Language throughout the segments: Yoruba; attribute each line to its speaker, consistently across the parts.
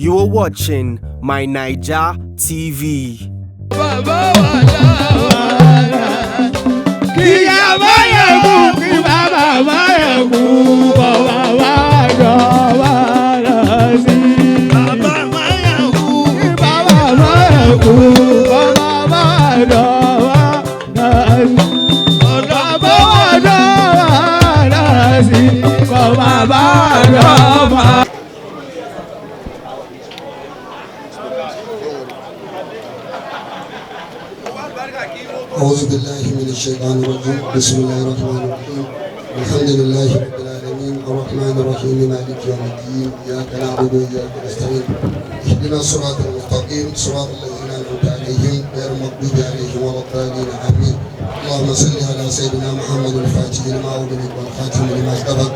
Speaker 1: You are watching My Naija TV.
Speaker 2: Bàbá wa dáwàdà. Kí ìyá má yẹ kú, kí bàbá má yẹ kú, bàbá wa dọ̀wàdà sí.
Speaker 3: Bàbá máa kú.
Speaker 2: Kí bàbá má yẹ kú, bàbá má dọ̀wàdà sí. Bàbá wa dọ̀wàdà sí, bàbá má dọ̀wàdà.
Speaker 4: أعوذ بالله من الشيطان الرجيم. بسم الله الرحمن الرحيم. الحمد لله رب العالمين، الرحمن الرحيم، مالك يوم الدين، إياك نعبد وإياك نستعين، اهدنا الصراط المستقيم، صراط الذين أنعمت عليهم غير المغضوب عليهم ولا الضالين، آمين. اللهم صل على سيدنا محمد الفاتح لما أغلق والخاتم لما سبق،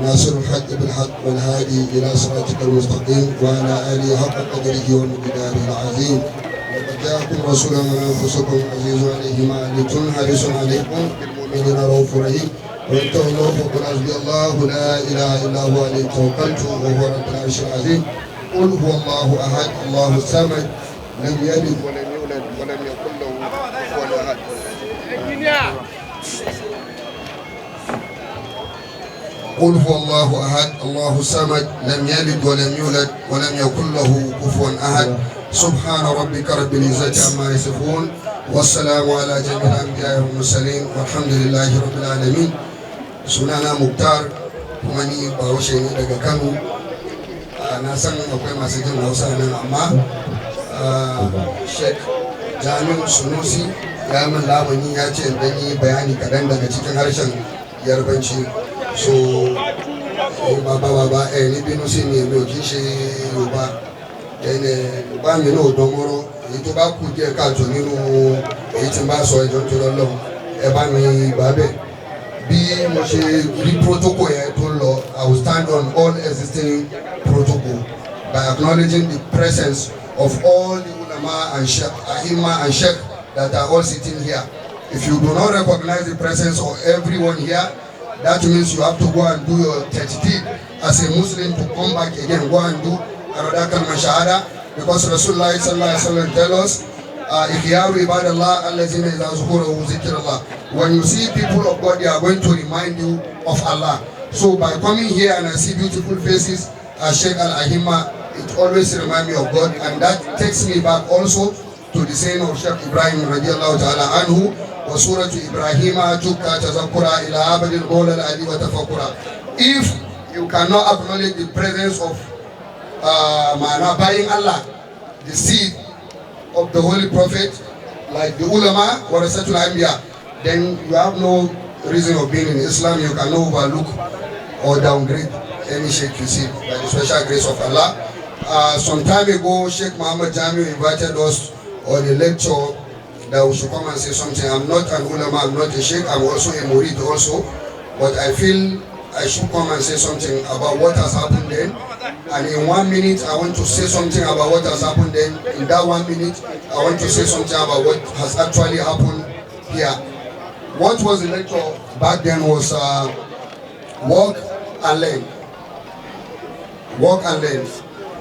Speaker 4: ناصر الحق بالحق والهادي إلى صراطك المستقيم، وعلى آله حق قدره ومقداره العظيم. لقد جاءكم رسول من انفسكم عزيز عليه ما عنتم حريص عليكم بالمؤمنين رؤوف رحيم. وان تولوا فقل حسبي الله لا اله الا هو عليه توكلت وهو رب العرش العظيم. قل هو الله احد، الله الصمد، لم يلد ولم يولد ولم يكن له كفوا احد. قل هو الله احد، الله الصمد، لم يلد ولم يولد ولم يكن له كفوا احد. سبحان ربك رب العزه عما يصفون، والسلام على جميع الانبياء والمرسلين، والحمد لله رب العالمين. Sunana Muktar, kuma ni Bahaushe ne daga Kano. Na san akwai masu jin Hausa nan, amma Sheikh Jamiu Sunusi ya min lamuni, ya ce in dan yi bayani kaɗan daga cikin harshen Yarbanci. So bàbá bàbá ẹ ní bínú sí mi, èmi ò kí ń ṣe Yorùbá ẹnẹ. Yorùbá mi náà ò dánmọ́rọ́. Èyí tó bá kù díẹ̀ káàtó nínú èyí tí n bá sọ, ìjọ tó lọ́lọ́, ẹ bá mi gbà bẹ́ẹ̀. Bí mo ṣe rí protocol yẹn tó ń lọ, I will stand on all existing protocol by acknowledging the presence of all the ulama and sheikh, aima and sheikh that are all sitting here. If you do not recognize the presence of everyone here, that means you have to go and do your tajdid as a Muslim, to come back again, go and do another kalma shahada, because Rasulullah sallallahu alaihi wasallam tell us, "Ikhyaru ibadallah allazina idha zukiru zikrullah." When you see people of God, they are going to remind you of Allah. So by coming here and I see beautiful faces as Sheikh Al Ahima, it always remind me of God, and that takes me back also to the saying of Sheikh Ibrahim radiallahu ta'ala anhu, "وسورة إبراهيم تبكى تذكرا إلى عبد المولى العلي وتفكرا." If you cannot acknowledge the presence of ma'ana bayin Allah, the seed of the Holy Prophet, like the ulama, warasatul anbiya, then you have no reason of being in Islam. You cannot overlook or downgrade any sheikh you see, by the special grace of Allah. Some time ago, Sheikh Muhammad Jamiu invited us on a lecture that we should come and say something. I'm not an ulama, I'm not a sheikh, I'm also a murid also, but I feel I should come and say something about what has happened then. And in 1 minute, I want to say something about what has happened then. In that 1 minute, I want to say something about what has actually happened here. What was the lecture back then was work and learn. Work and learn.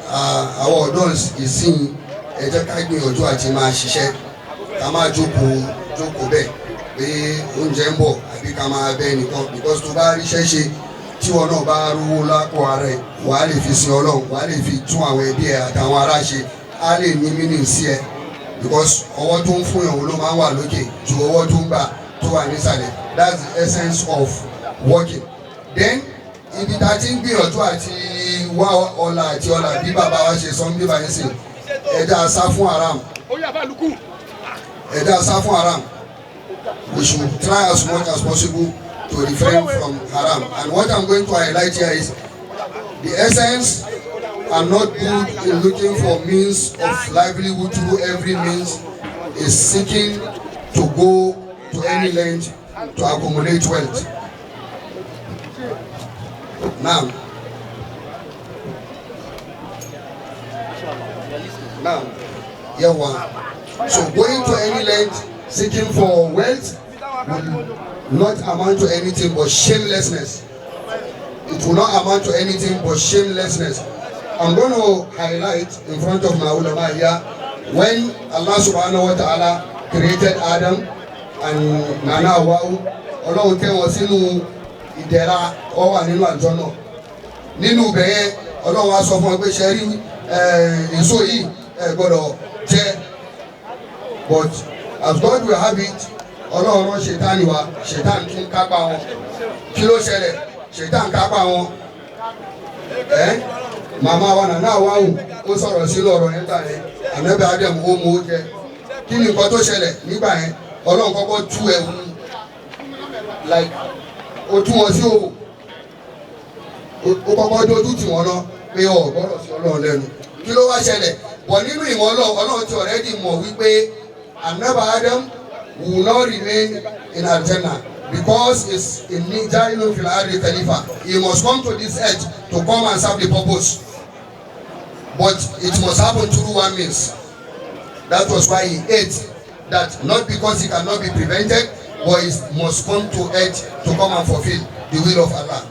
Speaker 4: Àwọn ọ̀dọ́ ìsìn, ẹ jẹ́ ká gbìyànjú àti máa ṣiṣẹ́, ká máa jókòó jókòó bẹ́ẹ̀ pé oúnjẹ ń bọ̀, àbí ká máa bẹ nìkan, because tó bá ríṣẹ́ ṣe, tí wọn náà bá rówó lápò ara ẹ̀, wàá lè fi sin Ọlọ́run, wàá lè fi tún àwọn ẹbí ẹ àtàwọn ará ṣe, á lè ní meaning sí ẹ, because ọwọ́ tó ń fún yàn ló máa ń wà lókè ju ọwọ́ tó ń gbà tó wà nísàlẹ̀. That's the essence of working. Then ibi tá a ti ń gbìyànjú àti wá ọlà àti ọlà, bí bàbá wa ṣe sọ ń bí báyìí sìn, ẹ jẹ́ sá fún haram, ẹ jẹ́ sá fún haram. We should try as much as possible to refrain from haram. And what I'm going to highlight here is the essence are not good in looking for means of livelihood through every means is seeking to go to any length to accumulate wealth. Now, yawa. So going to any length seeking for wealth will not amount to anything but shamelessness. It will not amount to anything but shamelessness. I'm going to highlight in front of my ulama here when Allah subhanahu wa ta'ala created Adam and Nana Hawa, Ọlọ́run tẹ́ wọn sínú ìdẹ̀ra, ó wà nínú àlùjánnà. Nínú ibẹ̀ yẹn, Ọlọ́run á sọ fún wọn pé ṣe rí èso yìí, ẹ gbọ́dọ̀ jẹ. But as God will have it, Ọlọ́run rán Ṣètánì wá, Ṣètánì tún kápá wọn. Kí ló ṣẹlẹ̀? Ṣètánì kápá wọn. Ẹ màmá wa Nana Hawa ó sọ̀rọ̀ sínú ọ̀rọ̀ nígbà yẹn, Ànábì Adam ó mú ó jẹ. Kí ni nǹkan tó ṣẹlẹ̀ nígbà yẹn? Ọlọ́run kọ́kọ́ tú ẹ̀wù, like ó tú wọn sí òwò, ó kọ́kọ́ dójú tì wọ́n lọ pé ọ̀ gbọ́dọ̀ sí Ọlọ́run lẹ́nu. Kí ló wá ṣẹlẹ̀? Bọ̀ nínú ìmọ̀ Ọlọ́run, Ọlọ́run ti already mọ̀ wípé Ànábì Adam will not remain in Aljanna because it's a Nigerian fil ardi Khalifa. He must come to this earth to come and serve the purpose. But it must happen through one means. That was why he ate that, not because he cannot be prevented, but he must come to earth to come and fulfill the will of Allah.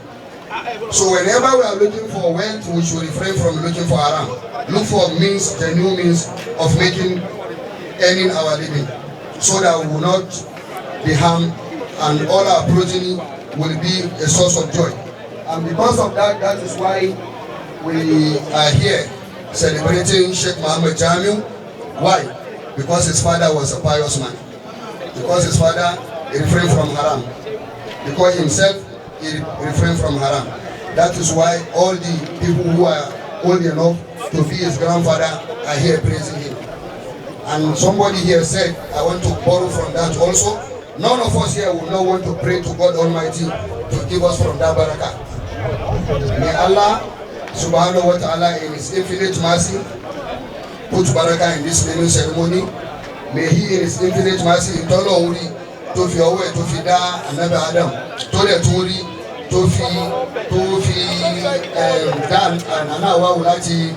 Speaker 4: So whenever we are looking for wealth, we should refrain from looking for haram. Look for means, the new means of making, earning our living, so that we will not be harmed and all our progeny will be a source of joy. And because of that, that is why we are here celebrating Sheikh Muhammad Jamiu. Why? Because his father was a pious man. Because his father refrained from haram. Because himself, he refrained from haram. That is why all the people who are old enough to be his grandfather are here praising him. And somebody here said, I want to borrow from that also. None of us here will not want to pray to God Almighty to give us from that barakah. May Allah subhanahu wa ta'ala in his infinite mercy put barakah in this naming ceremony. May he in his infinite mercy, ìtọ́lọ̀ orí tó fi ọwọ́ ẹ̀ tó fi dá Ànábì Adam, tó dẹ̀ tún rí tó fi dá Nana Hawa láti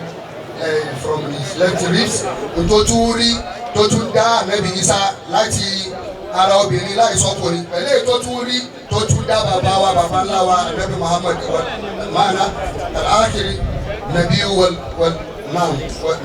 Speaker 4: from his left ribs, tó tún rí tó tún dá Ànábì Isa láti ara obìnrin láì sọkùnrin, pẹ̀lú èyí tó tún rí tó tún dá bàbá wa, bàbá ńlá wa, Ànábì Muhammad, maana al-akhiri nabi wal naam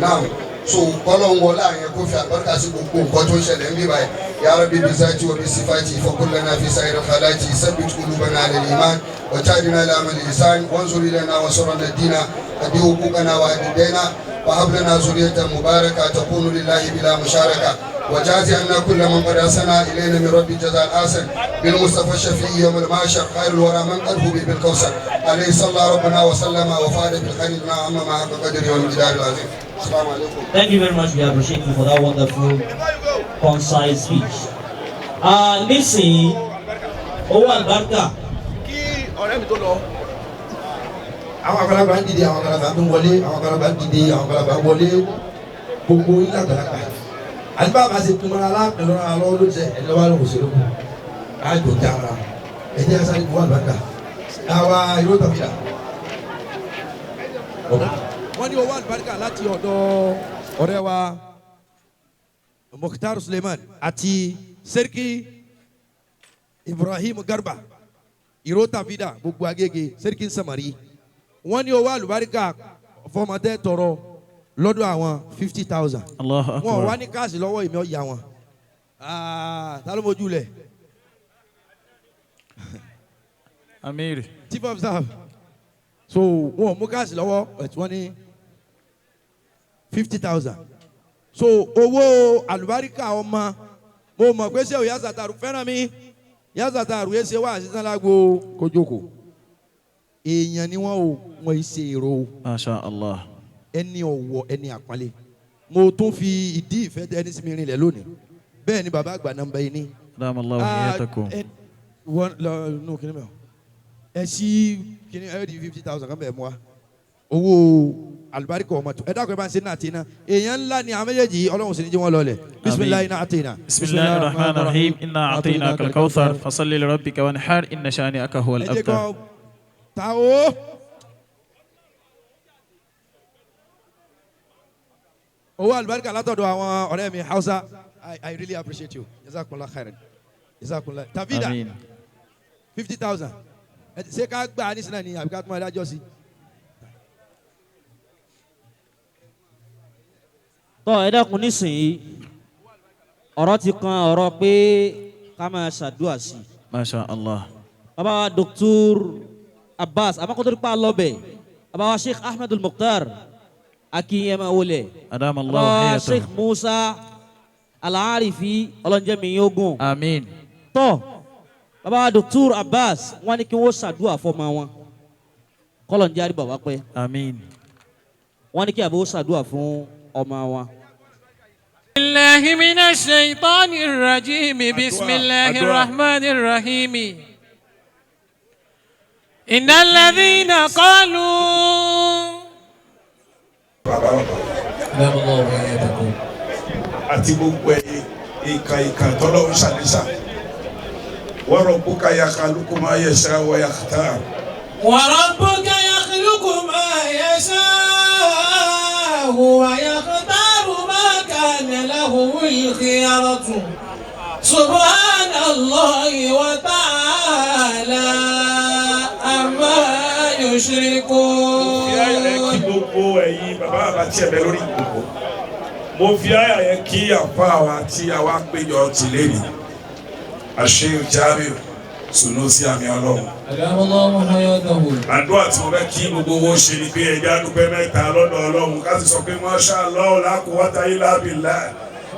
Speaker 4: naam. So kọ́lọ́n wọlé àyẹn kó fi àlùbáríkà sí gbogbo nǹkan tó ń ṣẹlẹ̀ ń bí báyìí. Ya rabbi bi zati wa bi sifati fa kullana fi sa'ir khalati sabbit qulubana ala al-iman wa tahdina ila amal ihsan wanzur ilayna wa surana dina adi huquqana wa adi dayna wa hab lana zurriyatan mubaraka takunu lillahi bila musharaka وجازي عنا كل من قد أحسن إلينا من ربي جزاء الحسن بالمصطفى الشفيع يوم المعشر خير الورى من قد هو بالكوثر عليه صلى ربنا وسلم وفاد بالخير ما عم مع حق قدره والمقدار العظيم. السلام عليكم.
Speaker 5: Thank you very much. We appreciate you for that wonderful, concise speech. Nísìnyí, owó àlùbáríkà.
Speaker 3: Kí ọ̀rẹ́ mi tó lọ.
Speaker 6: Àwọn àgbàlagbà ń dìde, àwọn àgbàlagbà ń wọlé, àwọn àgbàlagbà ń dìde, àwọn àgbàlagbà ń wọlé, gbogbo yín àgbàlagbà àti bá a bá ṣe kúmọ́ra aláàpẹ̀ lọ́ra lọ́wọ́ ló jẹ ẹ̀ lọ́wọ́ ló ṣe lóko àjò dára ẹ jẹ́ asáré kó àlùbáríkà àwa ìlú tàbí rà.
Speaker 2: Wọ́n ní owó àlùbáríkà láti ọ̀dọ̀ ọ̀rẹ́ wa Mukhtar Suleiman àti Seriki Ibrahim Garba ìró tàfídà gbogbo Agége, Seriki Samari. Wọ́n ní owó àlùbáríkà fọmọdé tọrọ lọ́dọ̀ àwọn 50,000.
Speaker 3: Allahu Akbar.
Speaker 2: Wọn wá ní cash lọ́wọ́, èmi ọ̀yà wọn. Ta ló mojú lẹ̀?
Speaker 3: Amir.
Speaker 2: Chief of staff. So wọn ò mú cash lọ́wọ́, ẹ̀ wọ́n ní 50,000. So owó àlùbáríkà ọmọ, mo mọ̀ pé ṣé o Yasataru fẹ́ràn mi, Yasataru yẹ ṣe wá àṣìṣe lágbo kójókòó. Èèyàn ni wọ́n o, wọ́n yìí ṣe èrò o.
Speaker 3: Masha Allah.
Speaker 2: Ẹni ọ̀wọ̀, ẹni àpọ́nlé. Mo tún fi ìdí ìfẹ́ tẹ ẹni sí mi rinlẹ̀ lónìí. Bẹ́ẹ̀ ni bàbá àgbà nàmbá yìí ní.
Speaker 3: Dam Allahu hayatakum.
Speaker 2: Wọ́n lọ nù kíní mẹ́ o. Ẹ sí kíní ẹ di 50,000 kan bẹ̀ mú wa. Owó àlùbáríkà ọmọ tó. Ẹ dákun, ẹ bá ń ṣe náà tìǹà. Èèyàn ńlá ni àwọn méjèèjì yìí, Ọlọ́run sì ní jí wọ́n lọlẹ̀. Bisimilayi náà tìǹà.
Speaker 3: Bismillahir Rahmanir Rahim. Inna a'tainaka al-kawthar fasalli li rabbika wanhar inna shani'aka huwal
Speaker 2: Ẹ jẹ́
Speaker 3: abtar.
Speaker 2: kọ́ ta o. Owó àlùbáríkà látọ̀dọ̀ àwọn ọ̀rẹ́ mi Hausa. I really appreciate you. Jazakumullah khairan. Jazakumullah. Tafida.
Speaker 3: Amin.
Speaker 2: 50,000. Ṣé ká gbà á nísìnyí ni àbí ká tún máa dájọ́ sí?
Speaker 5: Tọ́ ẹ dákun nísìnyí, ọ̀rọ̀ ti kan ọ̀rọ̀ pé ká máa ṣàdúrà sí i.
Speaker 3: Masha Allah.
Speaker 5: Bàbá wa Dr. Abbas, àmọ́ pa lọ́bẹ̀, bàbá wa Sheikh Ahmed Al-Mukhtar, akin ẹ máa wọlé.
Speaker 3: Adama
Speaker 5: Bàbá
Speaker 3: Allah
Speaker 5: wa
Speaker 3: hayatahu.
Speaker 5: Sheikh Musa Al-Arifi, ọlọ́njẹ́ mi yóò gùn.
Speaker 3: Àmín.
Speaker 5: Tọ́ bàbá wa Dr. Abbas, wọ́n ní kí wọ́n ṣàdúrà fọ́mọ wọn. Kọ́lọ̀ ń jẹ́ àrí bàbá pẹ́.
Speaker 3: Àmín.
Speaker 5: Wọ́n ní kí àbó ṣàdúrà fún ọmọ wọn.
Speaker 7: الله من الشيطان الرجيم بسم الله الرحمن الرحيم إن الذين قالوا
Speaker 3: Adama Allah hayatakum.
Speaker 8: Àti gbogbo ẹ̀yin ìka ìka tọ́lọ́ ń ṣàlẹ́sà wa rabbuka yakhluqu ma yasha'u wa yakhtar.
Speaker 7: وربك يخلق ما يشاء ويختار ما كان له الخيرة سبحان الله وتعالى عما
Speaker 8: Fi àyà yẹn kí
Speaker 7: يشركون.
Speaker 8: Gbogbo ẹ̀yin bàbá bàbá tí ẹ bẹ lórí ìgbòho, mo fi àyà yẹn kí àfa wa tí àwa péjọ tìlẹ́yìn Sheikh Jamiu Sunusi àmì Ọlọ́run.
Speaker 7: أدام الله حياته.
Speaker 8: Àdúrà tí mo fẹ́ kí gbogbo owó ṣe ni pé ẹja dúpẹ́ mẹ́ta lọ́dọ̀ Ọlọ́run, ká sì sọ pé masha Allah la quwwata illa billah.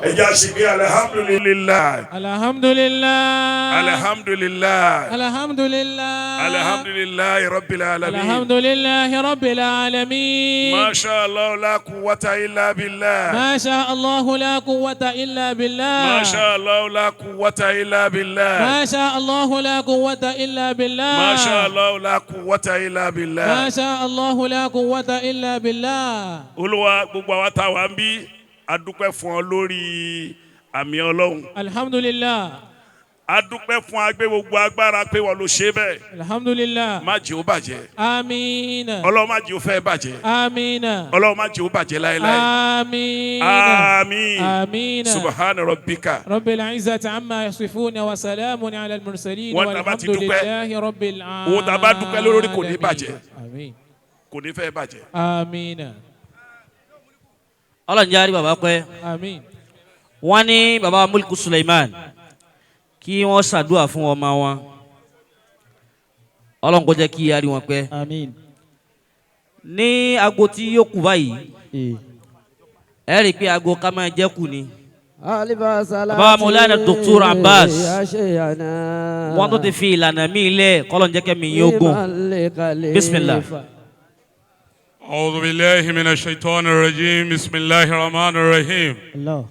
Speaker 8: Ẹja ṣe pé alhamdulillah.
Speaker 7: الحمد لله.
Speaker 8: Alhamdulillah.
Speaker 7: الحمد لله.
Speaker 8: Alhamdulillah rabbil alamin.
Speaker 7: الحمد لله رب العالمين.
Speaker 8: Masha Allah la quwwata illa billah.
Speaker 7: ما شاء الله لا قوة إلا بالله.
Speaker 8: Masha Allah la quwwata illa billah.
Speaker 7: ما شاء الله لا قوة إلا بالله.
Speaker 8: Masha Allah la quwwata illa billah.
Speaker 7: ما شاء الله لا قوة إلا بالله.
Speaker 8: Olúwa, gbogbo àwa tá a wà ń bí, a dúpẹ́ fún ọ lórí àmì Ọlọ́run.
Speaker 7: الحمد لله.
Speaker 8: A dúpẹ́ fún agbé gbogbo agbára pé wọ́n ló ṣe bẹ́ẹ̀.
Speaker 7: الحمد لله.
Speaker 8: Má jẹ́ ó bàjẹ́.
Speaker 7: آمين.
Speaker 8: Ọlọ́run, má jẹ́ ó fẹ́ bàjẹ́.
Speaker 7: آمين.
Speaker 8: Ọlọ́run, má jẹ́ ó bàjẹ́ láéláé.
Speaker 7: آمين.
Speaker 8: Àmín.
Speaker 7: آمين.
Speaker 8: Subhana rabbika.
Speaker 7: رب العزة عما يصفون وسلام على المرسلين
Speaker 8: Wọ́n tá a bá ti
Speaker 7: والحمد
Speaker 8: dúpẹ́,
Speaker 7: لله رب العالمين.
Speaker 8: owó tá a bá dúpẹ́ lórí kò ní bàjẹ́.
Speaker 7: آمين.
Speaker 8: Kò ní fẹ́ bàjẹ́.
Speaker 7: آمين.
Speaker 5: Ọlọ́run jẹ́ àrí bàbá pẹ́.
Speaker 7: آمين.
Speaker 5: Wọ́n ní bàbá Mulku Suleiman kí wọ́n ṣàdúrà fún ọmọ wọn. Ọlọ́run kó jẹ́ kí a rí wọn pẹ́.
Speaker 3: Àmín.
Speaker 5: Ní aago tí yóò kù báyìí, ẹ rí i pé aago ká máa jẹ́ kù ni. Bàbá Maulana Dr. Abbas, wọ́n tó ti fi ìlànà míì lẹ̀, kọ́lọ́n jẹ́ kẹ́mi yóò gùn. Bismillah.
Speaker 9: أعوذ بالله من الشيطان الرجيم، بسم الله الرحمن الرحيم.
Speaker 10: الله.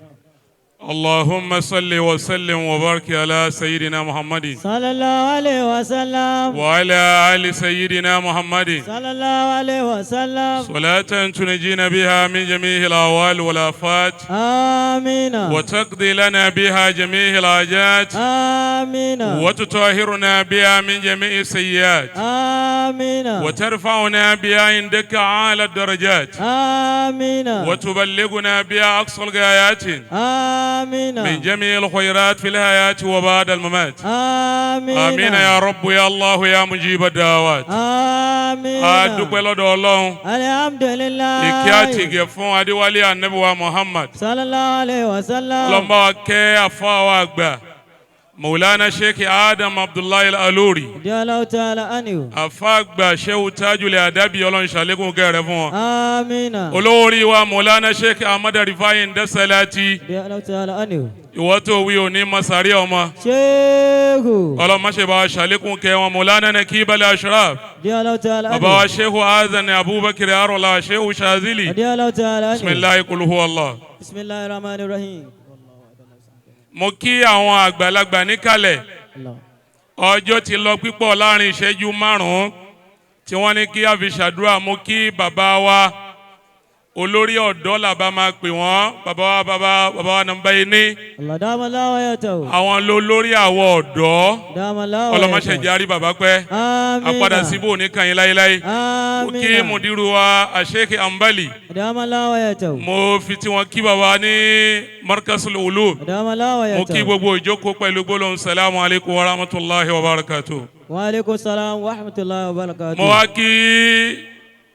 Speaker 9: اللهم صل وسلم وبارك على سيدنا محمد
Speaker 10: صلى الله عليه وسلم.
Speaker 9: وعلى آل سيدنا محمد.
Speaker 10: صلى الله عليه وسلم.
Speaker 9: صلاة تنجينا بها من جميع الأهوال والآفات،
Speaker 10: آمين.
Speaker 9: وتقضي لنا بها جميع الحاجات،
Speaker 10: آمين.
Speaker 9: وتطهرنا بها من جميع السيئات،
Speaker 10: آمين.
Speaker 9: وترفعنا بها عندك أعلى الدرجات،
Speaker 10: آمين.
Speaker 9: وتبلغنا بها أقصى الغايات
Speaker 10: آمين.
Speaker 9: من جميع الخيرات في الحياة وبعد الممات.
Speaker 10: آمين.
Speaker 9: آمين يا رب يا الله يا مجيب الدعوات.
Speaker 10: آمين.
Speaker 9: A dúpẹ́ lọ́dọ̀ Ọlọ́run.
Speaker 10: الحمد لله.
Speaker 9: Ìkẹ́ àti ìgẹ̀ fún Adéwálé Ànábì wa Muhammad.
Speaker 10: صلى الله عليه وسلم.
Speaker 9: Ọlọ́run bá wa kẹ́ àfáà wa àgbà Maulana Sheikh Adam Abdullahi Al-Aluri.
Speaker 10: رضي الله تعالى عنه.
Speaker 9: Àfáà àgbà Shehu Tajul Adabi, Ọlọ́run ṣàlékún kẹ́ rẹ̀ fún wọn.
Speaker 10: آمين.
Speaker 9: Olówó orí wa Maulana Sheikh Ahmad Rifai Ndesalati.
Speaker 10: رضي الله تعالى عنه.
Speaker 9: Ìwọ́ tó wí òní Masari ọmọ.
Speaker 10: شيخ.
Speaker 9: Ọlọ́run má ṣe bá wa ṣàlékún kẹ́ wọn, Maulana Nakib Al-Ashraf.
Speaker 10: رضي الله تعالى
Speaker 9: Bàbá wa
Speaker 10: عنه.
Speaker 9: Shehu Azan Abubakar Arola Shehu Shazili.
Speaker 10: رضي الله تعالى عنه.
Speaker 9: Bisimilahi kul huwa Allah.
Speaker 10: بسم الله الرحمن الرحيم.
Speaker 9: Mo kí àwọn àgbàlagbà níkàlẹ̀.
Speaker 10: الله.
Speaker 9: Ọjọ́ ti lọ pípọ̀, láàrin ìṣẹ́jú 5 tí wọ́n ní kí a fi ṣàdúrà. Mo kí bàbá wa olórí ọ̀dọ́ làbá máa pè wọ́n, bàbá wa, bàbá bàbá wa nàmbá yìí ní
Speaker 10: الله دام الله حياته.
Speaker 9: àwọn lólórí àwọ̀ ọ̀dọ́.
Speaker 10: دام الله
Speaker 9: Ọlọ́mọṣẹ́
Speaker 10: حياته.
Speaker 9: járí bàbá pẹ́.
Speaker 10: آمين.
Speaker 9: Àpadà síbò ní kàn yín láéláé. Mo kí
Speaker 10: آمين.
Speaker 9: mùdírù wa Sheikh Ambali.
Speaker 10: دام الله حياته.
Speaker 9: Mo fi tí wọn kí bàbá ní Markazul Ulum.
Speaker 10: دام الله
Speaker 9: Mo kí
Speaker 10: حياته.
Speaker 9: gbogbo ìjókòó pẹ̀lú gbólóhùn salamu alaykum wa rahmatulahi wa barakatuh.
Speaker 10: وعليكم السلام ورحمة الله وبركاته.
Speaker 9: Mo wá kí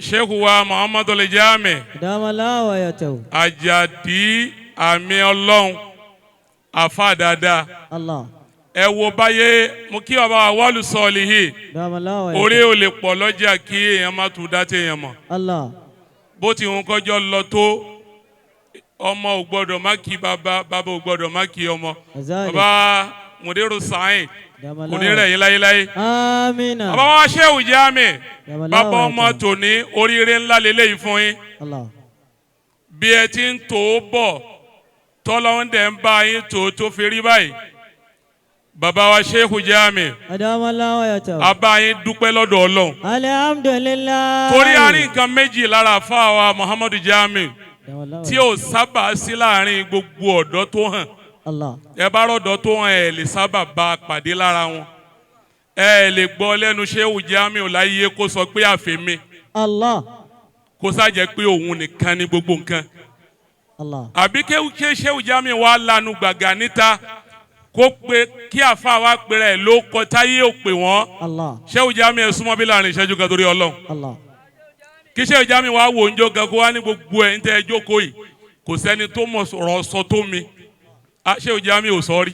Speaker 9: Sheikh wa Muhammadu Jami.
Speaker 10: Dama wa yatahu.
Speaker 9: Àjàdí àmì Ọlọ́run àfa dáadáa.
Speaker 10: Allah.
Speaker 9: Ẹ wo báyé mo kí bàbá wa wàlú sọ̀ọ̀lì yìí.
Speaker 10: Dama wa yatahu.
Speaker 9: Orí ò lè pọ̀ lọ́jà kí èèyàn má tún dá téèyàn mọ̀.
Speaker 10: Allah.
Speaker 9: Bó ti ń kọjọ́ lọ tó ọmọ ò gbọ́dọ̀ má kí bàbá, bàbá ò gbọ́dọ̀ má kí ọmọ. Bàbá Mùdírù Sàáyìn kò ní rẹ̀ yín láyéláyé.
Speaker 10: Amina.
Speaker 9: Bàbá wa Shehu Jami, bàbá ọmọ tòní oríire ńlá lélẹ́yìí fún yín.
Speaker 10: Allah.
Speaker 9: Bí ẹ ti ń tó bọ̀ tọ́lọ́hún dẹ̀ ń bá yín tó tó fi rí báyìí. Bàbá wa Shehu Jami, a bá yín dúpẹ́ lọ́dọ̀ Ọlọ́run.
Speaker 10: Alhamdulillah.
Speaker 9: Torí a rí nǹkan méjì lára àfáà wa Muhammadu Jami tí ò sábà sí láàrin gbogbo ọ̀dọ́ tó hàn.
Speaker 10: Allah.
Speaker 9: Ẹ bá rọ̀dọ̀ tó hàn ẹ̀ lè sábà bá a pàdé lára wọn. Ẹ lè gbọ́ lẹ́nu Shehu Jami ò láyé kó sọ pé àfẹ́mi.
Speaker 10: Allah.
Speaker 9: Kó sájẹ́ pé òun nìkan ní gbogbo nǹkan.
Speaker 10: Allah.
Speaker 9: Àbí ké Shehu Jami wá lanu gbàgà níta kó pe kí àfa wa pèrè ẹ̀ ló kọ táyé ò pè wọ́n.
Speaker 10: Allah.
Speaker 9: Shehu Jami ẹ̀ súnmọ́ bí láàrin ìṣẹ́jú kan torí Ọlọ́run.
Speaker 10: Allah.
Speaker 9: Kí Shehu Jami wá wò ń jó gan kó wá ní gbogbo ẹ̀ ń tẹ́ ẹ jókòó yìí kò sẹ́ni tó mọ̀ ọ̀rọ̀ sọ tó mi. Shehu Jami ò sọ rí.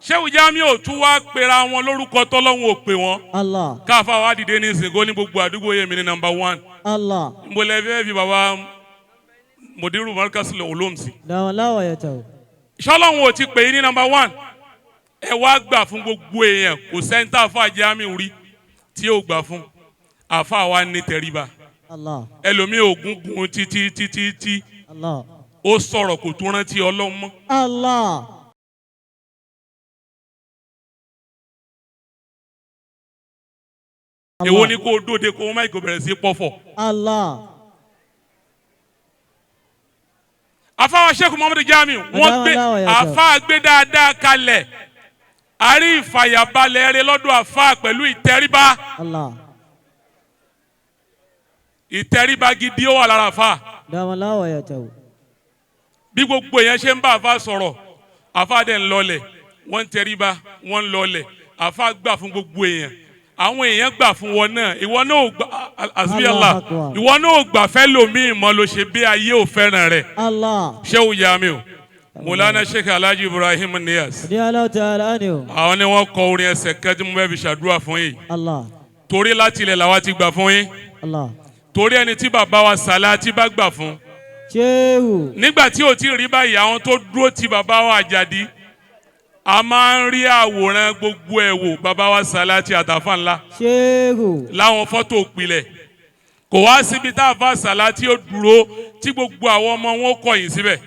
Speaker 9: Shehu Jami ò tún wá pera wọn lórúkọ tọ́lọ́hún ò pè wọ́n.
Speaker 10: Allah.
Speaker 9: Káfa wa dìde ní ìsìnkú ní gbogbo àdúgbò yẹn mi ní number 1.
Speaker 10: Allah.
Speaker 9: N bọ̀lẹ̀ fẹ́ fi bàbá Mudiru Markaz Ulum sí. Ṣọlọ́hún ò ti pè é ní number 1. Ẹ wá gbà fún gbogbo èèyàn kò sẹ́ńtà àfa Jami rí tí ó gbà fún. Àfa wa ní tẹríba.
Speaker 10: Allah.
Speaker 9: Ẹlòmíì ògún gun títí títí tí.
Speaker 10: Allah.
Speaker 9: Ó sọ̀rọ̀ kò tún rántí Ọlọ́run mọ́.
Speaker 10: Allah.
Speaker 9: Èwo ni kó dóde kó má kó bẹ̀rẹ̀ sí pọ̀fọ̀.
Speaker 10: Allah.
Speaker 9: Àfáà Sheikh Muhammadu Jami wọ́n gbé àfáà gbé dáadáa kalẹ̀. A rí ìfàyàbalẹ̀ rẹ lọ́dọ̀ àfáà pẹ̀lú ìtẹríba.
Speaker 10: Allah.
Speaker 9: Ìtẹríba gidi ó wà lára àfáà. Bí gbogbo èèyàn ṣe ń bá àfáà sọ̀rọ̀, àfáà dẹ̀ ń lọlẹ̀, wọ́n ń tẹríba, wọ́n ń lọlẹ̀, àfáà gbà fún gbogbo èèyàn. Àwọn èèyàn gbà fún wọn náà, ìwọ náà ò gbà àsìbíyàlá, ìwọ náà ò gbà fẹ́ lòmíì mọ́ ló ṣe bí ayé ò fẹ́ràn rẹ̀.
Speaker 10: Allah.
Speaker 9: Shehu Jami o, Mùlánà Sheikh Alhaji Ibrahim Niyas. Àwọn ni wọ́n kọ orin ẹsẹ̀ kan tí mo fẹ́ fi ṣàdúrà fún yìí.
Speaker 10: Allah.
Speaker 9: Torí láti ilẹ̀ làwa ti gbà fún yín.
Speaker 10: Allah.
Speaker 9: Torí ẹni tí bàbá wa Sàlátì bá gbà fún.
Speaker 10: Shehu.
Speaker 9: Nígbà tí ò tí rí báyìí, àwọn tó dúró ti bàbá wa Àjàdí, a máa ń rí àwòrán gbogbo ẹ̀ wò bàbá wa Sàlátì àtàfà ńlá.
Speaker 10: Shehu.
Speaker 9: Láwọn fọ́tò òpìlẹ̀. Kò wá síbi tá a fa Sàlátì ó dúró tí gbogbo àwọn ọmọ wọn kọ̀yìn síbẹ̀.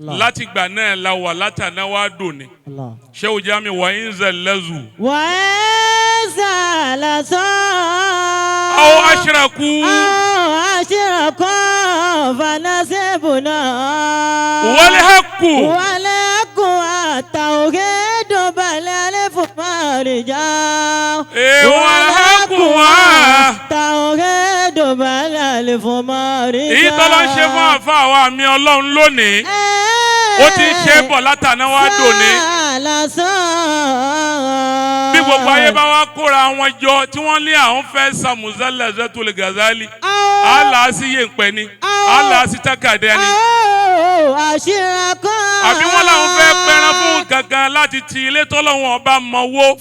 Speaker 9: Láti gbà náà la wà látàná wá dòní. Shehu Jami wà ń zẹ̀ lẹ́zù.
Speaker 10: Wà ń zẹ̀ lẹ́zù.
Speaker 9: Aw ashraku.
Speaker 10: Aw ashraku fanasibuna.
Speaker 9: Wal haqqu.
Speaker 10: Wal haqqu at-tawhidu bal alifu marija.
Speaker 9: Wal haqqu
Speaker 10: at-tawhidu bal alifu marija.
Speaker 9: Èyí tọ́lọ́ ń ṣe fún àfa wa mi Ọlọ́run lónìí. Ó ti ń ṣe bọ̀ látàná wá dòní. Bí gbogbo ayé bá wá kóra wọn jọ tí wọ́n ní àwọn fẹ́ sàmùsálẹ̀ Zatul Ghazali, àlà sí Yèǹpẹ̀ ni, àlà sí Tákàdá ni. Àbí wọ́n làwọn fẹ́ pẹran fún kankan láti ti ilé tọ́lọ́wọ́n ọba mọ̀wó.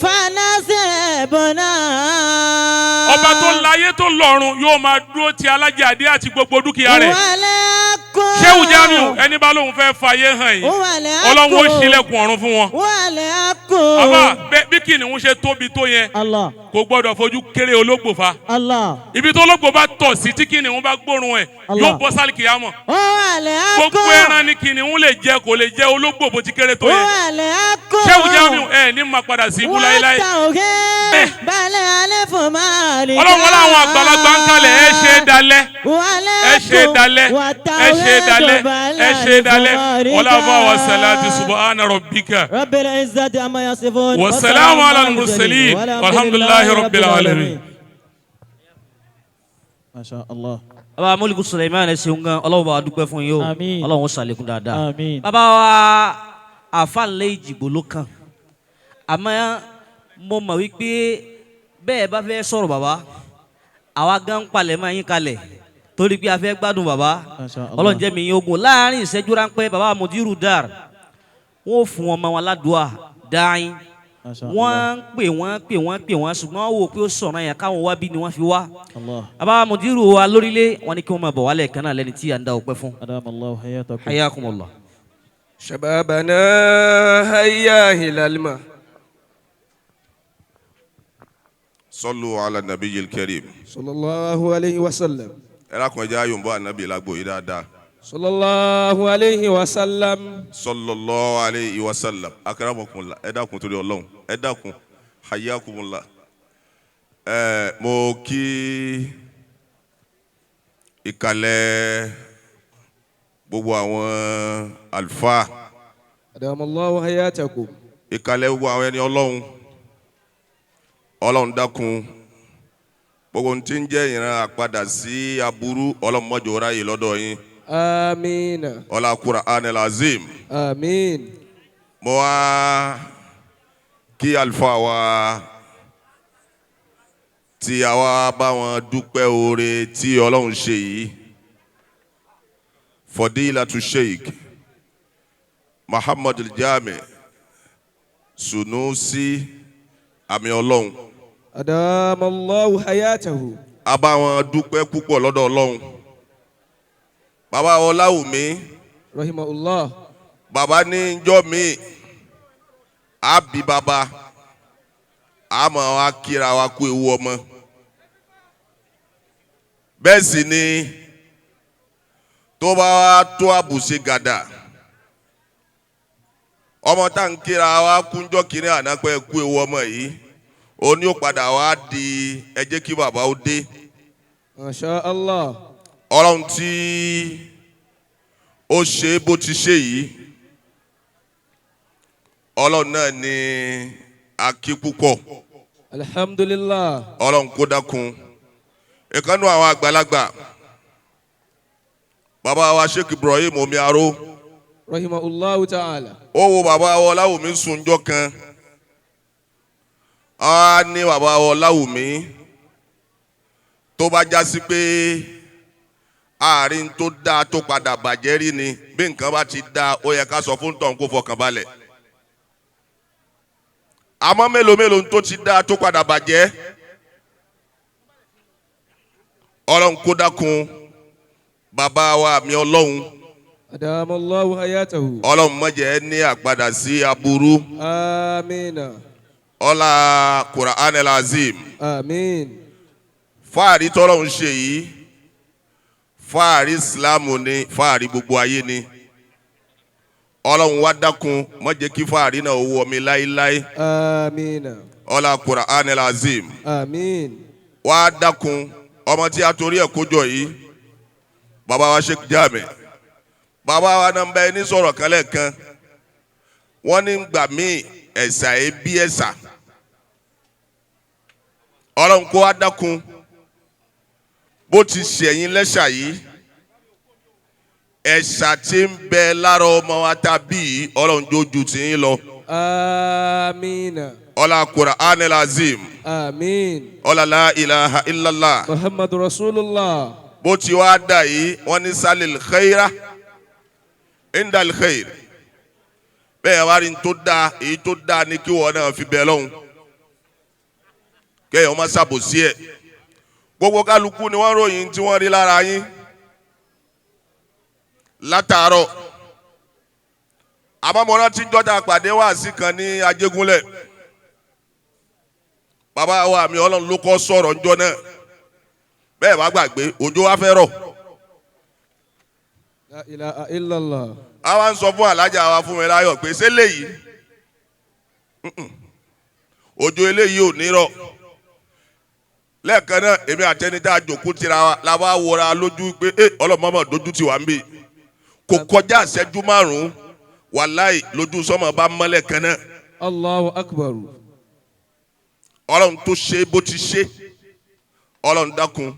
Speaker 9: Ọba tó láyé tó lọ́run yóò máa dúró ti Alájàdé àti gbogbo dúkìá rẹ̀. Shehu Jamiu ẹni bá lóun fẹ́ fàyè hàn yìí, Ọlọ́run ó ṣílẹ̀kùn ọ̀run fún wọn. Àbá bí kìnìún ṣe tóbi tó yẹn, kò gbọ́dọ̀ fojú kéré ológbò fa. Ibi tó ológbò bá tọ̀ sí tí kìnìún bá gbóòórùn ẹ̀ yóò bọ́ sálì kìyàmọ̀. Gbogbo ẹran ni kìnìún lè jẹ kò lè jẹ ológbò bó ti kéré tó yẹn. Shehu Jamiu ẹ ní máa padà sí ibú láéláé. Ọlọ́run wọn làwọn àgbàlagbà ń kalẹ̀ ẹ ṣe é dalẹ̀ ẹ ṣe é dalẹ̀ ẹ ṣe é dalẹ̀ ẹ ṣe é dalẹ̀ wọlé àbá wa salati subhana rabbika.
Speaker 10: Rabbil izzati amma yasifun.
Speaker 9: Wa salamu ala al-mursalin walhamdulillahi rabbil alamin.
Speaker 3: Masha Allah.
Speaker 5: Baba Moliku Suleiman ẹ ṣeun gan, Ọlọ́run bá wa dúpẹ́ fún yín o.
Speaker 3: Àmín.
Speaker 5: Ọlọ́run ó ṣàlékún dáadáa.
Speaker 3: Àmín.
Speaker 5: Baba wa àfàlẹ́ ìjìgbò ló kàn. Àmọ́ mo mọ̀ wípé bẹ́ẹ̀ bá fẹ́ sọ̀rọ̀ bàbá, Àwa gan ń palẹ̀ mọ́ yín kalẹ̀ torí pé a fẹ́ gbádùn bàbá. Ọlọ́run jẹ́ mi yín ogun láàrin ìṣẹ́jú ráńpẹ́. Bàbá Mudiru Dar wọ́n ò fún ọmọ wọn ládùúà dáín. Wọ́n ń pè wọ́n pè wọ́n pè wọ́n, ṣùgbọ́n wọ́n wò pé ó sọ̀rọ̀ yẹn káwọn wá bí ni wọ́n fi wá. Bàbá Mudiru wa lórílẹ̀ wọ́n ní kí wọ́n máa bọ̀ wálẹ̀ kan náà lẹ́ni tí à ń da ọpẹ́ fún. Hayakumullah.
Speaker 11: Shababana hayya hilalma.
Speaker 12: Sallu ala nabiyil karim.
Speaker 11: Sallallahu alayhi wa sallam.
Speaker 12: Ẹ dákun, ẹ jẹ́ àyùnbó ànábì lágbo yìí dáadáa.
Speaker 11: Sallallahu alayhi wa sallam.
Speaker 12: Sallallahu alayhi wa sallam. Akramakumullah. Ẹ dákun torí Ọlọ́run. Ẹ dákun. Hayyakumullah. Ẹ mo kí ìkàlẹ̀ gbogbo àwọn àlùfáà.
Speaker 11: Adamallahu hayatakum.
Speaker 12: Ìkàlẹ̀ gbogbo àwọn ẹni Ọlọ́run. Ọlọ́run dákun, gbogbo ohun tí ń jẹ́ ìran àpadà sí aburú, Ọlọ́run má jẹ́ ó ráyè lọ́dọ̀ yín.
Speaker 11: Amiina.
Speaker 12: Ọlá Qur'anil Azim.
Speaker 11: Amiin.
Speaker 12: Mo wá kí àlùfáà wa tí a wá bá wọn dúpẹ́ oore tí Ọlọ́run ṣe yìí, Fadilatu Sheikh Muhammad Al-Jami Sunusi àmì Ọlọ́run.
Speaker 11: Adamallahu hayatahu.
Speaker 12: A bá wọn dúpẹ́ púpọ̀ lọ́dọ̀ Ọlọ́run. Bàbá Ọláwùmí.
Speaker 11: Rahimahullah.
Speaker 12: Bàbá ní njọ́ mi, a bí bàbá, a máa wá kíra wa kú ewu ọmọ. Bẹ́ẹ̀ sì ni tó bá wá tó àbùṣe gàdà, ọmọ tá n kíra wa kúnjọ́ kiri àná pé kú ewu ọmọ yìí, ó ní ó padà wá di ẹ jẹ́ kí bàbá ó dé.
Speaker 11: Masha Allah.
Speaker 12: Ọlọ́run tí ó ṣe bó ti ṣe yìí, Ọlọ́run náà ni a kí púpọ̀.
Speaker 11: Alhamdulillah.
Speaker 12: Ọlọ́run kó dákun. Ìkànnì àwọn àgbàlagbà, bàbá wa Sheikh Ibrahim Omi Aro.
Speaker 11: Rahimahullahu ta'ala.
Speaker 12: Ó wo bàbá wa Ọláwùmí sunjọ́ kan. A ní bàbá wa Ọláwùmí tó bá já sí pé àárín tó dáa tó padà bàjẹ́ rí ni, bí nǹkan bá ti dáa ó yẹ ká sọ fún tọ̀hún kó fọkàn balẹ̀. Àmọ́ mélòó mélòó tó ti dáa tó padà bàjẹ́, Ọlọ́run kó dákun bàbá wa àmì Ọlọ́run.
Speaker 11: Adamallahu hayatahu.
Speaker 12: Ọlọ́run má jẹ́ ní àpadà sí aburú.
Speaker 11: Amina.
Speaker 12: Ọlá Qur'anil Azim.
Speaker 11: Amin.
Speaker 12: Fáàrí tọ́lọ́run ṣe yìí, fáàrí Ìsìlámù ni, fáàrí gbogbo ayé ni. Ọlọ́run wá dákun má jẹ́ kí fáàrí náà wọ mi láéláé.
Speaker 11: Amina.
Speaker 12: Ọlá Qur'anil Azim.
Speaker 11: Amin.
Speaker 12: Wá dákun ọmọ tí a torí ẹ̀ kójọ yìí, bàbá wa Sheikh Jami, bàbá wa náà ń bẹ ní sọ̀rọ̀ kan lẹ́ẹ̀kan, wọ́n ní gbà míì ẹ̀sà ẹbí ẹ̀sà. Ọlọ́run kó wá dákun bó ti ṣẹ̀yìn lẹ́ṣà yìí, ẹ̀ṣà tí ń bẹ lára ọmọ wa tàbí Ọlọ́run jó ju tì í lọ.
Speaker 11: Amina.
Speaker 12: Ọlá Qur'anil Azim.
Speaker 11: Amin.
Speaker 12: Ọlá la ilaha illallah.
Speaker 11: Muhammadu Rasulullah.
Speaker 12: Bó ti wá dà yìí, wọ́n ní salil khaira indal khair. Bẹ́ẹ̀ wá rí tó dáa, èyí tó dáa ni kí wọ́n náà fi bẹ́ẹ̀ lọ́hùn. Kẹ́yìn ọmọ ṣàbòsí ẹ̀. Gbogbo kálukú ni wọ́n ròyìn tí wọ́n rí lára yín látàárọ̀. Àmọ́ mo rántí jọ́dá pàdé wáàsí kan ní Ajégúnlẹ̀. Bàbá wa mi Ọlọ́run ló kọ́ sọ̀rọ̀ ńjọ́ náà. Bẹ́ẹ̀ bá gbàgbé, òjò wa fẹ́ rọ̀.
Speaker 11: La ilaha illallah.
Speaker 12: A wá ń sọ fún alájà wa fún mi láyọ̀ pé ṣé léyìí òjò eléyìí ò ní rọ̀. Lẹ́ẹ̀kan náà èmi àtẹni tá a jòkó tira wa la wá wọra lójú pé ẹ ọlọ́mọọmọ dojú ti wà ń bì. Kò kọjá ìṣẹ́jú márùn-ún, wàláì lójú sọ́mọ bá mọ́lẹ̀ kan náà.
Speaker 11: Allahu akbar.
Speaker 12: Ọlọ́run tó ṣe bó ti ṣe, Ọlọ́run dákun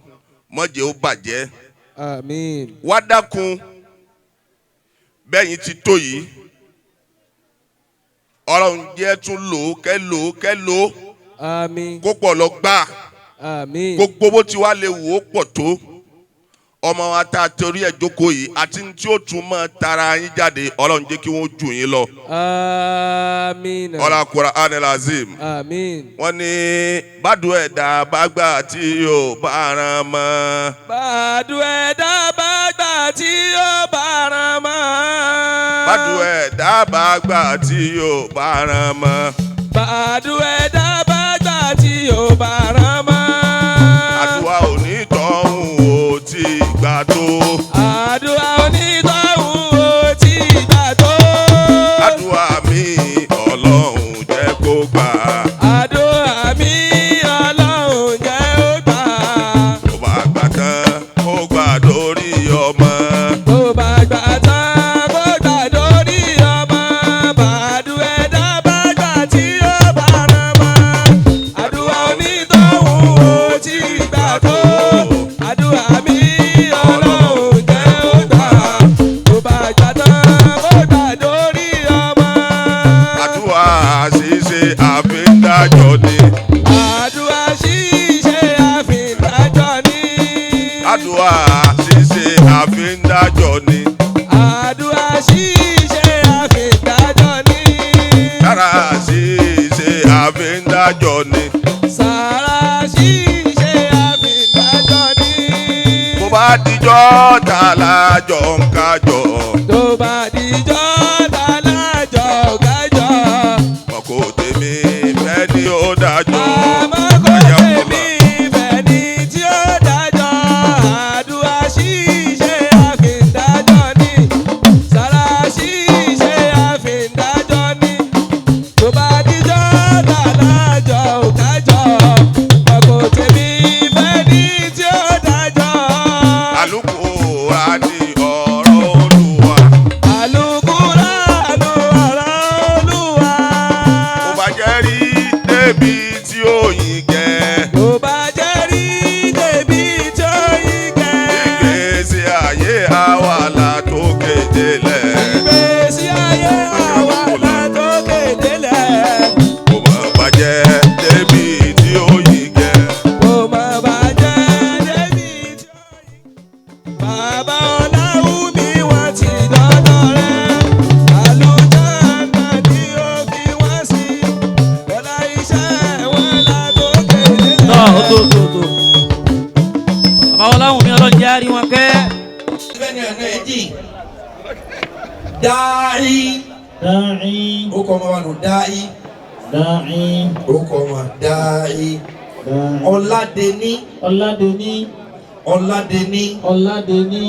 Speaker 12: má jẹ́ ó bàjẹ́.
Speaker 11: Àmín.
Speaker 12: Wá dákun bẹ́yìn ti tó yìí, Ọlọ́run jẹ́ tún lò ó kẹ́ lò ó kẹ́ lò ó.
Speaker 11: Àmín.
Speaker 12: Kó pọ̀ lọ gbà.
Speaker 11: Àmín.
Speaker 12: Gbogbo bó ti wá lè wò ó pọ̀ tó ọmọ wa tá a torí ẹ̀ jókòó yìí àti tí ó tún mọ́ tara yín jáde Ọlọ́run jẹ́ kí wọ́n jù yín lọ.
Speaker 11: Àmín.
Speaker 12: Ọlá Qur'an al-Azim.
Speaker 11: Àmín.
Speaker 12: Wọ́n ní bàdùn ẹ̀dá bá gbà tí yóò bá ran mọ́.
Speaker 11: Bàdùn ẹ̀dá bá gbà tí yóò bá ran mọ́.
Speaker 12: Bàdùn ẹ̀dá bá gbà tí yóò bá ran mọ́.
Speaker 11: Bàdùn ẹ̀dá bá gbà tí yóò bá ran mọ́.
Speaker 12: Àdúrà onítọ̀hún ò tí gbà tó.
Speaker 11: Àdúrà onítọ̀hún ò tí gbà tó.
Speaker 12: Àdúrà mi Ọlọ́run jẹ́ kó gbà.
Speaker 11: Àdúrà mi Ọlọ́run jẹ́ ó gbà.
Speaker 12: Tó bá gbà tán kó gbà lórí ọmọ.
Speaker 11: Tó bá gbà tán kó gbà lórí ọmọ. Bàdúrà ẹ̀dá bá gbà tí ó bá rán mọ́. Àdúrà onítọ̀hún ò tí gbà tó. Àdúrà mi Ọlọ́run jẹ́ ó gbà. Tó bá gbà tán kó gbà lórí ọmọ.
Speaker 12: Àdúrà ṣíṣe àfíndájọ́ ni.
Speaker 11: Àdúrà ṣíṣe àfíndájọ́ ni.
Speaker 12: Àdúrà ṣíṣe àfíndájọ́ ni.
Speaker 11: Àdúrà ṣíṣe àfíndájọ́ ni.
Speaker 12: Sàrà ṣíṣe àfíndájọ́ ni.
Speaker 11: Sàrà ṣíṣe àfíndájọ́ ni.
Speaker 12: Bó bá dijọ́ ta lájọ ń kájọ.
Speaker 11: Tó bá dijọ́ ta lájọ kájọ.
Speaker 12: Wọn kò tèmi fẹ́ ni ó dájọ́.
Speaker 11: Àmọ́ kò tèmi fẹ́ ni tí ó dájọ́. Àdúrà ṣíṣe àfíndájọ́ ni. Sàrà ṣíṣe àfíndájọ́ ni. Tó bá dijọ́ ta lájọ kájọ. Wọn kò tèmi fẹ́ ni tí ó dájọ́.
Speaker 12: Àlùkùránì ọ̀rọ̀ Olúwa.
Speaker 11: Àlùkùránì ọ̀rọ̀ Olúwa.
Speaker 12: Kò bá jẹ́ rí débi tí ó yin gẹ̀.
Speaker 11: Kò bá jẹ́ rí débi tí ó yin gẹ̀.
Speaker 12: Ìgbésí ayé àwa la tó kéde lẹ̀.
Speaker 11: Ìgbésí ayé àwa la tó kéde lẹ̀.
Speaker 12: Kò má bàjẹ́ débi tí ó yin gẹ̀.
Speaker 11: Kò má bàjẹ́ débi tí ó yin gẹ̀. Bàbá Ọláwùmí wọ́n ti dọ́dọ̀ rẹ̀. Àlùjánnà ni ó fi wọ́n sí. Bọ́lá iṣẹ́ wọn la tó kéde lẹ̀.
Speaker 5: Tọ́ ó tó tó tó. Bàbá Ọláwùmí Ọlọ́run jẹ́ á rí wọn pẹ́.
Speaker 6: Bẹ́ẹ̀ni ẹ̀nà ẹ̀ jìn. Dáì.
Speaker 3: Dáì.
Speaker 6: Ó kọ́ ọmọ wa nù dáì.
Speaker 3: Dáì.
Speaker 6: Ó kọ́ ọmọ dáì. Ọládení.
Speaker 3: Ọládení.
Speaker 6: Ọládení.
Speaker 3: Ọládení.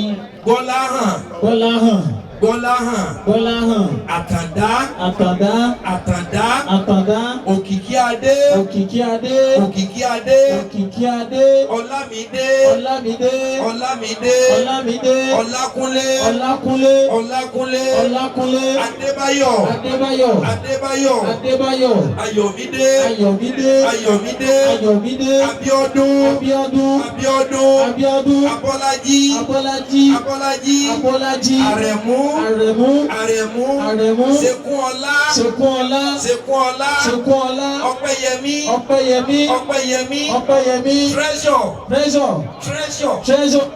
Speaker 6: Gbọ́láhàn.
Speaker 3: Gbọ́láhàn.
Speaker 6: Gbọ́láhàn.
Speaker 3: Gbọ́láhàn.
Speaker 6: Àtàndá.
Speaker 3: Àtàndá.
Speaker 6: Àtàndá.
Speaker 3: Àtàndá.
Speaker 6: Òkìkí Adé.
Speaker 3: Òkìkí Adé.
Speaker 6: Òkìkí Adé.
Speaker 3: Òkìkí Adé.
Speaker 6: Ọlámídé.
Speaker 3: Ọlámídé.
Speaker 6: Ọlámídé.
Speaker 3: Ọlámídé.
Speaker 6: Ọlákúnlé.
Speaker 3: Ọlákúnlé.
Speaker 6: Ọlákúnlé.
Speaker 3: Ọlákúnlé.
Speaker 6: Adébáyọ̀.
Speaker 3: Adébáyọ̀.
Speaker 6: Adébáyọ̀.
Speaker 3: Adébáyọ̀.
Speaker 6: Ayọ̀mídé.
Speaker 3: Ayọ̀mídé.
Speaker 6: Ayọ̀mídé.
Speaker 3: Ayọ̀mídé.
Speaker 6: Abíọ́dún.
Speaker 3: Abíọ́dún.
Speaker 6: Abíọ́dún.
Speaker 3: Abíọ́dún.
Speaker 6: Abọ́lájí.
Speaker 3: Abọ́lájí.
Speaker 6: Abọ́lájí.
Speaker 3: Abọ́lájí.
Speaker 6: Àrẹ̀mú.
Speaker 3: Àrẹ̀mú.
Speaker 6: Àrẹ̀mú.
Speaker 3: Àrẹ̀mú.
Speaker 6: Ṣekúnọlá.
Speaker 3: Ṣekúnọlá.
Speaker 6: Ṣekúnọlá.
Speaker 3: Ṣekúnọlá.
Speaker 6: Ọpẹ́yẹmí.
Speaker 3: Ọpẹ́yẹmí.
Speaker 6: Ọpẹ́yẹmí.
Speaker 3: Ọpẹ́yẹmí.
Speaker 6: Treasure.
Speaker 3: Treasure.
Speaker 6: Treasure.
Speaker 3: Treasure.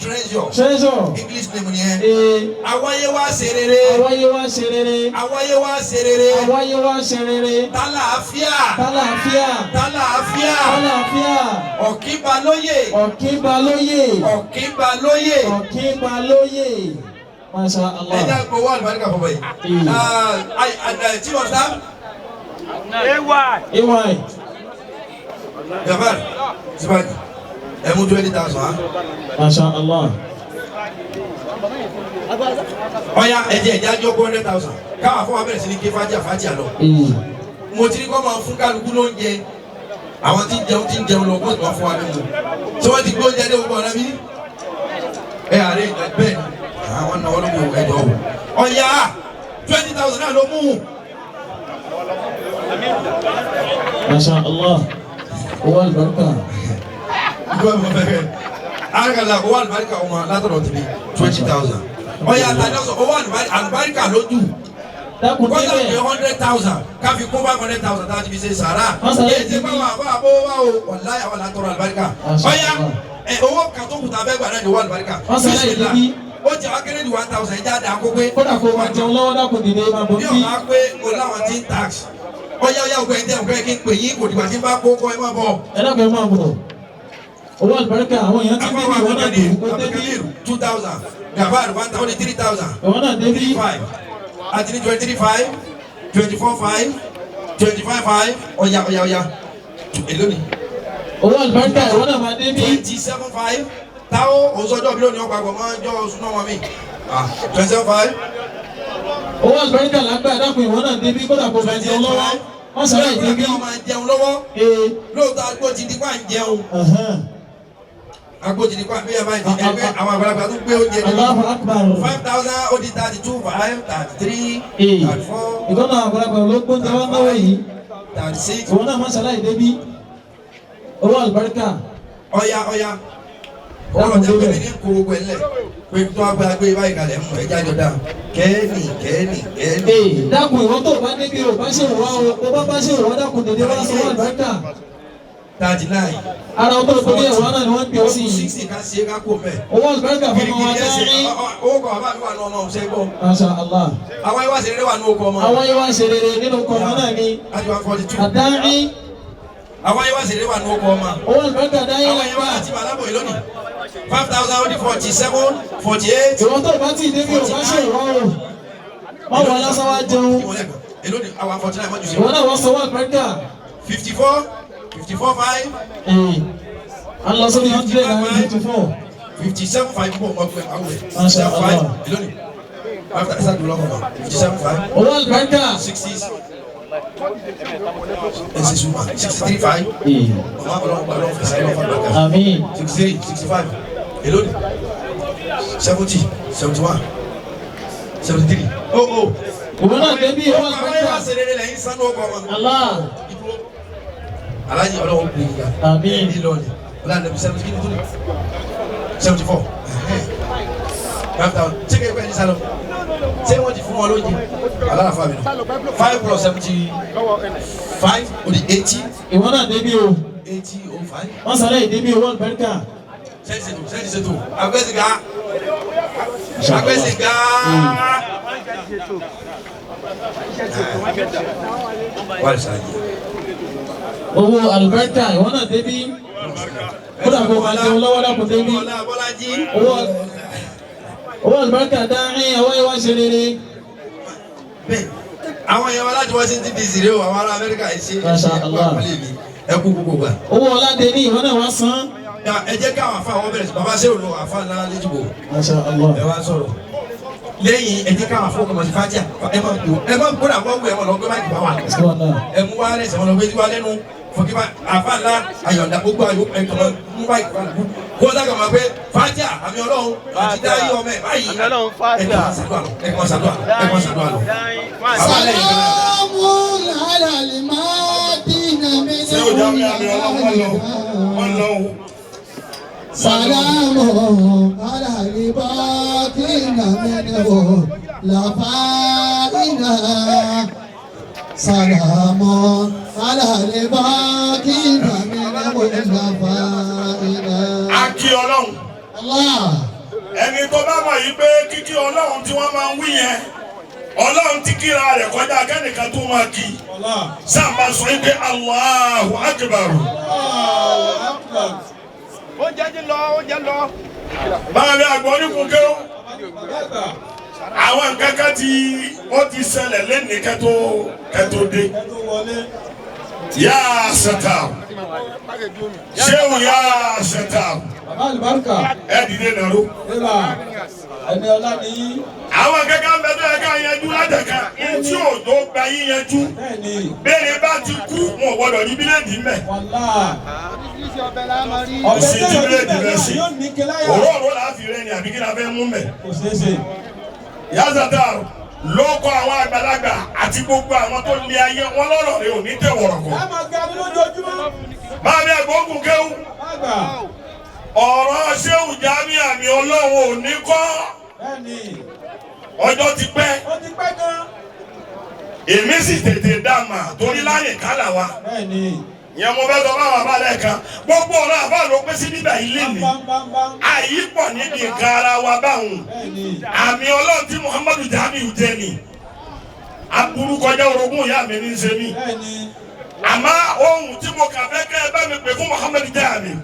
Speaker 6: Treasure.
Speaker 3: Treasure.
Speaker 6: English name nìyẹn.
Speaker 3: Ee.
Speaker 6: Awáyé wá ṣe rere.
Speaker 3: Awáyé wá ṣe rere.
Speaker 6: Awáyé wá ṣe rere.
Speaker 3: Awáyé wá ṣe rere.
Speaker 6: Tálàáfíà.
Speaker 3: Tálàáfíà.
Speaker 6: Tálàáfíà.
Speaker 3: Tálàáfíà.
Speaker 6: Ọ̀kínbalóyè.
Speaker 3: Ọ̀kínbalóyè.
Speaker 6: Ọ̀kínbalóyè.
Speaker 3: Ọ̀kínbalóyè. Masha Allah.
Speaker 6: Ẹ jẹ́ àgbọ̀wọ́ àlùbáríkà fọwọ́ yìí. Tí wọ́n sá.
Speaker 3: AY.
Speaker 6: Jafar, Sibani, ẹ mú 20,000.
Speaker 3: Masha Allah.
Speaker 6: Ọya ẹ jẹ́ ẹ̀jẹ̀ àjọ 100,000. Káwọn afọwọ́ bẹ̀rẹ̀ sí ní ké fájà fájà lọ. Mo ti ní kọ́ máa fún kálukú lóúnjẹ. Àwọn tí ń jẹun tí ń jẹun lọ kó tó wá fún wa mímu. Tí wọ́n ti gbé oúnjẹ dé gbogbo ọ̀nà bí? Ẹ àárẹ̀ ìgbà bẹ́ẹ̀ ni àwọn náwó ló mú ẹjọ́ o. Ọya 20,000 náà ló mú.
Speaker 3: Masha Allah. Owó àlùbáríkà.
Speaker 6: Arakala owó àlùbáríkà ọmọ látọ̀dọ̀ tèmi 20,000. Ọya àtàlẹ́ ọ̀sán owó àlùbáríkà lójú.
Speaker 3: Dákun
Speaker 2: Kọ́sà
Speaker 3: débẹ̀.
Speaker 2: pé 100,000 káfi kún 500,000 tá a ti fi ṣe sàrà.
Speaker 3: Wọ́n sàrà
Speaker 2: Kí ẹ ti bá wa bá a bó wa o wàláyà wà látọrọ àlùbáríkà.
Speaker 3: Masha
Speaker 2: Ọ̀ya
Speaker 3: Allah.
Speaker 2: ẹ owó kan tó kùtà bẹ́ẹ̀ gbà náà ni wọ́n àlùbáríkà.
Speaker 3: Wọ́n sàrà
Speaker 2: Bismillah.
Speaker 3: ìdíbí.
Speaker 2: Ó jẹ́ akéré ní 1,000 ẹja dà kó pé.
Speaker 3: Kódà kó máa jẹun lọ́wọ́ dákun dìde máa bọ̀
Speaker 2: Bí
Speaker 3: bí.
Speaker 2: ọ̀gá pé o láwọn tí ń tax. Ọ̀ya ọ̀ya ògbẹ́ ẹ̀jẹ̀ ògbẹ́ kí n pè yín kò dìgbà tí n bá kó kọ́ ẹ má bọ̀.
Speaker 3: Ẹ dákun ẹ máa bọ̀. Owó àlùbáríkà àwọn èèyàn ti ń débi ìwọ náà dé. Ó débí.
Speaker 2: 2,000 Gafar 1,000 3,000.
Speaker 3: Ìwọ náà débí.
Speaker 2: 5 àti ní 23,5 24,5 25,5 ọ̀ya ọ̀ya ọ̀ya èló ni.
Speaker 3: Owó àlùbáríkà ìwọ náà máa débí.
Speaker 2: 27,5 táwọn òǹsọjọ́ bí lónìí ọgbà gbọ̀ngàn ọjọ́ oṣù náà wọ́n mi 27,5.
Speaker 3: Owó àlùbáríkà lágbà dákun ìwọ náà débí kódà kó máa jẹun lọ́wọ́. Wọ́n sàrà ìdíbí.
Speaker 2: Kí wọ́n máa jẹun lọ́wọ́
Speaker 3: Ee.
Speaker 2: lóòótọ́ agbó ti di pa ń jẹun agbó ti di pa bí ẹ bá ń jẹ ẹgbẹ́ àwọn àgbàlagbà tó gbé oúnjẹ ní
Speaker 3: Allahu Akbar.
Speaker 2: 5,000 ó di 32,5 33
Speaker 3: Ee.
Speaker 2: 34
Speaker 3: Ìkọ́nà àgbàlagbà ló gbóúnjẹ wá náwó yìí.
Speaker 2: 36
Speaker 3: Ìwọ náà máa ṣàlàyé débí. Owó àlùbáríkà.
Speaker 2: ọ̀ya ọ̀ya ọ̀rọ̀ jẹ́ pé mi ní kó gbogbo ẹ̀ lẹ̀ pé tó agbé agbé báyìí kalẹ̀ ń mọ̀ ẹ́ jájọ dáa kẹ́ẹ̀nì kẹ́ẹ̀nì kẹ́ẹ̀nì.
Speaker 3: Ee dákun ìwọ tó o bá débi o bá ṣe wá o o bá bá ṣe wá dákun dèdè wá sọ wá àlùbáríkà.
Speaker 2: 39
Speaker 3: Ara ọtọ́ torí ẹ̀wá náà ni wọ́n ń pè ọ́ sí yìí.
Speaker 2: 60 ká ṣe é ká kó mẹ́.
Speaker 3: Owó àlùbáríkà fún ọmọ wa
Speaker 2: Girigiri ẹsẹ̀
Speaker 3: dárí.
Speaker 2: owó kan bàbá mi wà ní ọmọ ọ̀sẹ̀ gbọ́.
Speaker 3: Masha Allah.
Speaker 2: Àwọn ìwà ṣeré wà ní oko ọmọ.
Speaker 3: Àwọn yìí wá ṣe rere nínú ọkọ̀ ọmọ náà ni.
Speaker 2: Láti 142.
Speaker 3: Àdárí.
Speaker 2: Àwọn ìwà ṣeré wà ní oko ọmọ.
Speaker 3: Owó àlùbáríkà dáyé
Speaker 2: Àwọn ìwà àti bàlábò yìí lónìí. 5,000 ó di 47 48.
Speaker 3: Ìwọ tó o bá tí ì débi o bá ṣe ìwọ o. Má wọ lásán wá jẹun.
Speaker 2: Èló ni àwọn 49 mọ́jú sí.
Speaker 3: Ìwọ náà wọ́n sọ wá àlùbáríkà.
Speaker 2: 54 54 5
Speaker 3: Ee. A lọ sórí 154.
Speaker 2: 57 5 bọ̀ ọmọ pẹ̀ àwọn ẹ̀.
Speaker 3: Masha
Speaker 2: 57 5
Speaker 3: Allah.
Speaker 2: èló ni 5,000 dùn lọ́kọ̀ mọ́ 57 5.
Speaker 3: Owó àlùbáríkà.
Speaker 2: 60 ẹsẹ̀ sùnmà 63 5. Ọmọ ọlọ́run gba ọlọ́run fẹsẹ̀ ọlọ́run fàgbà.
Speaker 3: Àmín.
Speaker 2: 63 65 èló ni 70 71 73. Oh oh.
Speaker 3: Ìwọ náà débi owó
Speaker 2: Àwọn
Speaker 3: àlùbáríkà.
Speaker 2: ìwà ṣeré lẹ́yìn sanu ọkọ̀ ọmọ.
Speaker 3: Allah.
Speaker 2: Alhaji ọlọ́run kò yíga.
Speaker 3: Àmín.
Speaker 2: Ní lọ́ọ̀lì. Ọlọ́run nàbí 70 kí ni tó ní? 74. 5,000. Ṣé kẹ́kẹ́ ní sálọ? Ṣé wọ́n ti fún wọn lóúnjẹ? Aláàfáà mi nù. 5 plus 75 ó di 80.
Speaker 3: Ìwọ náà débi o.
Speaker 2: 80 oh 5.
Speaker 3: Wọ́n sàlẹ̀ ìdébí owó àlùbáríkà.
Speaker 2: Sẹ́yìn ṣètò sẹ́yìn ṣètò. Agbẹ́sìgá. Agbẹ́sìgá. Wàá ṣàyè.
Speaker 3: Owó àlùbáríkà ìwọ náà débi. Kódà kó máa jẹun lọ́wọ́ dákun débi.
Speaker 2: Ọlá Bọ́lájí.
Speaker 3: Owó àlùbáríkà dáhìn àwọn ìwà ṣe rere.
Speaker 2: Bẹ́ẹ̀ àwọn èèyàn wa láti Washington DC rèé o àwọn ará Amẹ́ríkà yìí ṣe
Speaker 3: Masha Allah.
Speaker 2: ẹ kú gbogbo gbà.
Speaker 3: Owó ọ̀làdé ní ìwọ náà wá san.
Speaker 2: Ẹ jẹ́ káwọn afa àwọn bẹ̀rẹ̀ sí baba ṣé òun àfa ńlá lẹ́jìbò
Speaker 3: Masha Allah.
Speaker 2: ẹ wá sọ̀rọ̀ lẹ́yìn ẹ jẹ́ káwọn afọ kọmọsí fatia ẹ má gbó ẹ má gbóná àwọn wù ẹ má lọ gbé máìkì bá wà ẹ mú wá lẹsẹ wọn lọ gbé wá lẹ́nu fọkíbá àfa ńlá ayọ̀ǹda gbogbo ayò ẹ kọmọ mú máìkì bá wà kó sáka ma pé fatia àmì ọlọ́run àti dáyé ọmọ ẹ báyìí ẹ kọ́ sàdúrà lọ ẹ kọ́ sàdúrà ẹ kọ́ sàdúrà lọ. Bàbá lẹ́yìn kan náà.
Speaker 4: سلام على المدينة من
Speaker 8: Ṣé o jáwé àmì ọlọ́run wọn lọ wọn lọ o.
Speaker 4: سلام على الباقين منه لفائنا سلام على الباقين منه لفائنا
Speaker 8: A kí ọlọ́run.
Speaker 4: الله
Speaker 8: Ẹni tó bá mọ̀ yìí pé kíkí ọlọ́run tí wọ́n máa ń wí yẹn ọlọ́run ti kíra rẹ̀ kọjá kẹ́nìkan tó máa kí. Sáàmbá sọ yìí pé Allahu Akbar.
Speaker 11: Oúnjẹ ti lọ, oúnjẹ lọ.
Speaker 8: Báwo ni àgbọ̀ oníkun kéwọ́? Àwọn nǹkan kan tí ó ti ṣẹlẹ̀ lẹ́nìí kẹ́tó dé. Yá sẹ́tà. Ṣéwù yá sẹ́tà.
Speaker 13: Bàbá àlùbáríkà.
Speaker 8: Ẹ dìde nàró.
Speaker 13: Bébà ẹni ọlá ní.
Speaker 8: Àwọn kankan bẹ tó yẹ ká yanjú látẹ̀ka ntí òjò gba yíyanjú.
Speaker 13: Bẹ́ẹ̀ni.
Speaker 8: Bẹ́ẹ̀ni bá ti kú wọn ò gbọdọ̀ ní bíléèdì mẹ́.
Speaker 13: Wàlá.
Speaker 8: Kò sí ti bíléèdì
Speaker 13: bẹ́ẹ̀
Speaker 8: bẹ́ẹ̀ sí.
Speaker 13: yóò ní kí láyà.
Speaker 8: Òróró là á fi rẹ́ ni àbí kí la fẹ́ mú mẹ́.
Speaker 13: Kò ṣeé ṣe.
Speaker 8: Yázàtà ló kọ àwọn àgbàlagbà àti gbogbo àwọn tó lé ayé wọn lọ́rọ̀ rẹ ò ní tẹ̀ wọ̀rọ̀kọ̀.
Speaker 13: Ẹ máa ga ní lójoojúmọ́.
Speaker 8: Báàmí àgbógun kéwú.
Speaker 13: Àgbà.
Speaker 8: Ọ̀rọ̀ Ṣéwù Jamiu àmì Ọlọ́run ò ní kọ́.
Speaker 13: Bẹ́ẹ̀ni.
Speaker 8: Ọjọ́ ti pẹ́.
Speaker 13: Ó ti pẹ́ gan.
Speaker 8: Èmi sì tètè dá mà torí láyè kálà wa. Ìyẹn mo fẹ́ sọ fún àwọn àbálẹ̀ kan. Gbogbo ọ̀rọ̀ àbá ló pín sí bíbá ilé mi. Àyípọ̀ níbi nǹkan ara wa báwọn. Àmì Ọlọ́run tí Muhammadu Jamiu jẹ ni. Aburú kọjá orogún ìyá mi ní í ṣe mí. Àmọ́ ohun tí mo kà fẹ́ kẹ́ ẹ bá mi pè fún Muhammadu Jamiu.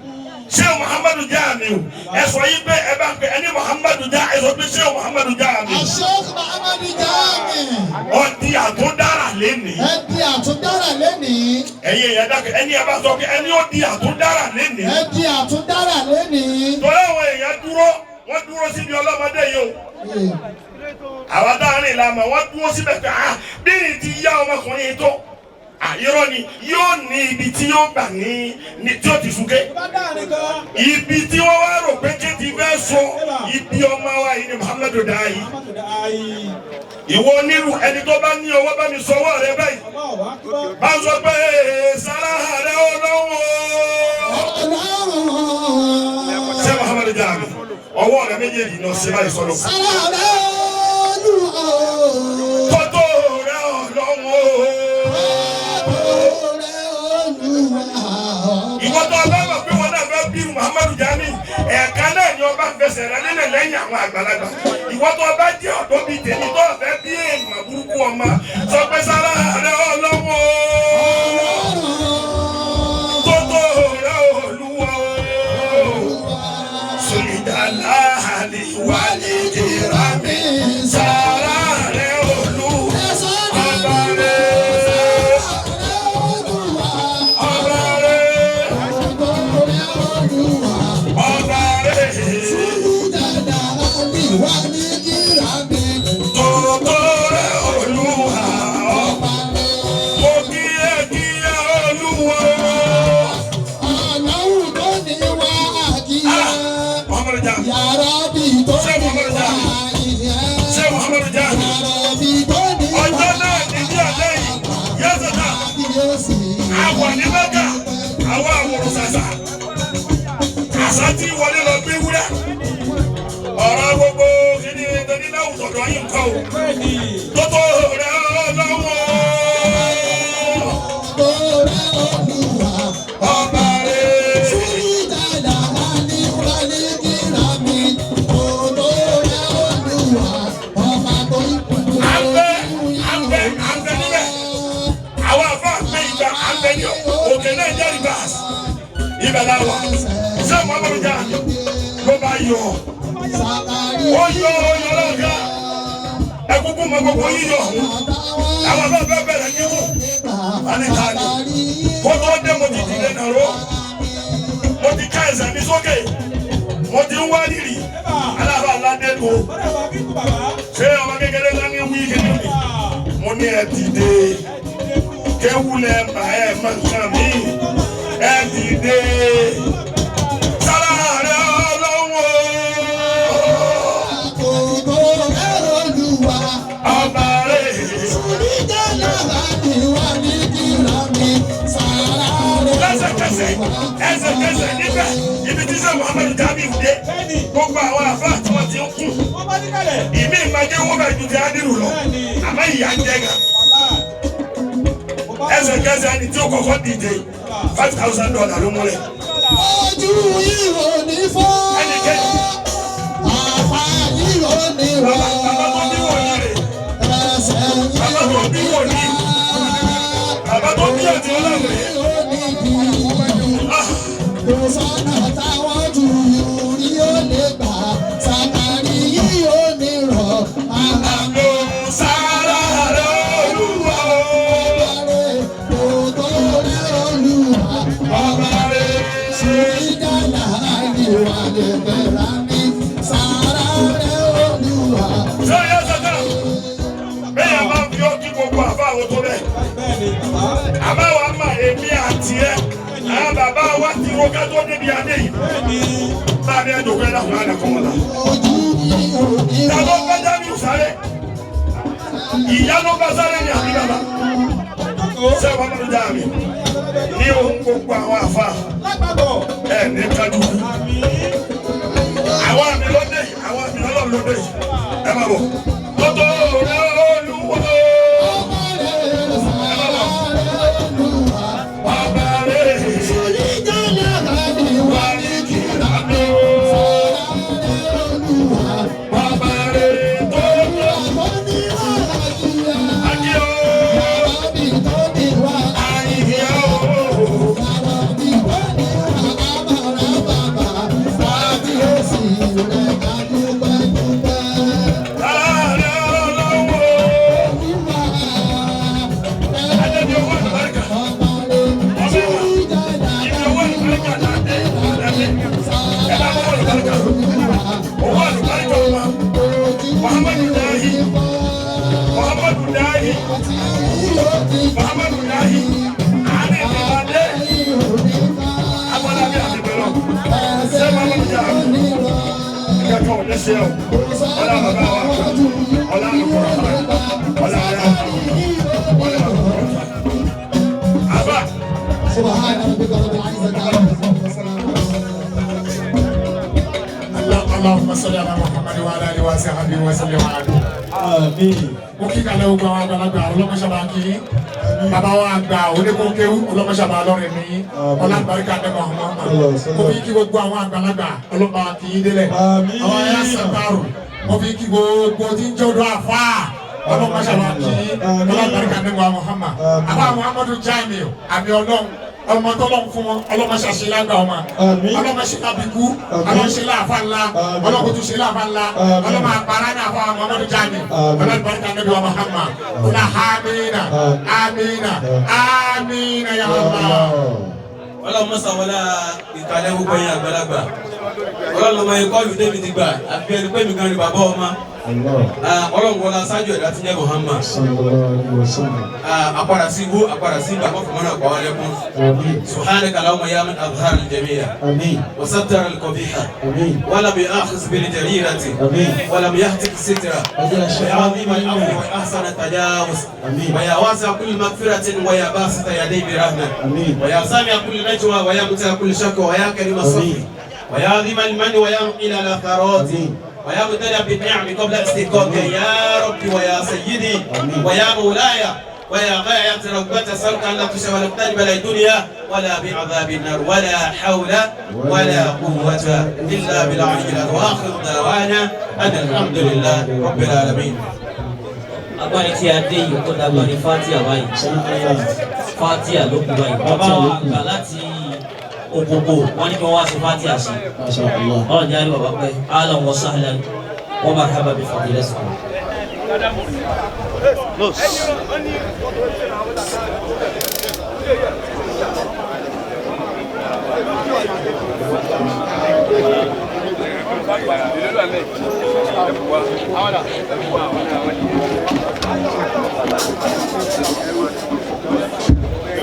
Speaker 8: Ṣé Muhammadu Jamiu? Ẹ sọ yí pé ẹ bá pè ẹni Muhammadu Jamiu. Ẹ sọ pé ṣé Muhammadu Jamiu?
Speaker 14: Sheikh Muhammadu Jami.
Speaker 8: Ọtí àtúndára lénìí.
Speaker 14: Ẹ di àtúndára lénìí.
Speaker 8: Ẹ̀yin èèyàn dákẹ́ ẹni ẹ bá sọ pé ẹni ó di àtúndára lénìí.
Speaker 14: Ẹ di àtúndára lénìí.
Speaker 8: Torí àwọn èèyàn dúró, wọ́n dúró síbi ọlọ́mọdé yìí o. Àwa dáhùn ìlànà wọ́n dúró síbẹ̀ pé ah bí ní ti yá ọmọkùnrin yìí tó. Àyírọ́ ni yóò ní ibi tí yóò gbà ní tí ó ti súnké. Ibi tí wọ́n wá rò pé kí ti fẹ́ sọ ibi ọmọ wa yìí ni Muhammadu Dayi. Ìwọ onílù ẹni tó bá ní ọwọ́ bá mi sọwọ́ rẹ báyìí. Bá ń sọ pé sara rẹ ọlọ́wọ́. Ṣé Muhammadu Jami? Ọwọ́ rẹ méjèèjì náà ṣe báyìí sọ̀rọ̀.
Speaker 14: Sara rẹ Olúwa.
Speaker 8: Tọ́tò rẹ ọlọ́wọ́. Ìwọ tó ọba mọ̀ pé wọn náà fẹ́ bí Muhammadu Jami, ẹ̀ka náà ni ọba fẹsẹ̀ rẹ lélẹ̀ lẹ́yìn àwọn àgbàlagbà. Ìwọ tó ọba jẹ́ ọ̀dọ́ bíi tèmi tó fẹ́ bí èèmọ̀ burúkú ọmọ sọ pé sára rẹ ọlọ́wọ́. Tótó rẹ Olúwa Sùlìdàlá àlìwálé jìrà mi. Sára rẹ Olúwa. Ọba rẹ. Ọba rẹ. Ọba rẹ. Tótó rẹ Olúwa. Mo kí ẹ kí ẹ Olúwa.
Speaker 14: Aláwù tó ní wá àjíyá.
Speaker 8: Muhammadu Jami.
Speaker 14: Yàrá bí tó
Speaker 8: Ṣé
Speaker 14: ní
Speaker 8: Muhammadu
Speaker 14: wá
Speaker 8: Jami?
Speaker 14: àjíyá.
Speaker 8: Ṣé Muhammadu Jami?
Speaker 14: Yàrá bí tó ní wá
Speaker 8: Ọjọ́ náà ní bí ọjọ́ yìí. Yẹ́sẹ̀ náà.
Speaker 14: àjíyèsí.
Speaker 8: Àwọ̀ ní Mẹ́kà. Àwọn àwòrán ṣàṣà. Àṣà tí wọlé lọ gbé wúrẹ́. Ọ̀rọ̀ gbogbo kìíní torí náà tọ̀dọ̀ yìí ń kọ́ o. Tótó rẹ̀ ọlọ́wọ́.
Speaker 14: Tó rẹ Olúwa.
Speaker 8: Ọba rẹ̀.
Speaker 14: Sùlìdàlá àlìwálé jìrà mi. Tó rẹ Olúwa. Ọba tó ń
Speaker 8: Àbẹ àbẹ àbẹ níbẹ̀. Àwọn àfa àgbẹ̀ ìgbà àbẹ ní òkè náà jẹ́ rìbáàsì. Ibẹ̀ la wà. Ṣé Muhammadu Jami ló bá yọ? Ó yọ ó yọ lọ́ọ̀ká. Ẹkúkú mọ gbogbo yíyọ ọ̀hún. Àwọn bá bẹ́ẹ̀ bẹ̀rẹ̀ kíkù. Anita ni. Kó tó dé mo ti dìde nàró. Mo ti ká ẹsẹ̀ mi sókè. Mo ti ń wá rírì. Alábà aládé tó. Ṣé ọmọ kékeré náà ní wí kékeré mi? Mo ní ẹ dìde. Kéwulẹ̀ mà ẹ mọ nǹkan mi. Ẹ dìde. Sára rẹ ọlọ́wọ́.
Speaker 14: Tó rẹ Olúwa.
Speaker 8: Ọba rẹ̀.
Speaker 14: Sùlìdàlá àlìwálé jìrà mi. Sàrà rẹ
Speaker 8: Lẹ́sẹ̀kẹsẹ̀ ẹsẹ̀kẹsẹ̀ níbẹ̀ ibi tí sẹ́ Muhammadu Jamiu dé. Gbogbo àwọn àfáà tí wọ́n ti ń kú. Ìmí ìmàjẹ́ wọ́n bẹ̀ ju ti Ádìrú lọ. Àmọ́ ìyá ń jẹ gan. Ẹsẹ̀kẹsẹ̀ ẹni tí ó kọ́kọ́ dìde $5,000 ló múlẹ̀.
Speaker 14: Ojú ìrò ní fọ́.
Speaker 8: Ẹnikẹ́ni
Speaker 14: Àpá ìrò ní rọ̀.
Speaker 8: bàbá tó bí wòlíì rè.
Speaker 14: Ẹsẹ̀
Speaker 8: Bàbá tó bí wòlíì. Bàbá tó bí ọ̀tí ọlọ́run rè.
Speaker 14: ìrò ní bí. Kò sọ́nà táwọn jù rí ó lè gbà. Sàkàrí yìí ó ní rọ̀. Àlàmú
Speaker 8: Àlọ́ sára rẹ̀ Olúwa o.
Speaker 14: rẹ̀ kò tó rẹ̀ Olúwa.
Speaker 8: Ọba rẹ̀.
Speaker 14: Sùlìdàlá àlìwálé bẹ̀rẹ̀ mi. Sàrà rẹ̀ Olúwa.
Speaker 8: Ṣé yẹ sọ́tà? Bẹ́ẹ̀ máa ń fi ọtí gbogbo àfa àwọn tó bẹ́ẹ̀. Àmọ́ wa mà èmi àti ẹ. Àwọn bàbá wa ti ro ká tó débi adé yìí. Láàbí ẹjọ́ pé láwọn àná kọ́ wọn la.
Speaker 14: Ojú ìrò ní
Speaker 8: Ta
Speaker 14: rọ̀.
Speaker 8: ló bá Jamiu sáré? Ìyá ló bá sáré ní àbí bàbá? Ṣé wàá mọ̀ níjà mi? Ní ohun gbogbo àwọn àfa ẹ̀ ní kájú. Àwọn àmì ló dé yìí, àwọn àmì ọlọ́run ló dé yìí. Ẹ máa bọ̀. Tótó rẹ̀ Olúwa.
Speaker 14: Ọba rẹ̀
Speaker 8: Ní ṣe o. Ọlá bàbá wa. Ọlá àlùkòrò. Ọlá àlùkòrò. Ọlá àlùkòrò. Àbá.
Speaker 14: سبحان ربك رب العزة عما يصفون وسلام على المرسلين.
Speaker 15: اللهم صل على محمد وعلى اله وصحبه وسلم. Àmín. Mo kí kalẹ̀ ogun àwọn àgbàlagbà ọlọ́mọṣàbà kí bàbá wa àgbà oníkókéwú ọlọ́mọṣàbà lọ́rẹ̀ mi ọlọ́mọbaríkà dẹ́mọ̀ ọmọ mo fi kí gbogbo àwọn àgbàlagbà ọlọ́mọba kì í délẹ̀ àwọn ẹ̀yà sàtàrù mo fi kí gbogbo tí ń jẹ́ odò àfáà ọlọ́mọṣàbà kí ọlọ́mọbaríkà dẹ́mọ̀ Muhammad àbá Muhammadu Jamiu àmì ọlọ́run ọmọ tọ́lọ́ fún wọn ọlọ́mọṣàṣe lágbà ọmọ ọlọ́mọṣe lábìkú ọlọ́mọṣe láàfà ńlá ọlọ́kùtùṣe láàfà ńlá ọlọ́mọ àpárá ní àfọ Muhammadu Jamiu ọlọ́mọbaríkà dẹ́mọ̀ Muhammad ọlọ́ amina amina amina ya Allah.
Speaker 11: Ọlọ́run mọ́sá wọlá ìkàlẹ̀ gbogbo yẹn àgbàlagbà ọlọ́run ọmọ yẹn kọ́ọ̀lù débi ti gbà àfi ẹni pé mi gan ni bàbá ọmọ ọlọ́run wọlá ṣáájú ẹ̀dá tí ń jẹ́ Muhammad àpàdà sí ibú àpàdà sí ìgbà kọfí mọ́nà àpàwọ́ lẹ́kún subhanaka Allahumma ya man azhara al-jami'a wa sattara al-qabiha wa lam yu'akhidh bil-jarirati wa lam yahtik sitra ya 'azim al-'afwi wa ahsan at-tajawuz wa ya wasi'a kulli maghfiratin wa ya basita yadayhi bi rahmah wa ya sami'a kulli najwa wa ya muta'a kulli shakwa wa ya karim as-safri wa ya 'azim al-manni wa ya muqila al-atharat ويا مبتدأ بالنعم قبل استحقاقها يا ربي ويا سيدي ويا مولاي ويا غاية رغبة سلك أن لا تشغل بلا الدنيا ولا بعذاب النار ولا حول ولا قوة إلا بالعلي العظيم. وآخر دعوانا أن الحمد لله رب العالمين.
Speaker 5: Agbáni tí a dé yìí kó dàgbà ní Fatia báyìí. Fatia ló kú báyìí. Bàbá wa gbà láti Òkòkò wọn ní kí wọ́n wá sí Fatia sí. Ọlọ́run jẹ́ àríwá bàbá pẹ́. Ahlan wa sahlan wa marhaban bi fadilatikum.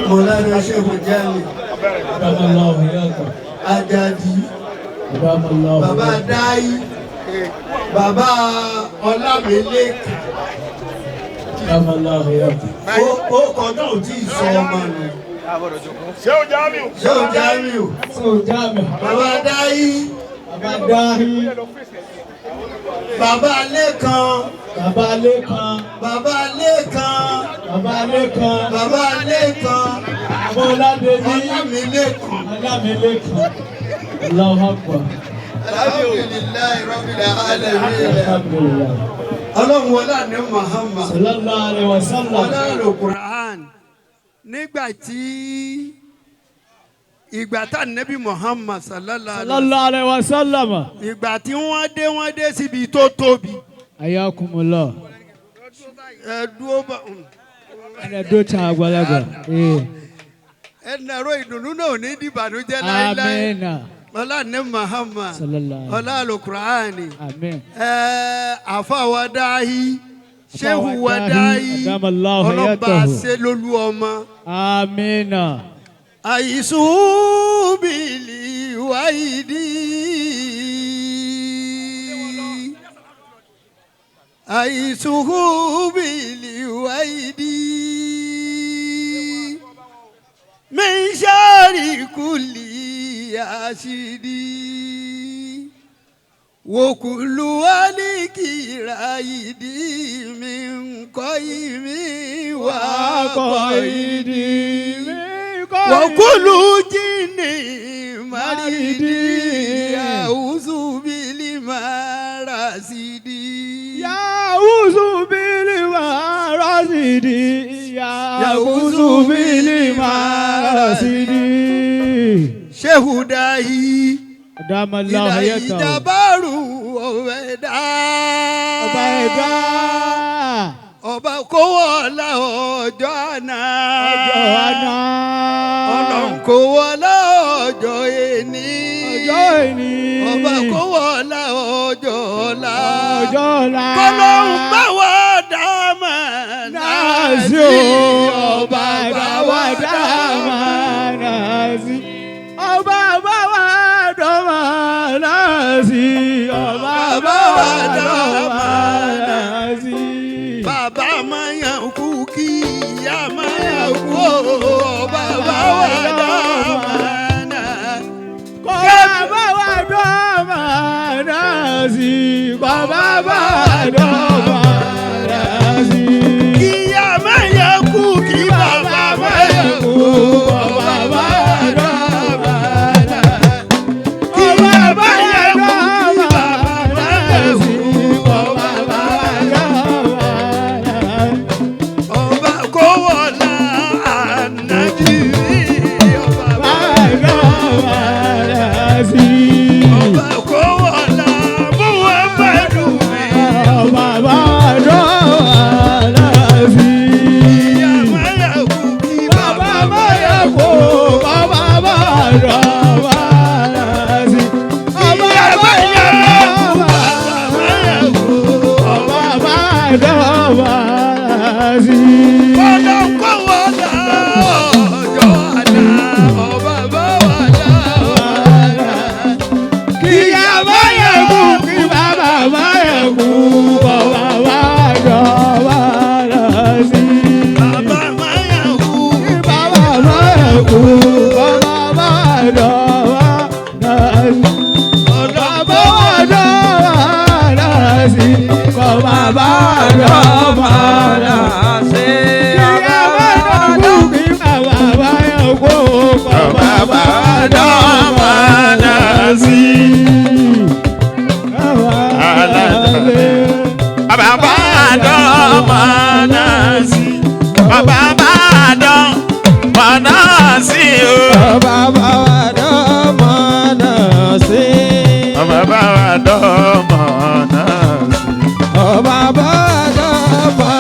Speaker 4: Mọ̀lánà Ṣéhù Jami. Ajadi. Bàbá Dáyí. Bàbá Ọlámilékan. Ó kọ náà ò tí ì sọ ọmọ nù.
Speaker 8: Ṣéhù Jamiu.
Speaker 4: Ṣéhù Jamiu. Bàbá Dáyí. Bàbá Lékan.
Speaker 13: Bàbá Lékan.
Speaker 4: Bàbá Lékan.
Speaker 13: Bàbá Lékan.
Speaker 4: Bàbá Lékan.
Speaker 13: Bàbá Ọládélé.
Speaker 4: Ọlámilékan.
Speaker 13: Ọlámilékan. Allahu Akbar.
Speaker 4: Alhamdulillahi Rabbil Alamin.
Speaker 13: Alhamdulillah.
Speaker 4: Ọlọ́run wọlá ní Muhammad.
Speaker 13: Sallallahu alaihi wasallam.
Speaker 4: Wọlá Al-Qur'an. Nígbà tí ìgbà tá nẹ́bí Muhammad
Speaker 13: sallallahu alaihi wasallam.
Speaker 4: Ìgbà tí wọ́n dé síbi tó tóbi.
Speaker 13: Ayakumullah.
Speaker 4: Ẹ dúró bá.
Speaker 13: Ẹ dúró tán àgbàlagbà.
Speaker 4: Ẹ nàró ìdùnnú náà ò ní dìbànújẹ́ láéláé.
Speaker 13: Amina.
Speaker 4: Ọlá ní Muhammad.
Speaker 13: Sallallahu.
Speaker 4: Ọlá Al-Qur'ani.
Speaker 13: Amen.
Speaker 4: Ẹ àfàwọ̀ dáhí. Ṣéhù wa dáhí.
Speaker 13: Adamallahu
Speaker 4: Ọlọ́ba
Speaker 13: hayatahu.
Speaker 4: ṣe lólú ọmọ.
Speaker 13: Amina.
Speaker 4: Àìsùnbìlì wáyìdí. Àìsùnbìlì wáyìdí. Min ṣáàrì kùlì àṣìdí. Wòkùlù wálìkì ráyìdí mi ń kọ́ ìmí wà kọ́ ìdí. Wòkùlù jìnnì márìdí. Yàwùsù bìlì márasìdí.
Speaker 13: Yàwùsù bìlì márasìdí. Yàwùsù bìlì márasìdí.
Speaker 4: Ṣéhù Dáhí.
Speaker 13: Adamallahu
Speaker 4: Ìlà
Speaker 13: hayatahu.
Speaker 4: ìjàbárù ọ̀wẹ̀dá.
Speaker 13: Ọba ẹ̀dá.
Speaker 4: Ọba kówó ọ̀la ọjọ́ àná.
Speaker 13: Ọjọ́ àná.
Speaker 4: Ọlọ́run kówó ọ̀la ọjọ́ ẹni.
Speaker 13: Ọjọ́ ẹni.
Speaker 4: Ọba kówó ọ̀la ọjọ́ ọ̀la.
Speaker 13: Ọjọ́ ọ̀la.
Speaker 4: Kọ́lọ́hún bá wà dá mà
Speaker 13: náà sí o. Ọba bá wà dá mà náà sí. Ọba bá wà dá mà náà sí. Ọba bá Ọba bá dọ́mọ náà sí.
Speaker 8: Kíyá má yẹ kú kí bàbá má yẹ kú.
Speaker 13: Ọba bá dọ́mọ náà.
Speaker 8: Kíyá má yẹ kú kí bàbá má yẹ kú.
Speaker 13: Ọba bá dọ́mọ náà.
Speaker 8: Ọba kó wọlá ànájì ọba
Speaker 13: Bá dọ́mọ náà sí.
Speaker 8: Ọba kó wọlá Muhammadu mi.
Speaker 13: Ọba bá dọ́mọ náà sí.
Speaker 8: Kíyá má yẹ kú kí
Speaker 13: Bàbá má yẹ kó, bàbá bá dọ́mọ náà sí. Ọba bá
Speaker 8: yẹ kú,
Speaker 13: dọ́mọ
Speaker 8: bàbá má yẹ kú.
Speaker 13: Ọba bá dọ́mọ náà sí.
Speaker 8: Kọ́lá kó wọlá ọjọ́ àná ọba bá wọlá ọ̀la.
Speaker 13: Kíyá má yẹ kú, kí bàbá má yẹ kú, bàbá bá dọ́mọ náà sí.
Speaker 8: Bàbá má yẹ kú.
Speaker 13: Kí bàbá má yẹ kú, bàbá bá dọ́mọ náà sí.
Speaker 8: Ọ̀dọ́
Speaker 13: Bàbá wa dọ́mọ náà sí, bàbá bá dọ́mọ náà sí. Kíyá má yẹ kú, kí bàbá má yẹ kú, bàbá bá dọ́mọ náà sí.
Speaker 3: Bàbá dọ́mọ náà sí. Bàbá dọ́mọ náà sí o.
Speaker 13: Bàbá wa dọ́mọ náà sí.
Speaker 3: Bàbá dọ́mọ náà sí.
Speaker 13: Bàbá dọ́mọ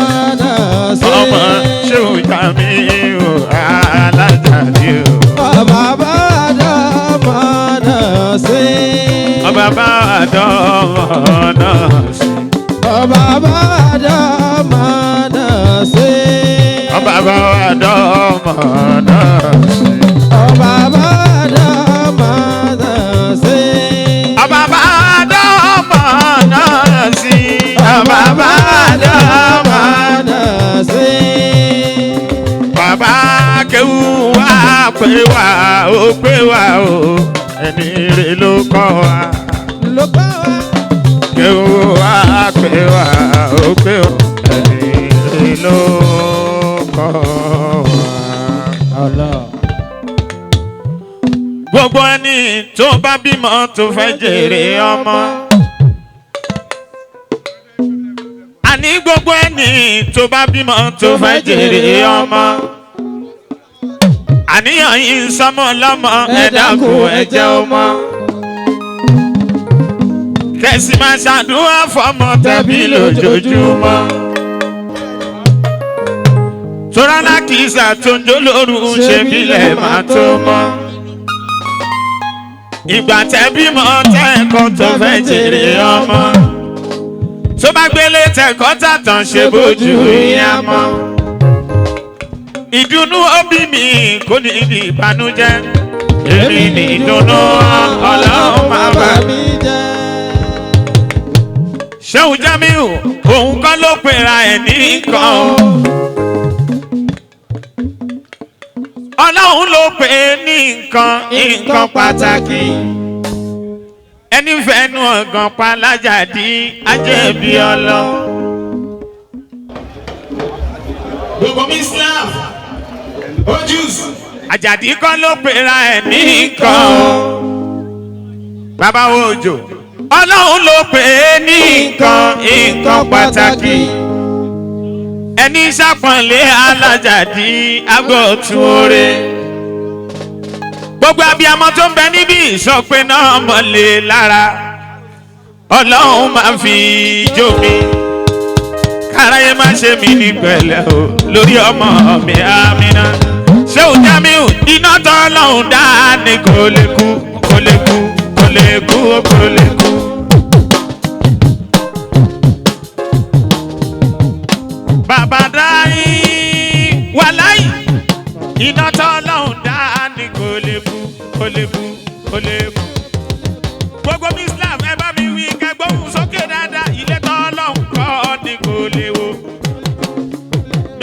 Speaker 13: náà sí.
Speaker 3: Ọmọ ṣéun Jamiu alájàdí o.
Speaker 13: Bàbá dọ́mọ náà sí.
Speaker 3: Bàbá dọ́mọ náà sí.
Speaker 13: Bàbá dọ́mọ náà sí.
Speaker 3: Bàbá dọ́mọ náà sí.
Speaker 13: Bàbá dọ́mọ náà sí.
Speaker 3: Bàbá dọ́mọ náà sí. Bàbá dọ́mọ
Speaker 13: náà sí.
Speaker 3: Bàbá kéwú wá pé wá ó pé wá o ẹni rè ló kọ́ wa.
Speaker 13: Ló kọ́ wa.
Speaker 3: Kéwú wá pé wá ó pé wá ẹni rè ló kọ́ wa.
Speaker 13: Allah.
Speaker 3: Gbogbo ẹni tó bá bímọ tó fẹ́ jèrè ọmọ. Àní gbogbo ẹni tó bá bímọ tó fẹ́ jèrè ọmọ. Àníyàn yìí ń sọmọ lọ́mọ ẹ dákun ẹ jẹ́ ó mọ́. Kẹ̀sì máa ṣàdúrà fọmọ tẹ̀bí lójoojúmọ́. Torálá kìsà tó ń jó lóru ṣe bílẹ̀ máa tó mọ́. Ìgbà tẹ́ bímọ tẹ́ẹ̀kọ́ tó fẹ́ jèrè ọmọ. Tó bá gbélé tẹ̀kọ́ tàtàn ṣe bójú ìyá mọ́. Ìdùnnú òbí mi kò ní di ìbànújẹ́. Èmi ní ìdùnnú Ọlọ́run máa bá mi.
Speaker 13: jẹ́.
Speaker 3: Ṣéun Jamiu òun kọ́ ló pera ẹ̀ ní nǹkan o. Ọlọ́run ló pè é ní nǹkan nǹkan pàtàkì. Ẹni fẹ́nu ọ̀gàn pa lájàdí ajẹ́bí ọlọ. Gbogbo Islam ojús. Àjàdí kọ́ ló pera ẹ̀ ní nǹkan o. Bàbá wo òjò. Ọlọ́run ló pè é ní nǹkan nǹkan pàtàkì. Ẹni ṣàpọ̀nlé alájàdí agbóòtún oore. Gbogbo abiyamọ tó ń bẹ níbí sọ pé náà mọ̀lẹ́ lára. Ọlọ́run máa fi jó mi. Káráyé má ṣe mí ní pẹ̀lẹ́ o lórí ọmọ mi Amina. Ṣéun Jamiu iná tọ́lọ́hún dá ní kò lè kú kò lè kú kò lè kú kò lè kú. Bàbá dáì wàláì iná tọ́lọ́hún dá ní kò lè kú kò lè kú kò lè kú. Gbogbo Islam ẹ bá mi wí kẹgbóhùn sókè dáadáa ilé tọ́lọ́hún kọ́ ni kò lè wó.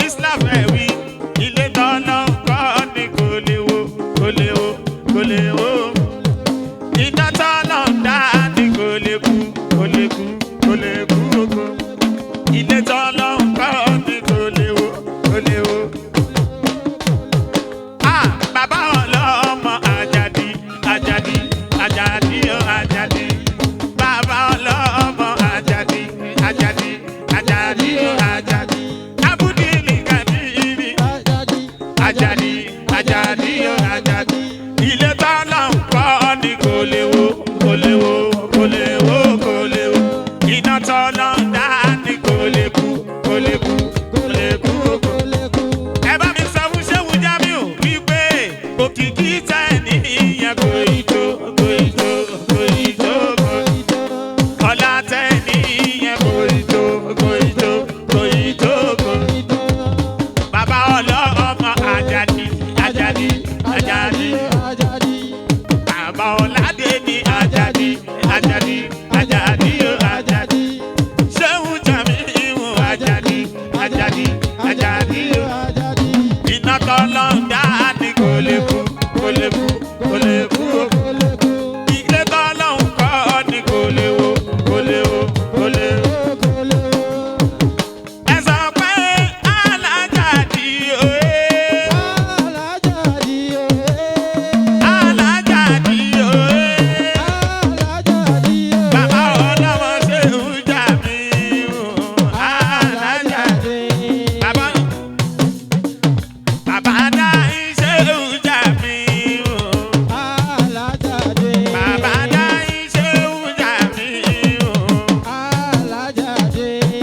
Speaker 3: Islam ẹ wí ilé tọ́lọ́hún kọ́ ni kò lè wó kò lè wó kò lè wó. kò lè wó, kò lè wó, kò lè wó. Iná tọ́lọ́ ń dá ní kò lè kú, kò lè kú, kò lè kú, kò lè kú. Ẹ bá mi sọ fún Ṣéhù Jamiu wípé òkìkí tẹ̀ ní ìyẹn kò ì tó, kò ì tó, kò ì tó, kò ì tó. Ọlá tẹ̀ ní ìyẹn kò ì tó, kò ì tó, kò ì tó, kò ì tó. Bàbá ọlọ́mọ Àjàdí, Àjàdí, Àjàdí. Bàbá Ọládé ní Àjàdí, Àjàdí, Àjàdí, ó Àjàdí. Ṣéhù Jamiu Àjàdí, Àjàdí, Àjàdí, ó iná tọ́lọ́ ń dá ní kò lè kú, kò lè kú, kò lè kú, ilé tọ́lọ́ ń kọ́ ní kò lè wó, kò lè wó, kò lè wó. Ẹ sọ pé Alájàdí òye. Alájàdí òye. Bàbá ọlọ́mọ Ṣéhù Jamiu. Alájàdí. Bàbá Bàbá dá Ṣéhù Jamiu. Bàbá dá Ṣéhù Jamiu.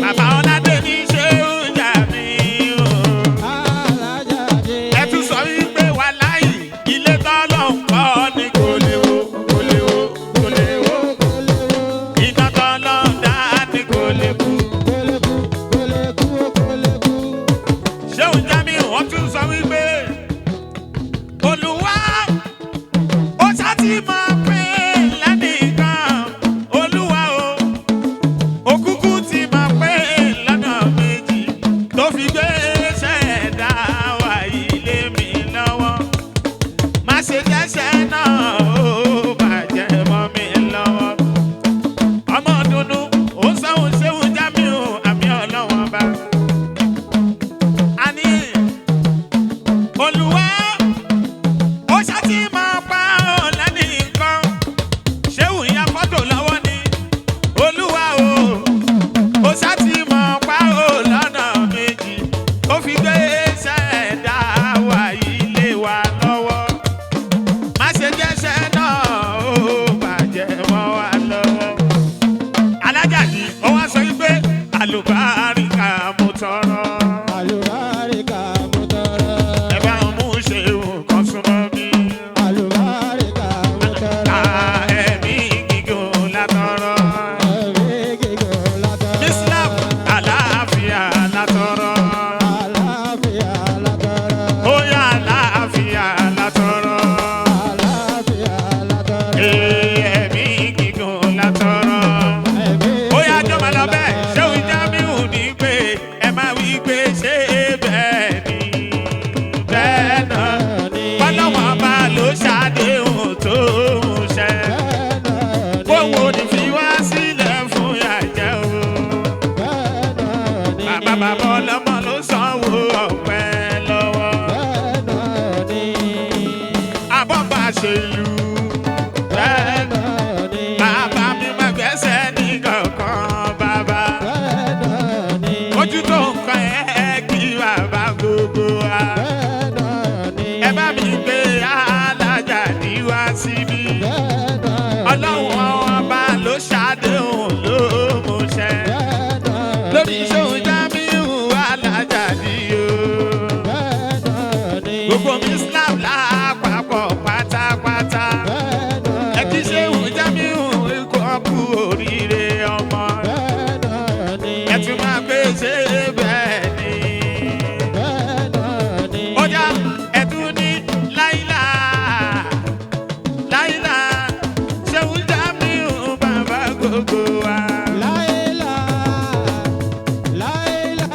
Speaker 3: Bàbá Ọládé ní Ṣéhù Jamiu. Ẹ tún sọ wípé wàláhì ilé tọ́lọ̀ ń kọ́ ni kò lè wó, kò lè wó, kò lè wó. Iná tọ́lọ̀ ń dá ni kò lè kú. Ṣéhù Jamiu wọ́n tún sọ wípé Olúwa ó ṣáàtì máa pé lẹ́nìkan Olúwa o òkúkú ti máa pé lọ́nà méjì tó fi gbé ṣẹ̀dá wa ilé mi lọ́wọ́ má ṣe jẹ́ṣẹ́ náà ó bàjẹ́ mọ́ mi lọ́wọ́ ọmọ dúdú ó sáwọn Ṣéhù Jamiu àmì ọlọ́wọ́n bá a ní Olúwa ó ṣáàtì máa pa ọ́ lẹ́nìkan Ṣéhù ya fọ́tò lọ́wọ́ ni Olúwa o ó ṣáàtì máa pa ọ́ lọ́nà méjì ó fi gbé ṣẹ̀dá wa ilé wa lọ́wọ́ má ṣe jẹ́ṣẹ́ náà ó bàjẹ́ mọ́ wa lọ́wọ́. Alájàdí ó wá sọ wípé àlùbáríkà mo tọrọ.
Speaker 13: Àlùbáríkà mo tọrọ.
Speaker 3: Ẹ bá ń mú Ṣéhù kan súnmọ́ mi.
Speaker 13: Àlùbáríkà mo tọrọ.
Speaker 3: Ẹ̀mí gígùn látọrọ.
Speaker 13: Ẹ̀mí gígùn látọrọ.
Speaker 3: Islam àlàáfíà látọrọ.
Speaker 13: Àlàáfíà látọrọ.
Speaker 3: Ó yá àlàáfíà látọrọ.
Speaker 13: Àlàáfíà látọrọ.
Speaker 3: Ẹ̀mí gígùn látọrọ. Ó yá jọba lọ bẹ́ẹ̀ Ṣéhù Jamiu ní pé ẹ máa wí pé ṣé bẹ́ẹ̀ ni bẹ́ẹ̀ náà. Bọ́lọ́wọ́n bá ló ṣàdéhùn tó ń ṣẹ. Bóun ò ní fi wá sílẹ̀ fún àjẹ́ o. Bàbá bàbá ọlọ́mọ ló sanwó ọ̀pẹ lọ́wọ́. Abọ́bà ṣe lù. Bẹ́ẹ̀ bàbá mi máa gbẹ́sẹ̀ ní kankan bàbá. Ojú tó nǹkan ẹ̀ kí bàbá gbogbo wa. Ẹ bá mi gbé Alájàdí wá síbí. Ọlọ́run ọba ló ṣàdéhùn ló mú ṣẹ. Lórí Ṣéhù Jamiu Alájàdí o. Gbogbo Islam lápapọ̀ pátápátá. Ẹ kí Ṣéhù Jamiu ikú ọkú oríire ọmọ. Ẹ tún máa gbé ṣe bẹ́ẹ̀ ni. Ọjà ẹ tún ní láìlà láìlà Ṣéhù Jamiu bàbá gbogbo wa.
Speaker 13: Láìlà láìlà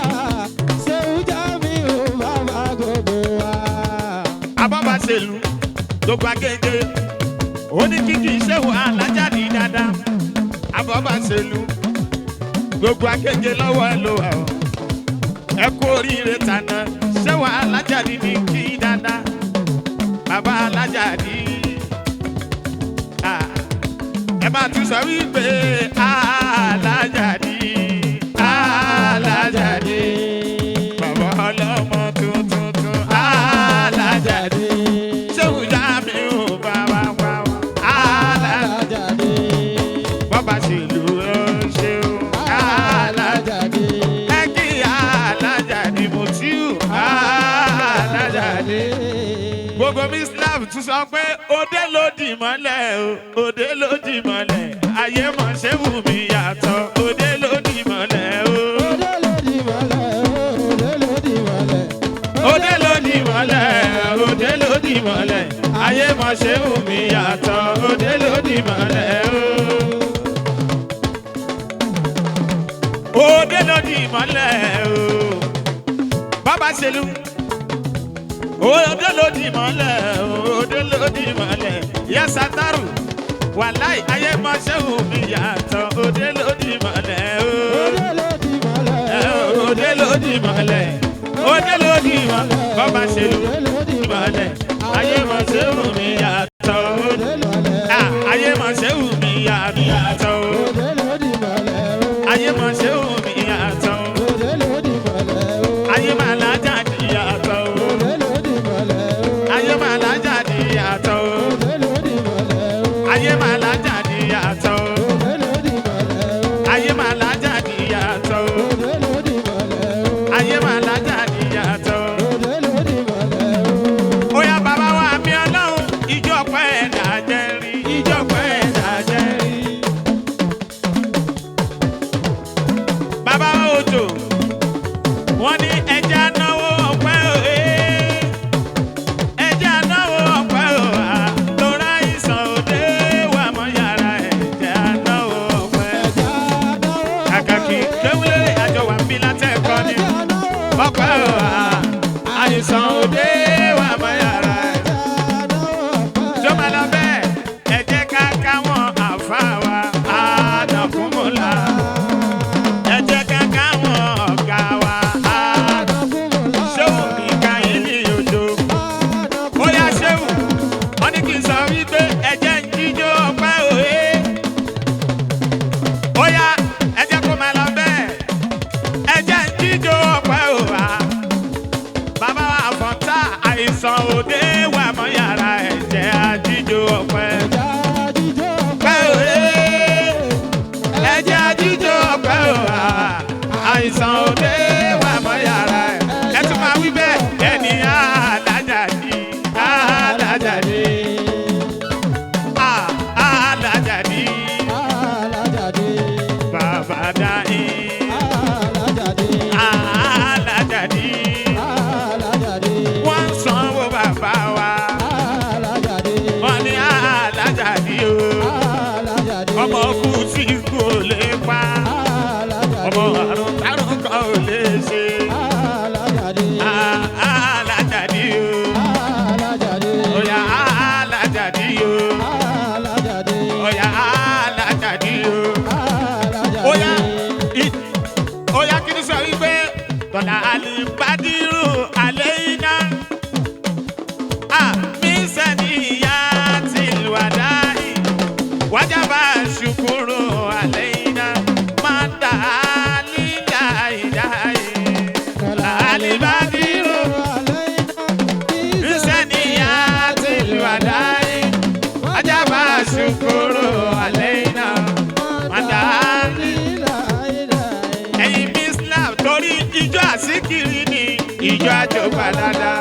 Speaker 13: Ṣéhù Jamiu bàbá gbogbo wa.
Speaker 3: Abọ́bàṣèlú gbogbo agége ó ní kíkì Ṣéhù Alájàdí dáadáa. Abọ́bàṣèlú gbogbo agége lọ́wọ́ ẹ ló wà o. Ẹ kú oríire tànà Ṣéhù Alájàdí ní kí dáadáa. Bàbá Alájàdí ah, ẹ máa tún sọ wípé Alájàdí Alájàdí bàbá ọlọ́mọ tuntun tún Alájàdí. Ṣéhù Jamiu bàbá wa Alájàdí. Sọ pé òde ló dì mọ́lẹ̀ o, òde ló dì mọ́lẹ̀, ayé mọ̀ ṣé wù mí yàtọ̀, òde ló dì mọ́lẹ̀ o. Òde ló dì mọ́lẹ̀, òde ló dì mọ́lẹ̀, òde ló dì mọ́lẹ̀, ayé mọ̀ ṣé wù mí yàtọ̀, òde ló dì mọ́lẹ̀ o. Òde ló dì mọ́lẹ̀ o. Bàbá ṣèlú. Òde ló dì mọ́lẹ̀, òde ló dì mọ́lẹ̀, yá Sátárù, wàláì ayé mọ̀ ṣé wù mí yàtọ̀, òde ló dì mọ́lẹ̀ o. Òde ló dì mọ́lẹ̀, òde ló dì mọ́lẹ̀, bàbá ṣèlú mọ́lẹ̀, ayé mọ̀ ṣé wù mí yàtọ̀, ayé mọ̀ ṣé wù mí yàtọ̀, ayé mọ̀ ṣé wù mí yàtọ̀, ayé mọ̀ alájà di yàtọ̀, ayé mọ̀ alájà di yàtọ̀, ayé mọ̀ alájà di yàtọ̀, ayé mọ̀ alájà di yàtọ̀, ayé mọ̀ alájà di yàtọ̀. Oya bàbá wa mi Ọlọ́run, ìjọ pẹ́ ẹ̀dá jẹ́ rí, ìjọ pẹ́ ẹ̀dá jẹ́ rí. Bàbá wa òjò, wọ́n ní ẹja náwó ọpẹ́ òye, ẹja náwó ọpẹ́ òhà, lọ́ra ìsàn òde wà mọ́ yàrá ẹ̀jẹ̀ náwó ọpẹ́. Kàkàkì kéwúlé àjọ wà ń bí látẹ̀kọ́ ni ọpẹ́ òhà, àìsàn òde wà mọ́ yàrá ẹ̀. Jọba lọ bẹ́ẹ̀, ẹ jẹ́ ká káwọn àfa wa, àdàkùnmọ́lá. Ẹ jẹ́ ká káwọn ọ̀gá wa, ṣéwù kíkà yìí òjò. Ó yá ṣéwù, wọ́n ní kí n sọ wípé ẹ jẹ́ ń jíjó ọpẹ́ òye. Ó yá, ẹ jẹ́ kó máa lọ bẹ́ẹ̀, ẹ jẹ́ ń jíjó ọpẹ́ òwà. Bàbá wa fọ́ntà àìsàn òde wà mọ́ yàrá ẹ̀jẹ̀ àjíjó ọpẹ́. Ọpẹ́ òye, ẹ̀jẹ̀ àjíjó ọpẹ́ òwà. Àìsàn òde wà mọ́ yàrá ẹ̀. Ẹ tún máa wí bẹ́ẹ̀, ẹni alájàdí, alájàdí, alájàdí, bàbá dáì, alájàdí, wọ́n ń sanwó bàbá wa, wọ́n ní alájàdí o, ọmọ kú tí kú ò lè pa, ọmọ àrùn tárùn kan ò lè ṣe, alájàdí o, ọ̀yà alájàdí o, ọ̀yà alájàdí o, ọ̀yà ọ̀yà kí ni sọ wípé tọ́lá àlùbádìrú alẹ́ iná mi sẹ́ni ìyá tìlúwàdáì wájàbá ṣùkúrú alẹ́ iná máa ń dà á lílà ìdáì tọ́lá àlùbádìrú mi sẹ́ni ìyá tìlúwàdáì wájàbá ṣùkúrú alẹ́ iná máa ń dà á lílà ẹ̀yin Islam torí ijó àsíkiri ni ijó àjọpá dáadáa.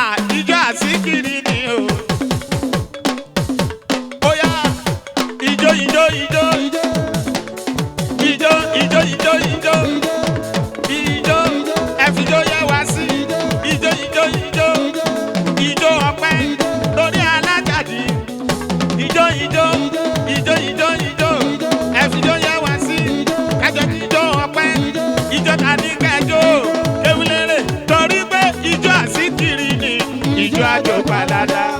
Speaker 3: À ijó àsíkiri ni o. Ó yá ijó ijó ijó ijó ijó ijó ijó ijó ẹ̀fijó yẹ wá sí ijó ijó ijó ijó ọpẹ́ lórí alájàdí ijó ijó ijó ijó ijó ẹ̀fijó yẹ wá sí kájọ ijó ọpẹ́ ijó tani kẹjọ ewúlérè torí pé ijó àsíkiri ni ijó àjọpá dáadáa.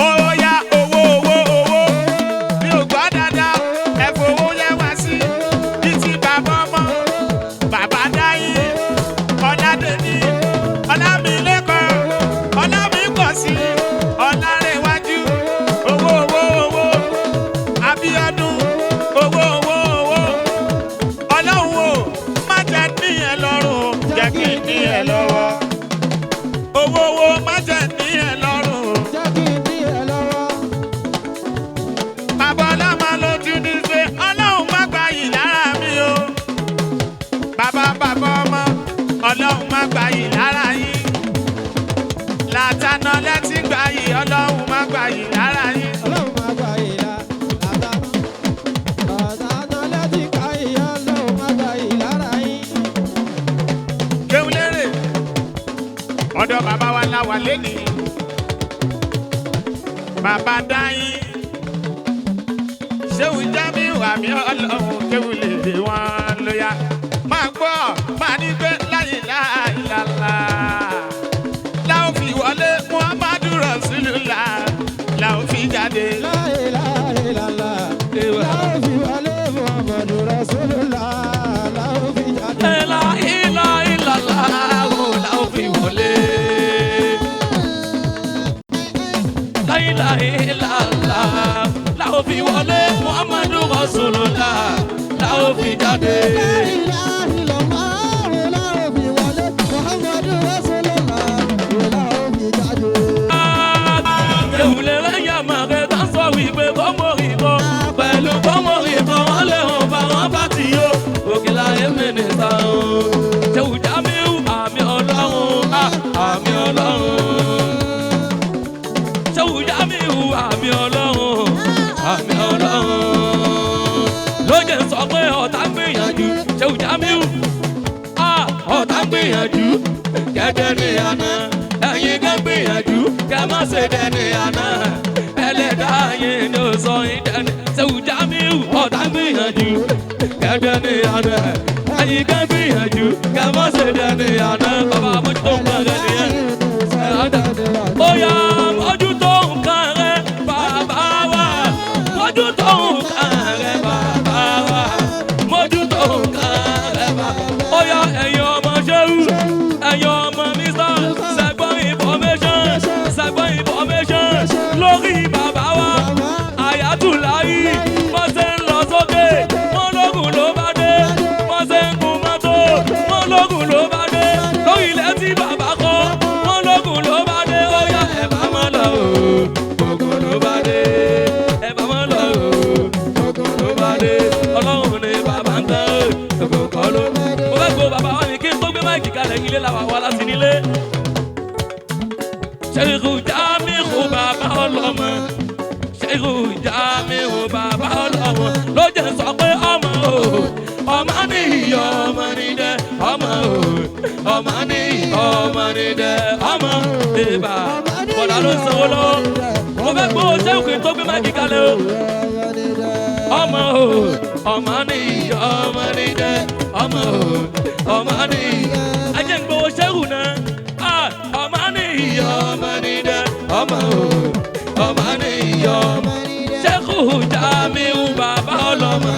Speaker 3: Ó yá owó owó owó mi ò gbọ́ dáadáa Bàbá dáyín ṣéwù Jamiu àmì ọlọ́run kéwù lè dé wọn lóyà. Máa gbọ́ máa ní pé láyé láìláìlá láò fi wọlé Muhammadu Rasulullah láò fi jáde.
Speaker 14: Láìláìlàlá láò fi wọlé Muhammadu Rasulullah láò fi jáde.
Speaker 5: Láìláìlàlá láò fi wọlé. Láìláìlàlá láò fi wọlé Muhammadu Rasulullah láò fi jáde.
Speaker 14: Láìláìlàlá láò fi wọlé Muhammadu Rasulullah láò fi jáde.
Speaker 5: Ewùlẹ̀ rẹ̀ yà máa rẹ̀ tá sọ wípé kọ́mọ̀rì kan pẹ̀lú kọ́mọ̀rì kan wọ́n lè hàn bá wọn bá ti yó òkèlà èmìnira o. Ṣéwù Jamiu àmì ọlọ́run á àmì ọlọ́run. Ṣéwù Jamiu àmì ọlọ́run àmì ọlọ́run. Ló jẹ́ sọ pé ọ̀tá gbìyànjú Ṣéwù Jamiu á ọ̀tá gbìyànjú gẹ́gẹ́ ní àná ẹ̀yin kan gbìyànjú kẹ́ má ṣe dẹni àná ẹlẹ́dàá yín ló sọ yín dẹni Ṣéwù Jamiu ọ̀tá gbìyànjú gẹ́gẹ́ ní àná ẹ̀yin kan gbìyànjú kẹ́ má ṣe dẹni àná bàbá mójútó nǹkan rẹ nìyẹn. Ó yá mójútó nǹkan rẹ bàbá wa mójútó nǹkan rẹ bàbá wa mójútó nǹkan rẹ bàbá. Ó yá ẹ̀yin ọmọ Ṣéwù ẹ̀yin ọmọ Mr. Ṣẹ̀gbọ́n information ṣẹ̀gbọ́n information lórí bàbá wa Àyàtúláyì wọ́n ṣe ń lọ sókè wọ́n lógun ló bá dé wọ́n ṣe ń gun mọ́tò wọ́n lógun ló bá dé lórí ilẹ̀ tí bàbá kọ́ wọ́n lógun ló bá dé ó yá ẹ̀ bá mọ́ lọ o ogun ló bá dé ẹ̀ bá mọ́ lọ o ogun ló bá dé ọlọ́run ni bàbá ń tán ogun kọ́ ló. Mo fẹ́ gbọ́ bàbá wa ní kí n tó gbé máìkì kalẹ̀ ilé làwọn wá láti nílé. Ṣéhù Jamiu bàbá ọlọ́mọ Ṣéhù Jamiu bàbá ọlọ́mọ ló jẹ́ sọ pé ọmọ o ọmọ ní ìyọ̀ ọmọ ní dẹ́ ọmọ o ọmọ ní ọmọ ní dẹ́ ọmọ ìbà bọ̀dà ló ń sanwó lọ́wọ́. Mo fẹ́ gbọ́ Ṣéhù kí n tó gbé máìkì kalẹ̀ o ọmọ o ọmọ ní ìyọ̀ ọmọ ní dẹ́ ọmọ o ọmọ ní ajẹ́ ń gbowó Ṣéhù náà ah, ọmọ ní ìyọ̀ ọmọ ní dẹ́ ọmọ o ọmọ ní ìyọ̀ ọmọ Ṣéhù Jamiu bàbá ọlọ́mọ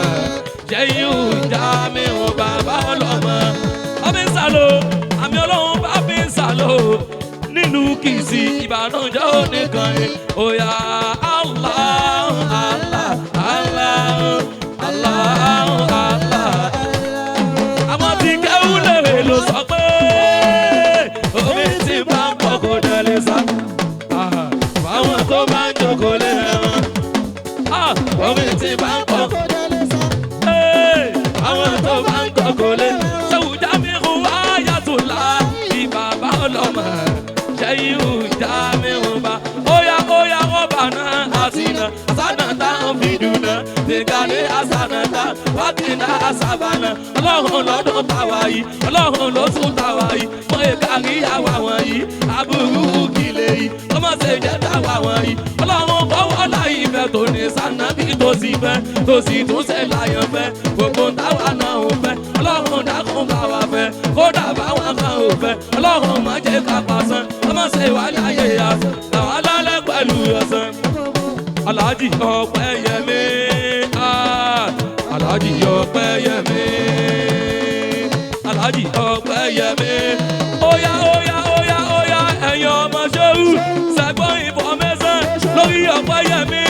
Speaker 5: Ṣéhù Jamiu bàbá ọlọ́mọ ọmọ ń sàlò àmì ọlọ́run bá fi ń sàlò nílùú Kìsì ìbànújẹ́ oníkan òyà Allah Allah Allah Allah Allah àwọn tí kẹ́hù lèrè ló sọ pé omi tí bá ń pọ̀ kò délé sá fáwọn tó bá ń jókòó lé wọn omi tí bá ń pọ̀ àwọn tó bá ń jókòó lé Ṣéhù Jamiu Ayatollah bí bàbá ọlọ́mọ Ṣéhù Jamiu bá óyá óyá ọba náà àti iná àsánà táwọn fi dùnà nìkàlẹ́ àsánà tá wákìlá àsàbànà ọlọ́run lọ́dún táwa yìí ọlọ́run ló tún táwa yìí mọ ìkárí àwa wọ̀nyí aburú kìlẹ̀ yìí ọmọ ṣe jẹ́ táwa wọ̀nyí ọlọ́run kọ́wọ́ láyé ìfẹ́ tó ní sànàbí tó sì fẹ́ tó sì tún ṣe láyọ̀ fẹ́ gbogbo táwa náà ò fẹ́ ọlọ́run dákun bá wa fẹ́ kódà báwọn kan ò fẹ́ ọlọ́run má jẹ́ ká pàṣán ọmọ ṣe wà láyé àṣà àwọn alálẹ̀ pẹ̀lú ọ̀sán. Alhaji Ọpẹ́yẹmí ah, Alhaji Ọpẹ́yẹmí Alhaji Ọpẹ́yẹmí óyá óyá óyá óyá ẹ̀yin ọmọ Ṣéhù ṣẹ̀gbọ́n information lórí Ọpẹ́yẹmí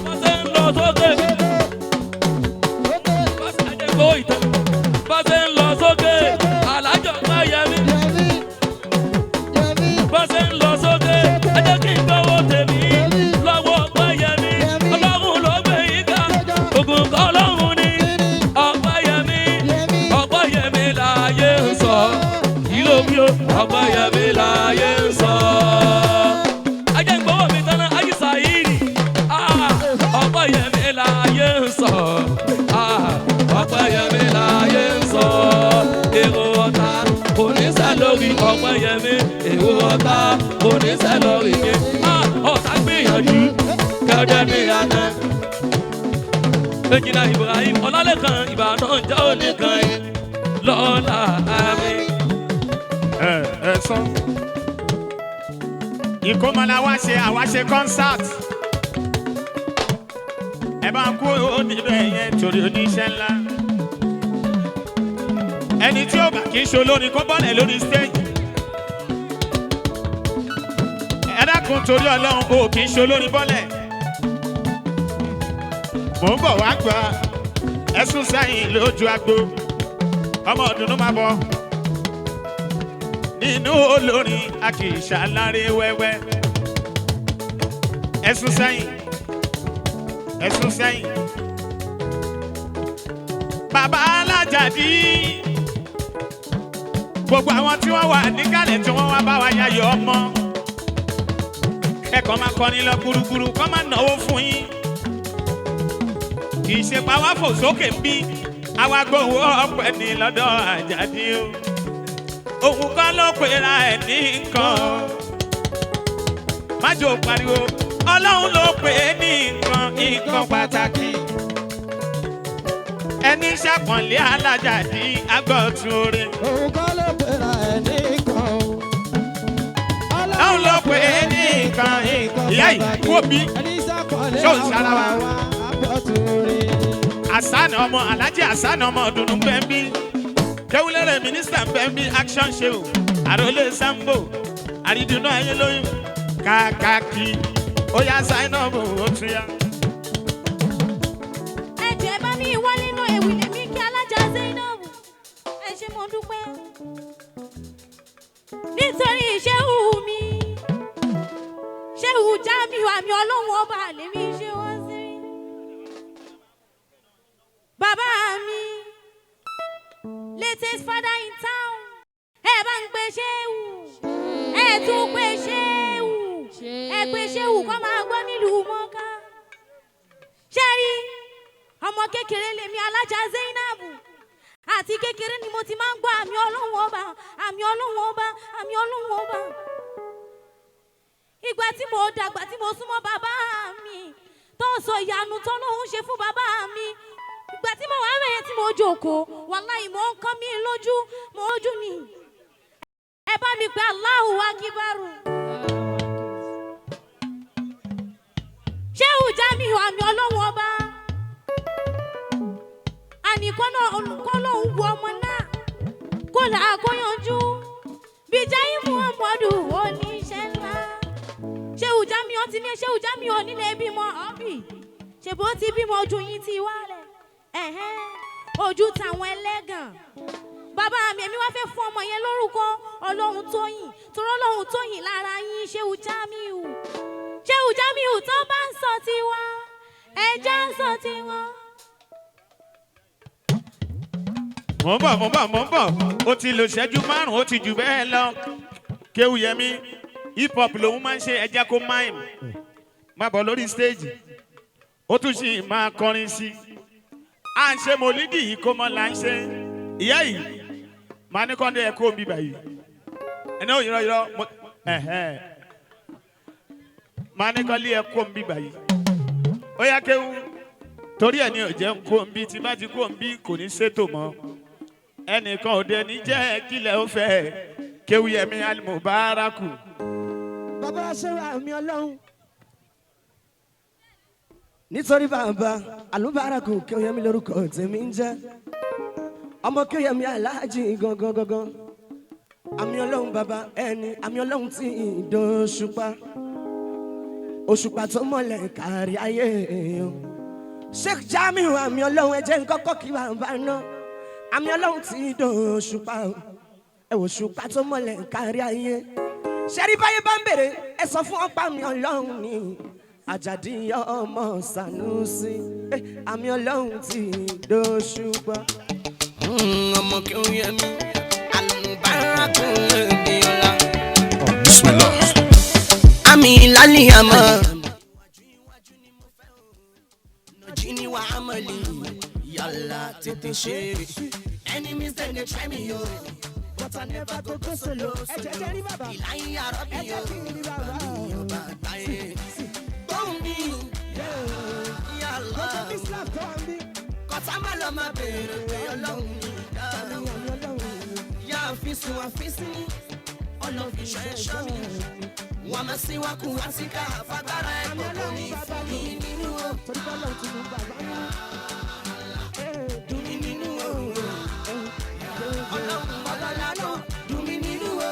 Speaker 5: wọ́n ṣe ń lọ sókè bá ṣe ń lọ sókè Alhaji Ọpẹ́yẹmí bá ṣe ń lọ sókè ẹ jẹ́ kí n gbọ́wọ́ tèmi lọ́wọ́ Ọpẹ́yẹmí ọlọ́run ló gbé yín ga ògùn kọ́ ọlọ́run ni Ọpẹ́yẹmí Ọpẹ́yẹmí láyé ń sọ kí ló bí o Ọpẹ́yẹmí láyé ń sọ. ajẹ́ ń gbọ́wọ́ mi tán náà ayé sàyíìrì Ọpẹ́yẹmí láyé ń sọ Ọpẹ́yẹmí láyé ń sọ èrò ọ̀tá kò ní sẹ́ lórí Ọpẹ́yẹmí èrò ọ̀tá kò ní sẹ́ lórí mi ọ̀tá gbìyànjú
Speaker 16: Ọlọ́dẹ mi àná. Ejìnà Ibrahim Ọlálẹ́kan Ìbàdàn jẹ́ oníkan yìí lọ́la àmì.
Speaker 3: Ẹ ẹ sọ. Ìkómọ la wá ṣe, àwa ṣe concert. Ẹ bá ń kú oníbẹ̀ yẹn torí oníṣẹ́ ńlá. Ẹni tí ó bá kì í ṣe olórin kó bọ́lẹ̀ lórí stage. Ẹ dákun torí Ọlọ́run o kì í ṣe olórin bọ́lẹ̀. Mò ń bọ̀ wá gba ẹ̀sùn sẹ́yìn lójú agbo. Ọmọ ọdún máa bọ̀. Nínú olórin a kì í ṣàlàyé wẹ́wẹ́. Ẹ̀sùn sẹ́yìn, ẹ̀sùn sẹ́yìn. Bàbá Alájàdí, gbogbo àwọn tí wọ́n wà níkàlẹ̀ tí wọ́n wá bá wa yayọ̀ ọmọ. Ẹ̀kọ́ máa kọrin lọ gbúrúgbúrú kọ́ máa náwó fún yín. Kì í ṣe pa wá fò sókè ń bí, àwa gbowó ọpẹ́ ní lọ́dọ̀ Àjàdí o. Òun kọ́ ló pera ẹ̀ ní nǹkan. Májò pariwo, Ọlọ́run ló pè é ní nǹkan, nǹkan pàtàkì. Ẹni ṣàpọ̀nlé Alájàdí agbọ̀tún orin.
Speaker 14: Òun kọ́ ló pera ẹ̀ ní nǹkan.
Speaker 3: Ọlọ́run ló pè é ní nǹkan. Ìyá yìí kú òbí. Ṣé òun ṣara wa? Àsánà ọmọ Alájì Àsánà ọmọ ọdúnrún bẹ́ẹ̀ bí. Kéwúlérè mínísítà bẹ́ẹ̀ bí action show. Àròlé Sambo, àrídùnú ayé lóyún. Kàkàkì, ó yá sign up, ó tún yá.
Speaker 17: Ẹ jẹ́ bá mi wá nínú ewì lèmi kí alájà Zainab. Ẹ ṣé mo dúpẹ́. Nítorí ṣéhù mi, ṣéhù Jamiu àmì Ọlọ́run ọba lèmi ṣe wọ́n sí. Bàbá mi, latest father in town, ẹ bá ń pe ṣéhù, ẹ tún pe ṣéhù, ẹ pe ṣéhù kọ́ máa gbọ́ nílùú mọ́ká. Ṣé rí ọmọ kékeré lèmi alájà Zainab, àti kékeré ni mo ti máa ń gbọ́ àmì Ọlọ́run ọba, àmì Ọlọ́run ọba, àmì Ọlọ́run ọba. Ìgbà tí mo dàgbà tí mo súnmọ́ bàbá mi tó ń sọ ìyanu tó lóun ṣe fún bàbá mi. Ìgbà tí mo wà mẹ́yẹn tí mo jókòó, wàláhì mò ń kọ́ mi lójú, mo lójú ni. Ẹ bá mi pé Allahu Akibaru. Ṣéhù Jamiu àmì Ọlọ́run ọba. Ànìkọ́ náà olùkọ́ lòun wo ọmọ náà kó là á kó yanjú. Bíjáì Muhammadu oníṣẹ́ ńlá. Ṣéhù Jamiu ti ní Ṣéhù Jamiu nílé bímọ ọ̀bì. Ṣèbó ti bímọ ojú yín ti wálẹ̀. Ẹ̀hẹ́n, ojú tàwọn ẹlẹ́gàn. Bàbá mi èmi wá fẹ́ fún ọmọ yẹn lórúkọ Ọlọ́run Tóyìn. Torí Ọlọ́run Tóyìn lára yín Ṣéhù Jamiu. Ṣéhù Jamiu tó bá ń sọ tiwa, ẹja ń sọ tiwọn.
Speaker 3: Mò ń bọ̀, mò ń bọ̀, mò ń bọ̀. Ó ti lò ṣẹ́jú márùn-ún, ó ti jù bẹ́ẹ̀ lọ. Kéwúyẹmí, hip hop lòun máa ń ṣe, ẹ jẹ́ kó mime. Má bọ̀ lórí stage. Ó tún sì máa kọrin sí i. À ń ṣe mòlídì yìí kó mọ́ là ń ṣe. Ìyá yìí, màá ní kọ́ndé ẹ kó mi báyìí. Ẹni ò yọrọ yọrọ, ẹ̀hẹ́n. Màá ní kọ́ndé ẹ kó mi báyìí. Ó yá Kéwú, torí ẹ̀ ní ò jẹ́ ń kó mi, tí bá ti kó mi kò ní ṣètò mọ́. Ẹnìkan òde ní jẹ́ kílẹ̀ ó fẹ́. Kéwúyẹmí Al-Mubaraku.
Speaker 18: Bàbá ṣẹ́wà àmì Ọlọ́run. Nítorí bàbá Al-Mubaraku Kéwúyẹmí lórúkọ tèmi ń jẹ́. Ọmọ Kéwúyẹmí Aláàjì gangan gangan. Àmì Ọlọ́run bàbá ẹni àmì Ọlọ́run tí ìdóṣùpá. Òṣùpá tó mọ̀lẹ̀ kárí ayé èèyàn. Sheikh Jamiu àmì Ọlọ́run ẹ jẹ́ n kọ́kọ́ kí bàbá náà. Àmì Ọlọ́run tí ìdóṣùpá. Ẹ wò ṣùpá tó mọ̀lẹ̀ kárí ayé. Ṣẹ́rí báyé bá ń bèrè ẹ sọ fún ọ̀pá àmì Ọlọ́run ni. Àjàdí ọmọ Sànúsí àmì Ọlọ́run tí ìdóṣùpá.
Speaker 19: Ọmọ Kéwúyẹmí Al-Mubaraku Ẹniọlá.
Speaker 12: Bismillah.
Speaker 19: Àmì ìlàlẹ̀ àmọ́. Nàìjíríà wà á mọ̀lì yàrá tètè ṣe. Enemies dem dey try me o, but I never go go solo. Ìlàyé àrọ́bì o, bàbá mi ò bá gbáyé. Gbóhùn mi, Kọ́tà má lọ máa béèrè pé ọlọ́run mi dá. Yá àfisùn àfisìn, ọlọ́run fi ṣọ́ mi. Wọ́n máa sí wákù wá sí ká fagbára ẹ̀ kókó mi fún mi nínú o. Dùn mí nínú o. Ọlọ́run ọlọ́lá náà dùn mí nínú o.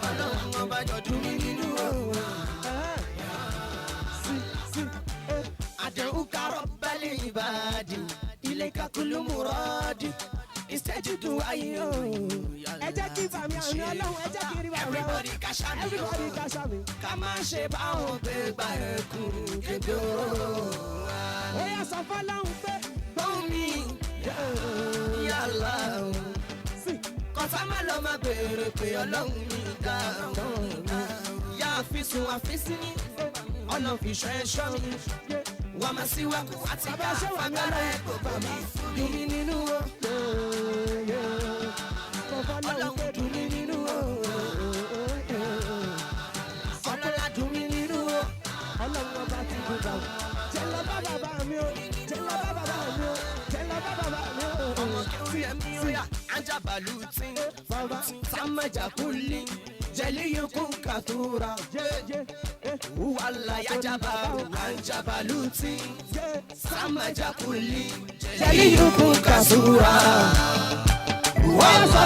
Speaker 19: Ọlọ́run ọba jọ dùn mí nínú o. Ad'uka rabbal ibadi, ilayka kullu muradi. Istajidu ayo.
Speaker 18: Ẹ jẹ́ kí bàmí àmì ọlọ́run, ẹ jẹ́ kí rí bàmí.
Speaker 19: Everybody ká ṣàmì o.
Speaker 18: Everybody ká ṣàmì.
Speaker 19: Ká má ṣe báwọn gbé gbà ẹkùn kébé o.
Speaker 18: Ó yá sọ fọ́lọ́run pé
Speaker 19: Gbóhùn mi, yàrá o. Kọ́sá má lọ máa béèrè pé ọlọ́run mi dá. Yá àfisùn àfisìn, ọ̀nà fi ṣọ́ ẹ̀ṣọ́ mi. Wọ́n máa sí wákù àti ká fagbára ẹ̀ kò mi dùn mí nínú o. Ọlọ́run dùn mí nínú o. Ọlọ́lá dùn mí nínú o.
Speaker 18: Ọlọ́run ọba ti dùn bàbá. Jẹ́ lọ bá bàbá mi o, jẹ́ lọ bá bàbá mi o, jẹ́ lọ bá bàbá mi o.
Speaker 19: Ọmọ kí ẹ̀mí ó yà, ajábàlú tí sàmájà kúlí, jẹ̀líyùkún kàtúrà. Wàlá yajabaru anjabalu tí sàmájà kúlí, jẹ̀líyùkún kàtúrà. Wàlá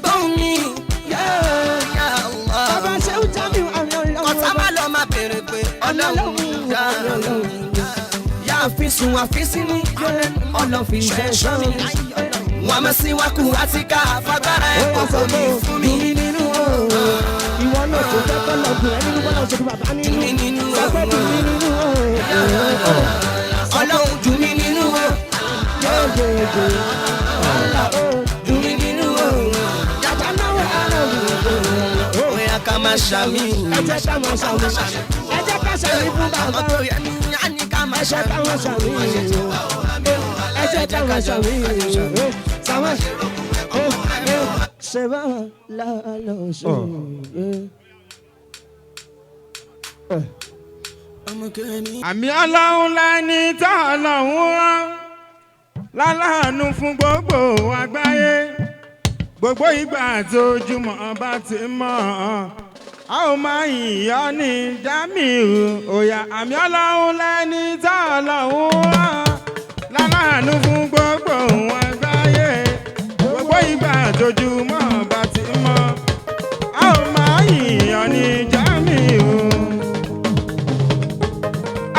Speaker 19: gbọ́n mi, ya Allah.
Speaker 18: Bàbá ṣe ń já mi àmì ọlọ́run.
Speaker 19: Kọ́tà má lọ máa béèrè pé ọlọ́run dá. Yá àfisùn àfisìn ní ọlọ́run fi ṣe ṣọ́ mi. Wọ́n máa sí wákù àti ká fagbára ẹ̀ kókó mi fún mi.
Speaker 18: Dùn mí nínú o. Ìwọ náà tó fẹ́ kọ́ lọ́gùn ẹ nínú bọ́lá òṣèlú bàbá nínú. Sọ pé dùn mí nínú o.
Speaker 19: Ọlọ́run dùn mí nínú o. Dùn mí nínú o.
Speaker 18: Yàtọ̀ náà wà á lọ.
Speaker 19: Bóyá ká máa ṣàmì.
Speaker 18: Ẹ jẹ́ ká máa ṣàmì. Ẹ jẹ́ ká ṣàmì fún bàbá.
Speaker 19: Ọmọ tó yẹ ní á ní ká máa
Speaker 18: Ẹ jẹ́ ká máa ṣàmì. Ẹ jẹ́ ká máa ṣàmì. Sàmà. Ṣé bá lálọ́ ṣe?
Speaker 3: Àmì ọlọ́run lẹ́ni tá ọlọ́run rán láláàánú fún gbogbo àgbáyé gbogbo ìgbà tójúmọ́ bá ti mọ́ a ó máa yìn ọ́ ní Jamiu òyà àmì ọlọ́run lẹ́ni tá ọlọ́run rán láláàánú fún gbogbo àgbáyé gbogbo ìgbà tójúmọ́ bá ti mọ́ a ó máa yìn ọ́ ní Jamiu.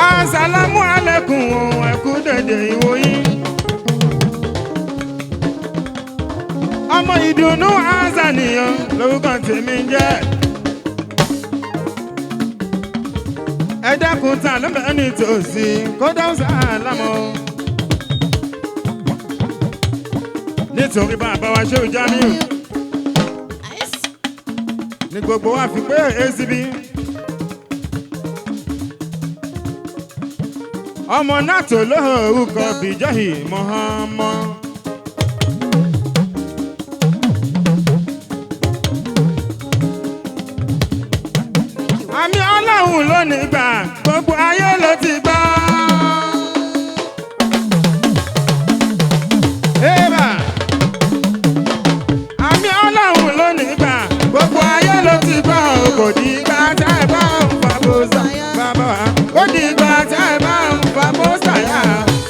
Speaker 3: Asalamu alaikum ẹ kú dédé ìwòyí. Ọmọ ìdùnnú azaniyan lórúkọ tèmi ń jẹ́. Ẹ dákun ta ló bẹ́ẹ̀ ní tòsí kó dáhùn sálámù. Nítorí bàbá wa ṣé o Jamiu ní gbogbo wa fi pé ACB. Ọmọ náà tó lórúkọ Bíjọ́hì Mọ́hámọ́. Àmì ọlọ́run ló ní gbà gbogbo ayé ló ti gbọ́. Ébà! Àmì ọlọ́run ló ní gbà gbogbo ayé ló ti gbọ́. Kò ní gbà tá ẹ bá ń fa bóṣà bàbá wa. Kò ní gbà tá ẹ bá ń fa bóṣà yá.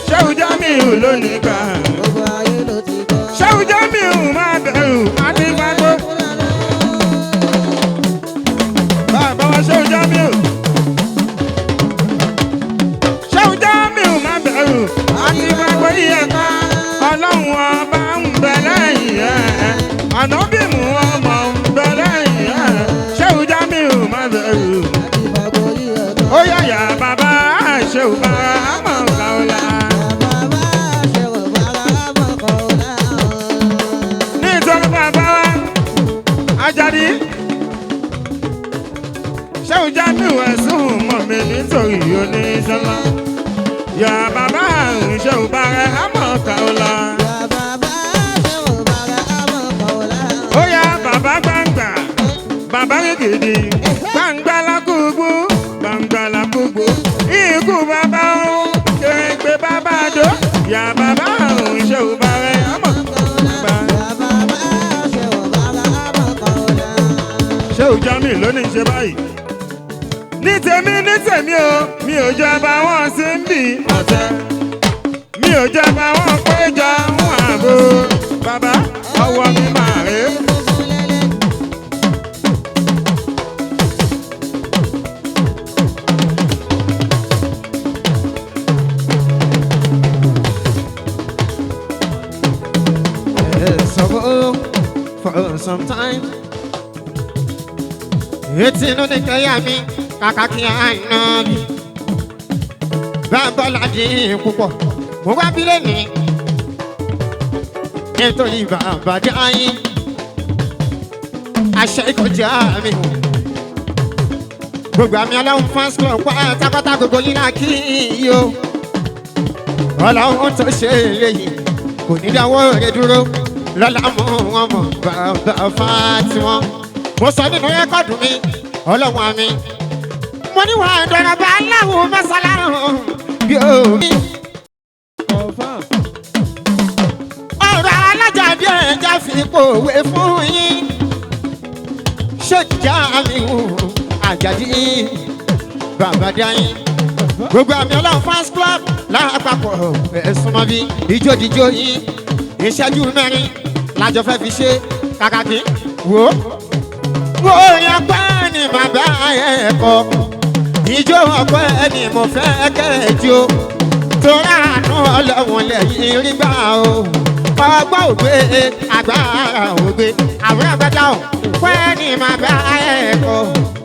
Speaker 3: Ṣéhù Jamiu ló ní gbà. Ṣéhù Jamiu máa bẹ̀rù àti fagbó. Bàbá wa Ṣéhù Jamiu. Ṣéhù Jamiu máa bẹ̀rù àti fagbó yíyẹ ká. Ọlọ́run ọba ń bẹ lẹ́yìn ẹ̀. Ànábì ọmọ ń bẹ lẹ́yìn ẹ̀. Ṣéhù Jamiu máa bẹ̀rù. Ó yàyà bàbá Ṣéhù bàrà àmọ̀ kàwọ́lá. Nítorí bàbá wa, Àjàdí. Ṣéhù Jamiu ẹ̀sùn mọ̀ mi nítorí oníṣọ́lá. Yà bàbá Ṣéhù bàrà àmọ̀ kàwọ́lá. Ó yá bàbá gbangba, bàbá gidi, gbangba lákùgbù, gbangba lákùgbù. Ikú bàbá òun kérégbé bàbá dó. Yà bàbá òun ṣe ò bá rẹ̀ ọmọ. Ṣé ò já mi lónìí ṣe báyìí? Ní tèmi ní tèmi o, mi ò jọba wọn sí ń bì ọ̀tẹ̀. Mi ò jọba wọn péjọ ń àbò. Bàbá ọwọ́ mi máa rè é.
Speaker 20: So for some time. Etí inú ní kẹ́yà mi, kàkà kí àìná mi. Bàbá Ládì púpọ̀, mo wá bí lẹ́nìí. Nítorí bàbá Dáyé, àṣẹ ìkọjá mi. Gbogbo àmì ọlọ́run fans club pátápátá gbogbo yín náà kí yìí o. Ọlọ́run tó ṣe eléyìí kò ní dáwọ́ rẹ̀ dúró lọ́la mú wọn mọ̀ bàbá Fátímọ̀. Mo sọ nínú rẹ́kọ̀dù mi, ọlọ́run àmì. Mo ní wàá dọ̀rọ̀ bá aláwọ̀ mọ́sálá bí o. Ọ̀rọ̀ alájà bí ẹja fi pòwe fún yín. Ṣèjà mi wò Àjàdí bàbá Dáyé. Gbogbo àmì ọlọ́run fans club lápapọ̀ ẹ̀sùn mọ́ bí ìjódìjó yín ìṣẹ́jú mẹ́rin lájọ fẹ́ fi ṣe kàkàkí wò ó. Wo orin ọpẹ́ ni bàbá ẹ̀ kọ, ìjó ọpẹ́ ni mo fẹ́ kẹ́jọ. Torí àánú ọlọ́run lẹ́yìn rí gbà o. Ọgbọ́n ògbé agbára ògbé àwọn àgbàdá ò pẹ́ ni bàbá ẹ̀ kọ.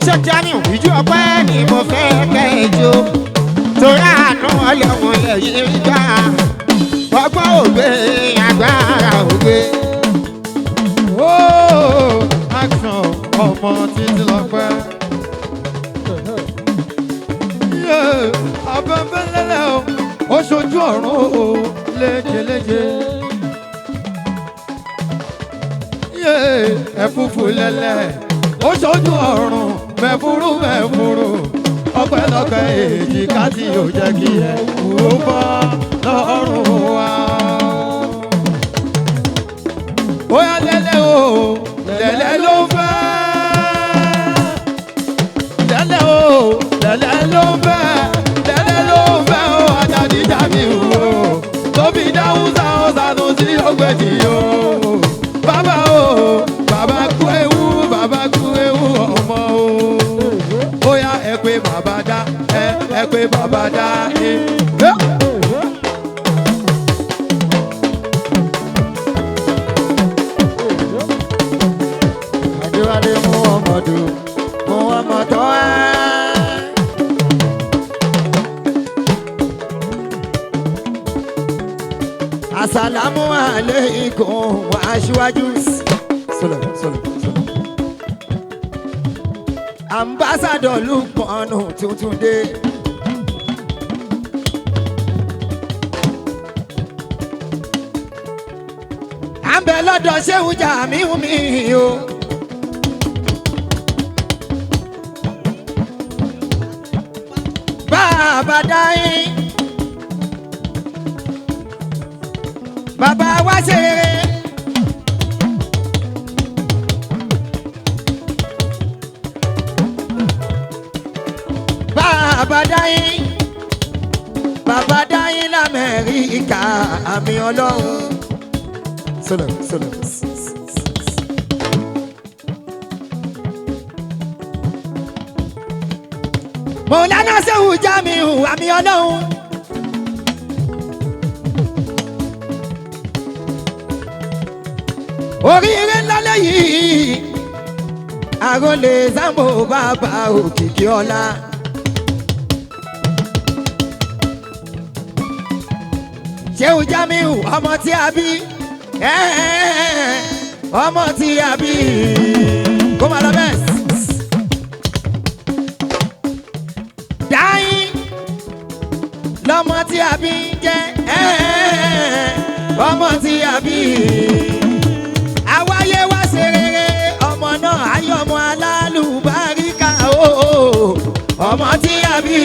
Speaker 20: Ṣé Jamiu ìjó ọpẹ́ ni mo fẹ́ kẹ́jọ. Torí àánú ọlọ́run lẹ́yìn rí gbà ọgbọ́n ògbé agbára ògbé.
Speaker 13: Ooo, action ọmọ títí lọ́pẹ́. Abẹ́fẹ́ lẹ́lẹ́ o, ó ṣojú ọ̀run o, léjeléje. Ẹ̀fúfú lẹ́lẹ́, ó ṣojú ọ̀run, mẹ̀fúrú mẹ̀fúrú. Ọpẹ́lọpẹ́ èjìká tí yóò jẹ́ kí ẹ kú ó bọ́ lọ́rùn wa. Bóyá lẹ́lẹ́ o, lẹ́lẹ́ ló fẹ́. Lẹ́lẹ́ o, lẹ́lẹ́ ló fẹ́. Lẹ́lẹ́ ló fẹ́ o, Àjàdí Jamiu o. Tóbi dáhùn sáwọn sànù sí ọgbẹ́jì o. Bàbá o, bàbá kú ewu, bàbá kú ewu ọmọ o. Bóyá ẹ pé bàbá dá, ẹ pé bàbá dá ẹ.
Speaker 20: Adéwálé mú ọmọdù, mú ọmọ tó ẹ́. Àsàlámù aláìkùm aṣíwájú. Sọlọ sọlọ sọlọ. Ambassadọ̀ Lukmanu tuntun dé. À ń bẹ lọ́dọ̀ Ṣéhù Jamiu mi o. Bàbá Dáyé. Bàbá wa ṣe rere. Bàbá Dáyé. Bàbá Dáyé l'Amẹ́ríkà àmì ọlọ́run. Sọlọ sọlọ. Mọ̀lánà Ṣéhù Jamiu àmì ọlọ́run. Oríire ńlá lẹ́yìn àròlé Sambo bàbá òkìkí ọlá. Ṣéhù Jamiu ọmọ tí a bí ọmọ tí a bí kó máa lọ bẹ́ẹ̀. Dáyìn lọmọ tí a bí ń jẹ́ ọmọ tí a bí. Àwáyé wá ṣe rere ọmọ náà ayé ọmọ alálùbáríkà o ọmọ tí a bí.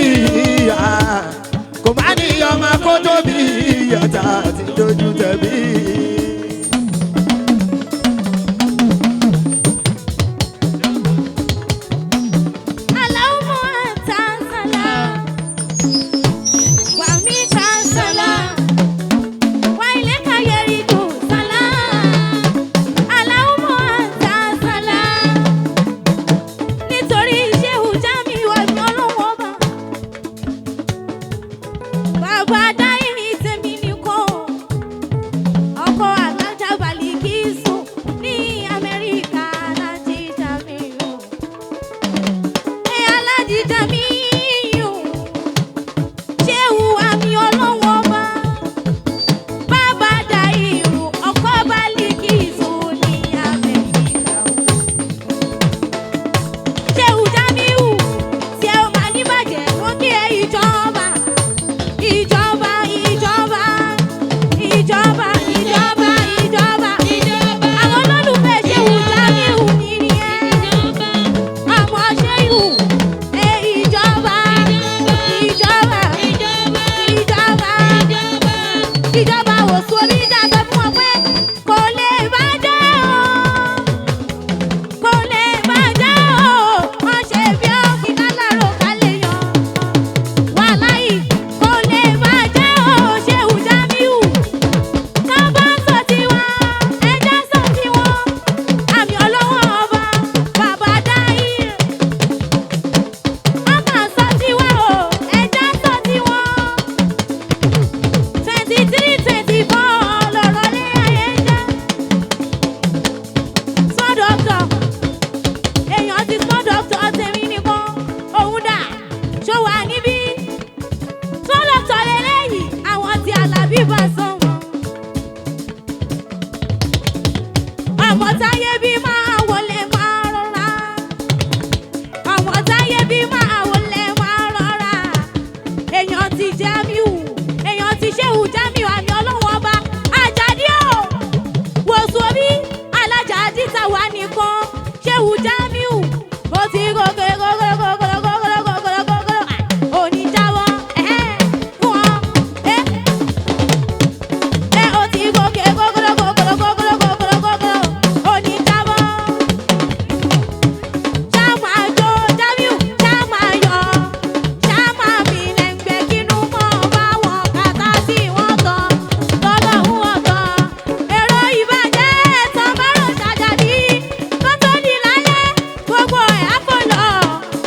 Speaker 17: Àlàbí Pasuma. Ọmọ táyé bí máa wọlé máa rọra. Ọmọ táyé bí máa wọlé máa rọra. Èèyàn ti Jamiu, èèyàn ti Ṣéhù Jamiu àmì ọlọ́wọ́n ọba. Àjàdí o, wòsàn bí alájàdí tàwa nìkan. Ṣéhù Jamiu, ó ti gòkè gòkè gòkè gòkè gòkè gòkè. Oníjàwọ́ ẹ̀ fún ọ. Ẹ ó ti gòkè gòkè gòkè gòkè gòkè gòkè. Oníjàwọ́. Ṣá máa jó Jamiu, ṣá máa yọ̀. Ṣá máa fi lẹ́ngbẹ́ kínú mọ́ báwọn kàtá sí wọ́n tán. Tọ́lọ́hún ọ̀tọ̀. Èrò ìbàjẹ́ tán bá rò ṣàjàdí. Kó tó di lálẹ́, gbogbo ẹ̀ á fò lọ.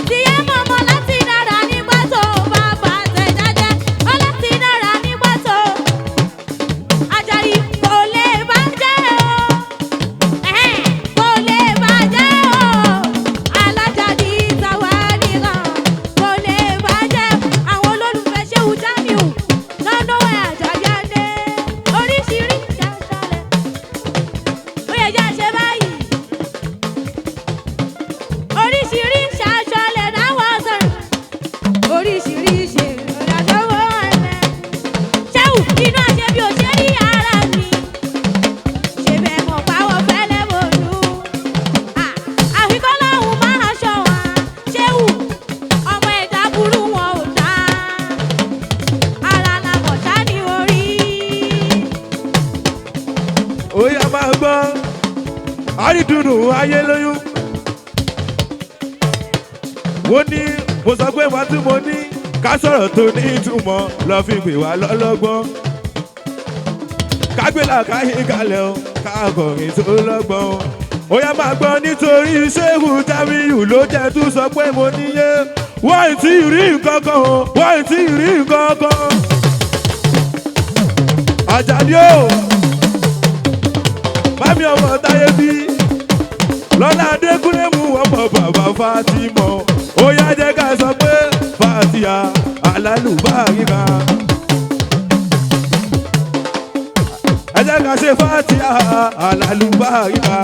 Speaker 17: Tìyẹ́ mọ̀mọ́ láti dára nígbà tó bá bàtẹ̀ jájẹ́. Ó láti dára nígbà tó. Àjàdí kò lè bàjẹ́ o. Ẹ̀hẹ́n, kò lè bàjẹ́ o. Alájàdí tàwa nìkan kò lè bàjẹ́. Àwọn olólùfẹ́ Ṣéhù Jamiu lọ́nà ẹ̀ Àjàdí Adé. Oríṣiríṣi aṣálẹ̀. Ó yẹ jẹ́ àṣẹ báyìí. Oríṣiríṣi aṣọlẹ̀ dáwọ́ sọ̀rọ̀. Oríṣiríṣi ìrìnàjò ẹ̀lẹ́. Ṣéhù inú àṣẹ bí ò ṣe rí ara mi. Ṣé bẹ́ẹ̀ mọ̀ pàwọ̀ fẹ́lẹ́ bòlú? Àfikọ́ lọ́hùn máa ṣọ wá. Ṣéhù ọmọ ẹ̀dá burú wọn ò dá. Ara làmọ̀ ṣá ní orí.
Speaker 11: Ó yá máa gbọ́ àrídùnnú ayé lóyún. Mo ní mo sọ pé wàá tún mo ní ká sọ̀rọ̀ tó ní ìtumọ̀ lọ fi pè wá lọ́lọ́gbọ́n. Kágbé làkáyé kalẹ̀ o káàkọ̀rin tó lọ́gbọ́n o. Ó yá máa gbọ́ nítorí Ṣéhù Jamiu ló jẹ́ tún sọ pé mo níyé. Wọ́n ì tí ì rí nǹkan kan o, wọ́n ì tí ì rí nǹkan kan. Àjàdí o mami ọmọ táyé bí lọ́lá adékúnlé mú ọmọ bàbá fatimọ ó yá jẹ́ ká sọ pé fatia alálùbáríkà ẹ jẹ́ ká ṣe fatia alálùbáríkà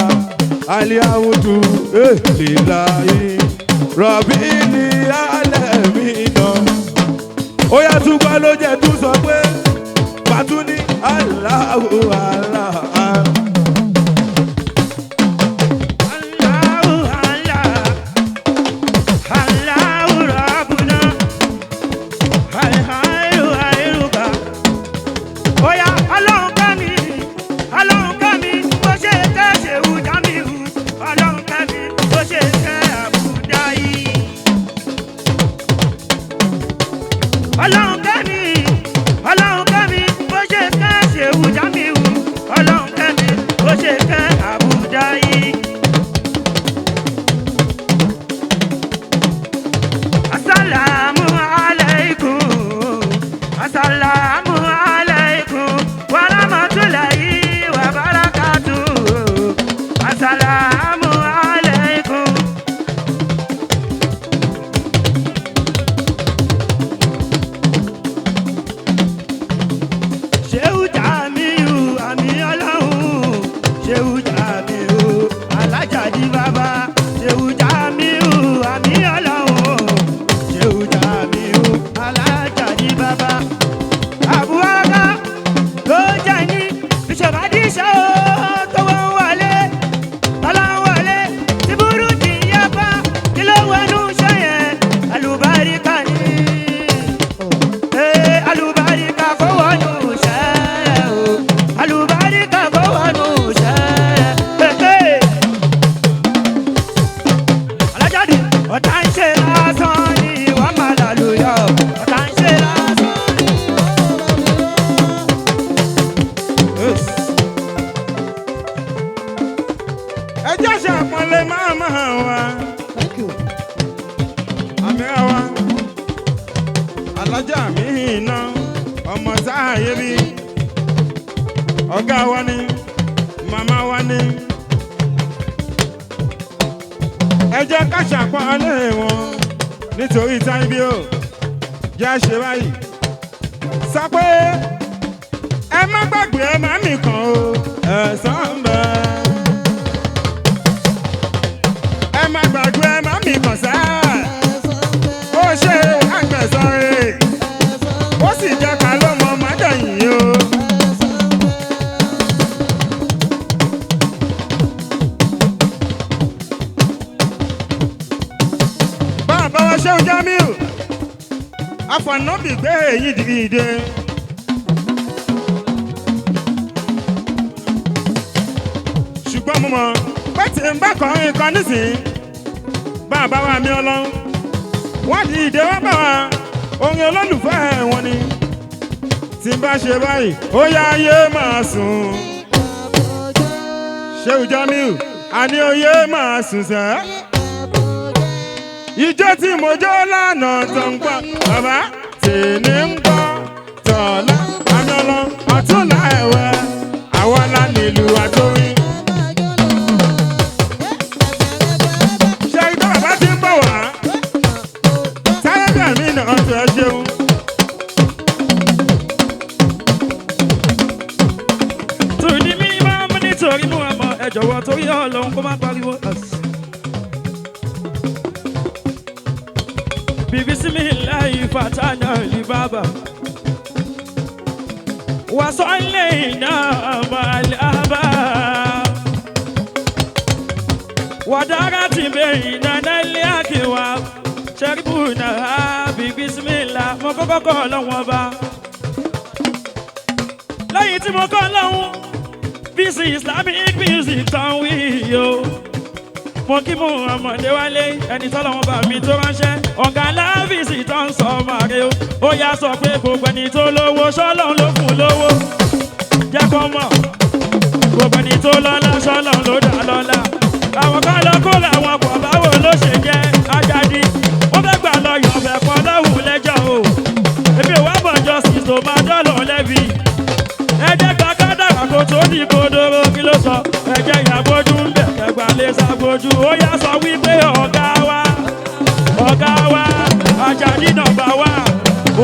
Speaker 11: aliamudu lilayi rọ̀bì ní alẹ́ mi nà ó yá túbọ̀ ló jẹ́ tún sọ pé pàtó ní aláwo aláà.
Speaker 16: Oya, Ọlọ́run ká mi, Ọlọ́run ká mi, bó ṣe tẹ́ Ṣéhù Jamiu, Ọlọ́run ká mi, bó ṣe tẹ́ Àbúdá yìí. Ọlọ́run ká mi, Ọlọ́run ká mi, bó ṣe tẹ́ Ṣéhù Jamiu, Ọlọ́run ká mi, bó ṣe tẹ́ Àbúdá yìí. Assalamu alaikum. Assalamu alaikum wa rahmatullahi wa barakatuh. Assalamu alaikum. Ṣéhù Jamiu àmì Ọlọ́run. Ṣéhù Jamiu alájàdí bàbá. Ṣéhù Jamiu àmì Ọlọ́run. Ṣéhù Jamiu alájàdí bàbá. Àbúrò ló jẹ́ ní ìṣèbádìíṣẹ́ o tó wọ́n wọlé. Tọ́lá ń wọlé tí burú ti yá bá kí ló wọnú iṣẹ́ yẹn àlùbáríkà ni. Ee, àlùbáríkà kó wọnú iṣẹ́ o. Àlùbáríkà kó wọnú iṣẹ́. Ee, Alájáde ọ̀tá ń ṣe lásán ni wọ́n máa lálùyọ̀. Ọ̀tá ń ṣe lásán ni.
Speaker 3: Ẹ jẹ́ ṣe àpọ́nlé máa wa. Àmìrà wa, alájà mi iná, ọmọ sáàyè bí. Ọ̀gá wa ni, màmá wa ni. Ẹ jẹ́ ká ṣàpọ́nlé wọn nítorí táìbí o, jẹ́ àṣẹ báyìí. Sọ pé Ẹ má gbàgbé ẹ má nìkan o, ẹ̀san ń bẹ. Ẹ má gbàgbé ẹ má nìkan sẹ́. Ó ṣe àgbẹ̀sán rẹ̀, ó sì jẹ́ ká lọ́mọ mọ́dọ̀yìn o. Bàbá wa Ṣéun Jamiu, àfọ̀nàbì gbé èyí dìde. Ṣùgbọ́n mo mọ̀ pé tí n bá kọrin kan nísìnyí, bàbá wa mi ọlọ́run, wọ́n dìde wọ́n bá wa, orin olólùfẹ́ wọn ni. Tí n bá ṣe báyìí, ó yá ayé máa sùn. Ṣéun Jamiu, àní oyè máa sùn sẹ́. Ijó tí mo jó lánàá tó ń gbọ́, bàbá tèmi ń gbọ́, tọ̀lá àmì ọ̀túnla ẹ̀wẹ̀, àwa la nílùú àtòrin. Ṣé ìgbà bàbá ti ń bọ̀ wá? Táyé bẹ̀rẹ̀ mi náà tó ẹ ṣeun.
Speaker 7: Tòní mi máa ń nítorí mú ọmọ ẹ jọ̀wọ́ torí Ọlọ́run kó má pariwo. Bibisimilayi fatana libaba. Wasalina malaba. Wadarati beina naliakiwa. Sharibuna bibisimila. Mo kọ́kọ́ kọ́ Ọlọ́run ọba. Lẹ́yìn tí mo kọ́ Ọlọ́run, bísí Islamic music tán wí o. Mo kí mú ọmọdé wálé ẹni tọ́lọ́wọ́n bá mi tó ránṣẹ́ ọ̀gá láfíìsì tó ń sọ ọmọ rẹ o. Ó yá sọ pé gbogbo ẹni tó lówó ṣọ́lọ́run ló fún lówó, jẹ́ kó mọ̀. Gbogbo ẹni tó lọ́lá ṣọ́lọ́run ló dá lọ́lá. Àwọn kan lọ kó làwọn pọ̀, báwo ló ṣe jẹ́ Àjàdí? Ó fẹ́ gbà lọ yọ̀ fẹ́ pọ̀ lọ́hùn lẹ́jọ́ o. Èmi ò wá bọ̀ justice tó máa dọ́lọ̀ lẹ́bi. Ẹ jẹ́ gba kádàrà kó tó ní kodoro, kí ló sọ? Ẹ jẹ́ ìyàgbójú ń bẹ̀ kẹgbà lè ṣàgbójú. Ó yá sọ wípé ọ̀gá wa, ọ̀gá wa, Àjàdí nọ̀mbà wa,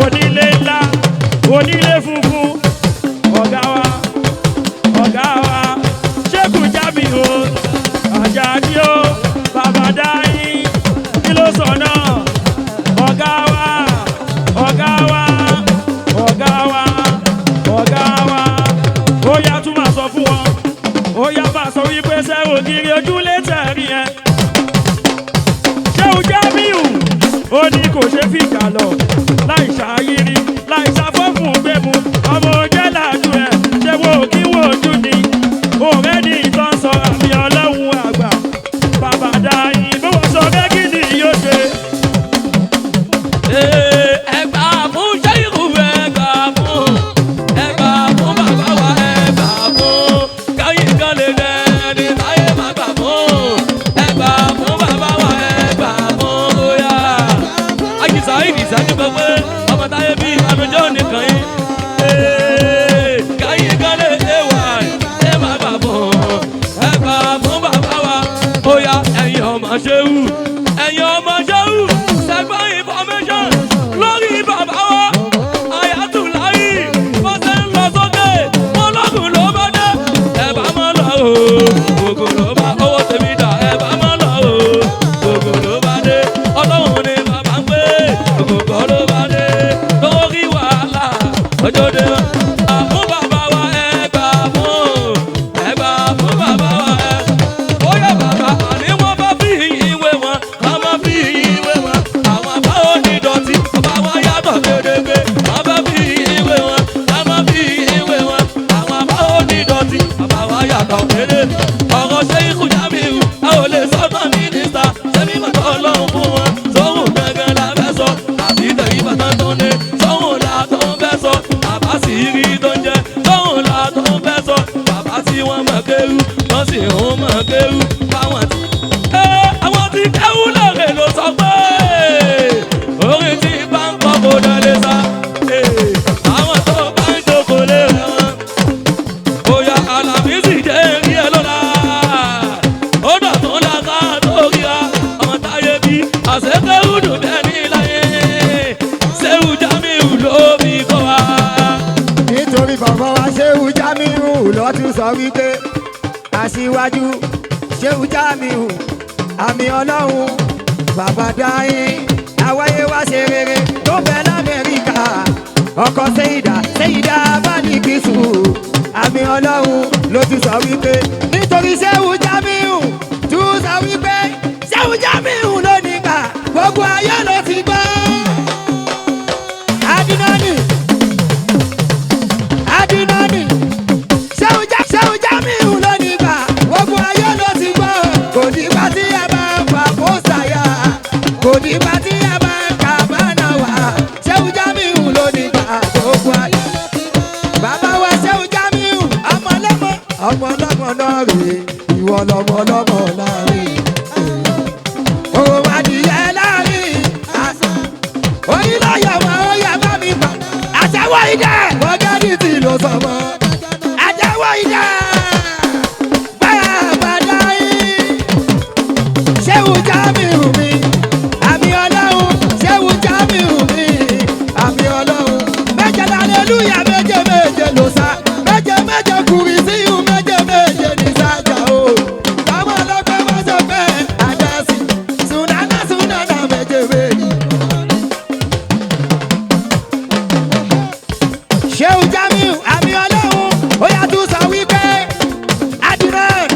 Speaker 7: onílé ńlá, onílé funfun, ọ̀gá wa, ọ̀gá wa, Ṣékù Jamiu o, Àjàdí o, bàbá dáyé, kí ló sọ náà? Ọ̀gá wa, ọ̀gá wa, ọ̀gá wa, ọ̀gá wa, ó yá tún máa sọ fún wọn. Ó yá máa sọ wípé ṣé ògiri ojúlé tẹ̀rí ẹ. Ṣéun Jamiu ó ní kò ṣe fìjà lọ láì ṣàyírí láì ṣàfọ́fún gbẹ̀mú ọmọ òjẹ́ làjú ẹ̀ ṣé wo kí wo ojú ni òrẹ́ ní ìtàn sọ àmì ọlọ́run àgbà bàbá dáyìn bí wọ́n sọ bẹ́ẹ̀ kí ni yóò ṣe.
Speaker 21: Ẹ gbà fún Ṣéhù, ẹ gbà fún, ẹ gbà fún bàbá wa, ẹ gbà fún káyé kan lè dẹni táyé má gbà fún. Ẹ gbà fún bàbá wa, ẹ gbà fún óyá. Àyíṣà ìdìsá ní gbogbo ọmọ táyé bí àlùjọ nìkan yìí. Káyé kan lè dé wà, ẹ má gbà fún, ẹ gbà fún bàbá wa óyá. Ẹ̀yin ọmọ Ṣéhù, ẹ̀yin ọmọ Ṣéhù, ṣẹgbọ́n information lórí bàbá wa Ayatollah wọ́n ṣe ń lọ sókè wọ́n lọ́gùn ló bá dé. Ẹ bá mọ́ lọ o, ògùn ló bá owó tèmi dà. Ẹ bá mọ́ lọ o, ògùn ló bá dé. Ọlọ́run ni bàbá ń pè, ògùn kọ́ ló bá dé. Lórí wàhálà ọjọ́ dé fún bàbá wa. Ẹ gbà fún, ẹ gbà fún bàbá wa. Ẹ bóyá bàbá àní wọ́n bá fi ìwé wọn, ká má fi ìwé wọn. Àwọn báwo ní dọ̀tí, bàbá wa yàtọ̀ gédégbé. Wọ́n bá fi ìwé wọn, ká má fi ìwé wọn. Àwọn báwo ní dọ̀tí, bàbá wa yàtọ̀ gédégbé. Ọ̀rọ̀ Ṣéhù Jamiu, a ò lè sọ́tàn mínísítà. Ṣé mímọ̀ tó ọlọ́run fún wọn? Sóhun gangan la fẹ́ sọ, àbí tẹ̀yìn bàtà tó ní. Sóhun la tó ń fẹ́ sọ, àbá sì rí tó ń jẹ. Sóhun la tó ń fẹ́ sọ, bàbá tí wọ́n mọ̀ kéwú, wọ́n sì ń mọ̀ kéwú. Báwọn ti àwọn tí kéwú lóore ló sọ pé orin tí bá ń kọ́ kó dálé sá. Àwọn tó bá ń jókòó lé wọn. Bóyá Alábísì jẹ́ rí ẹ lọ́la. Ó dọ̀tún la ká tó ríra. Ọmọ táyé bí àṣekéwú dùn bẹ́ẹ̀ ní láyé. Ṣéwù Jamiu ló fi kọ́ wa.
Speaker 20: Nítorí bàbá wa ṣe
Speaker 1: Wọ́n tún sọ wípé aṣíwájú Ṣéhù Jamiu àmì ọlọ́run bàbá dáhìn àwáyé wá ṣe rere tó bẹ l'Amẹ́ríkà ọkọ Sẹ́yìdà Sẹ́yìdà Bálíkísù àmì ọlọ́run ló tún sọ wípé nítorí Ṣéhù Jamiu tún sọ wípé Ṣéhù Jamiu ló nígbà gbogbo ayé ló ti gbọ́. Adinani Adinani Ṣéhù Jamiu ló nígbà gbogbo ayé ló ti gbọ́. Kò nígbà tí a bá ń fa pósàyà, kò nígbà tí a bá ń ka bánà wá. Ṣéhù Jamiu ló nígbà gbogbo ayé. Bàbá wa Ṣéhù Jamiu ọmọ ọlọ́mọ ọmọ ọlọ́mọ náà rèé ìwọ lọmọ ọlọ́mọ láàrin. Òun adìyẹ láàrin onílọ́yọ̀ wọn ó yẹ bá mi pa. Àtẹ̀wọ́ idẹ mọ́gẹ́dì tí ló sọ mọ́. Àtẹ̀wọ́ idẹ bàbá dáhìn. Ṣéhù Jamiu mi àmì ọlọ́run. Ṣéhù Jamiu mi àmì ọlọ́run. Méje lálẹ́lúyà méje méje ló sá. Méje méje kùrì síyù méje méje ní sájà o. Báwọn ọlọ́pẹ́ wọ́n sọ pé àdásí. Sùnánà sùnánà méje méje. Ṣéhù Jamiu àmì ọlọ́run ó yá tún sọ wípé Adinan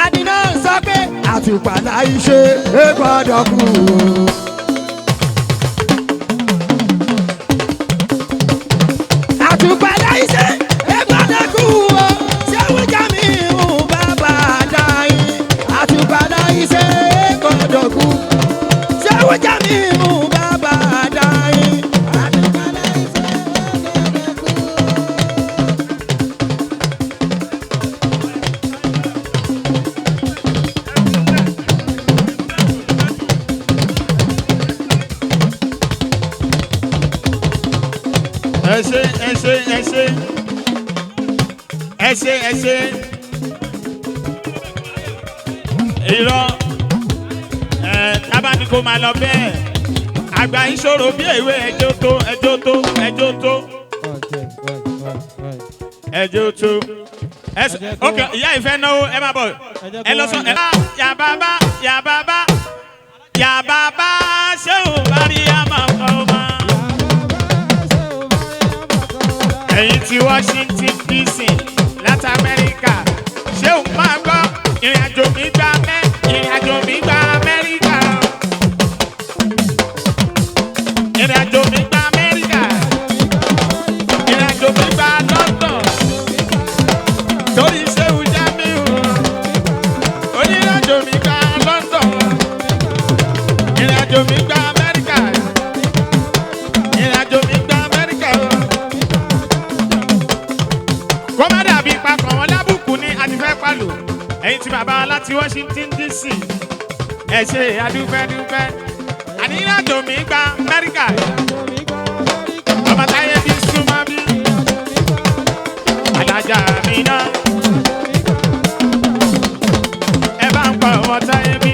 Speaker 1: Adinan sọ pé àtùpà láì ṣe é gbọ́dọ̀ kú o. Àtùpà láì ṣe é gbọ́dọ̀ kú o. Ṣéhù Jamiu bàbá dáhìn àtùpà láì ṣe é gbọ́dọ̀ kú. Ṣéhù Jamiu bàbá dáhìn.
Speaker 3: Ẹ ṣé ẹ ṣé ẹ ṣé ẹ ṣé ẹ ṣé irọ́ ẹ tábà ní kó máa lọ bẹ́ẹ̀ àgbà ń ṣòro bí èwe ẹjọ́ tó ẹjọ́ tó ẹjọ́ tó ẹjọ́ tó ẹ sọ ok ìyá ìfẹ́ náwó ẹ má bọ̀ ẹ lọ sọ ẹ. Yà bàbá yà bàbá yà bàbá ṣé ò bá rí àmà ọmọ. Ẹ̀yin tí Washington DC láti Amẹ́ríkà ṣé o máa gbọ́ ìrìnàjò mi gba mẹ́ ìrìnàjò mi gba Amẹ́ríkà ìrìnàjò mi gba Amẹ́ríkà ìrìnàjò mi gba London torí Ṣéhù Jamiu onírìnàjò mi gba London ìrìnàjò mi gba Amẹ́ríkà ìrìnàjò mi gba Amẹ́ríkà kó má dàbí papọ̀ wọn lábùkù ní àtifẹ́ pàlù ẹ̀yin tí bàbá láti Washington DC ẹ ṣe adúpẹ́dúpẹ́ àníyànjò mi gba Amẹ́ríkà ọmọ táyé bí súnmọ́ bí alájà mi náà ẹ bá ń pa ọmọ táyé bí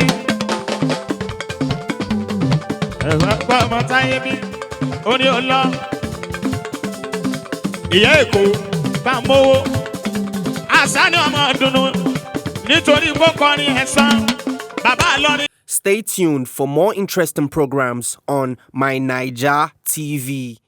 Speaker 3: ẹ bá ń pa ọmọ táyé bí ó ní ó lọ ìyá Èkó bá ń mówó àṣà ni ọmọ dùnú nítorí kó kọrin ẹ̀san bàbá lọrin.
Speaker 22: Stay tuned for more interesting programs on My Naija TV.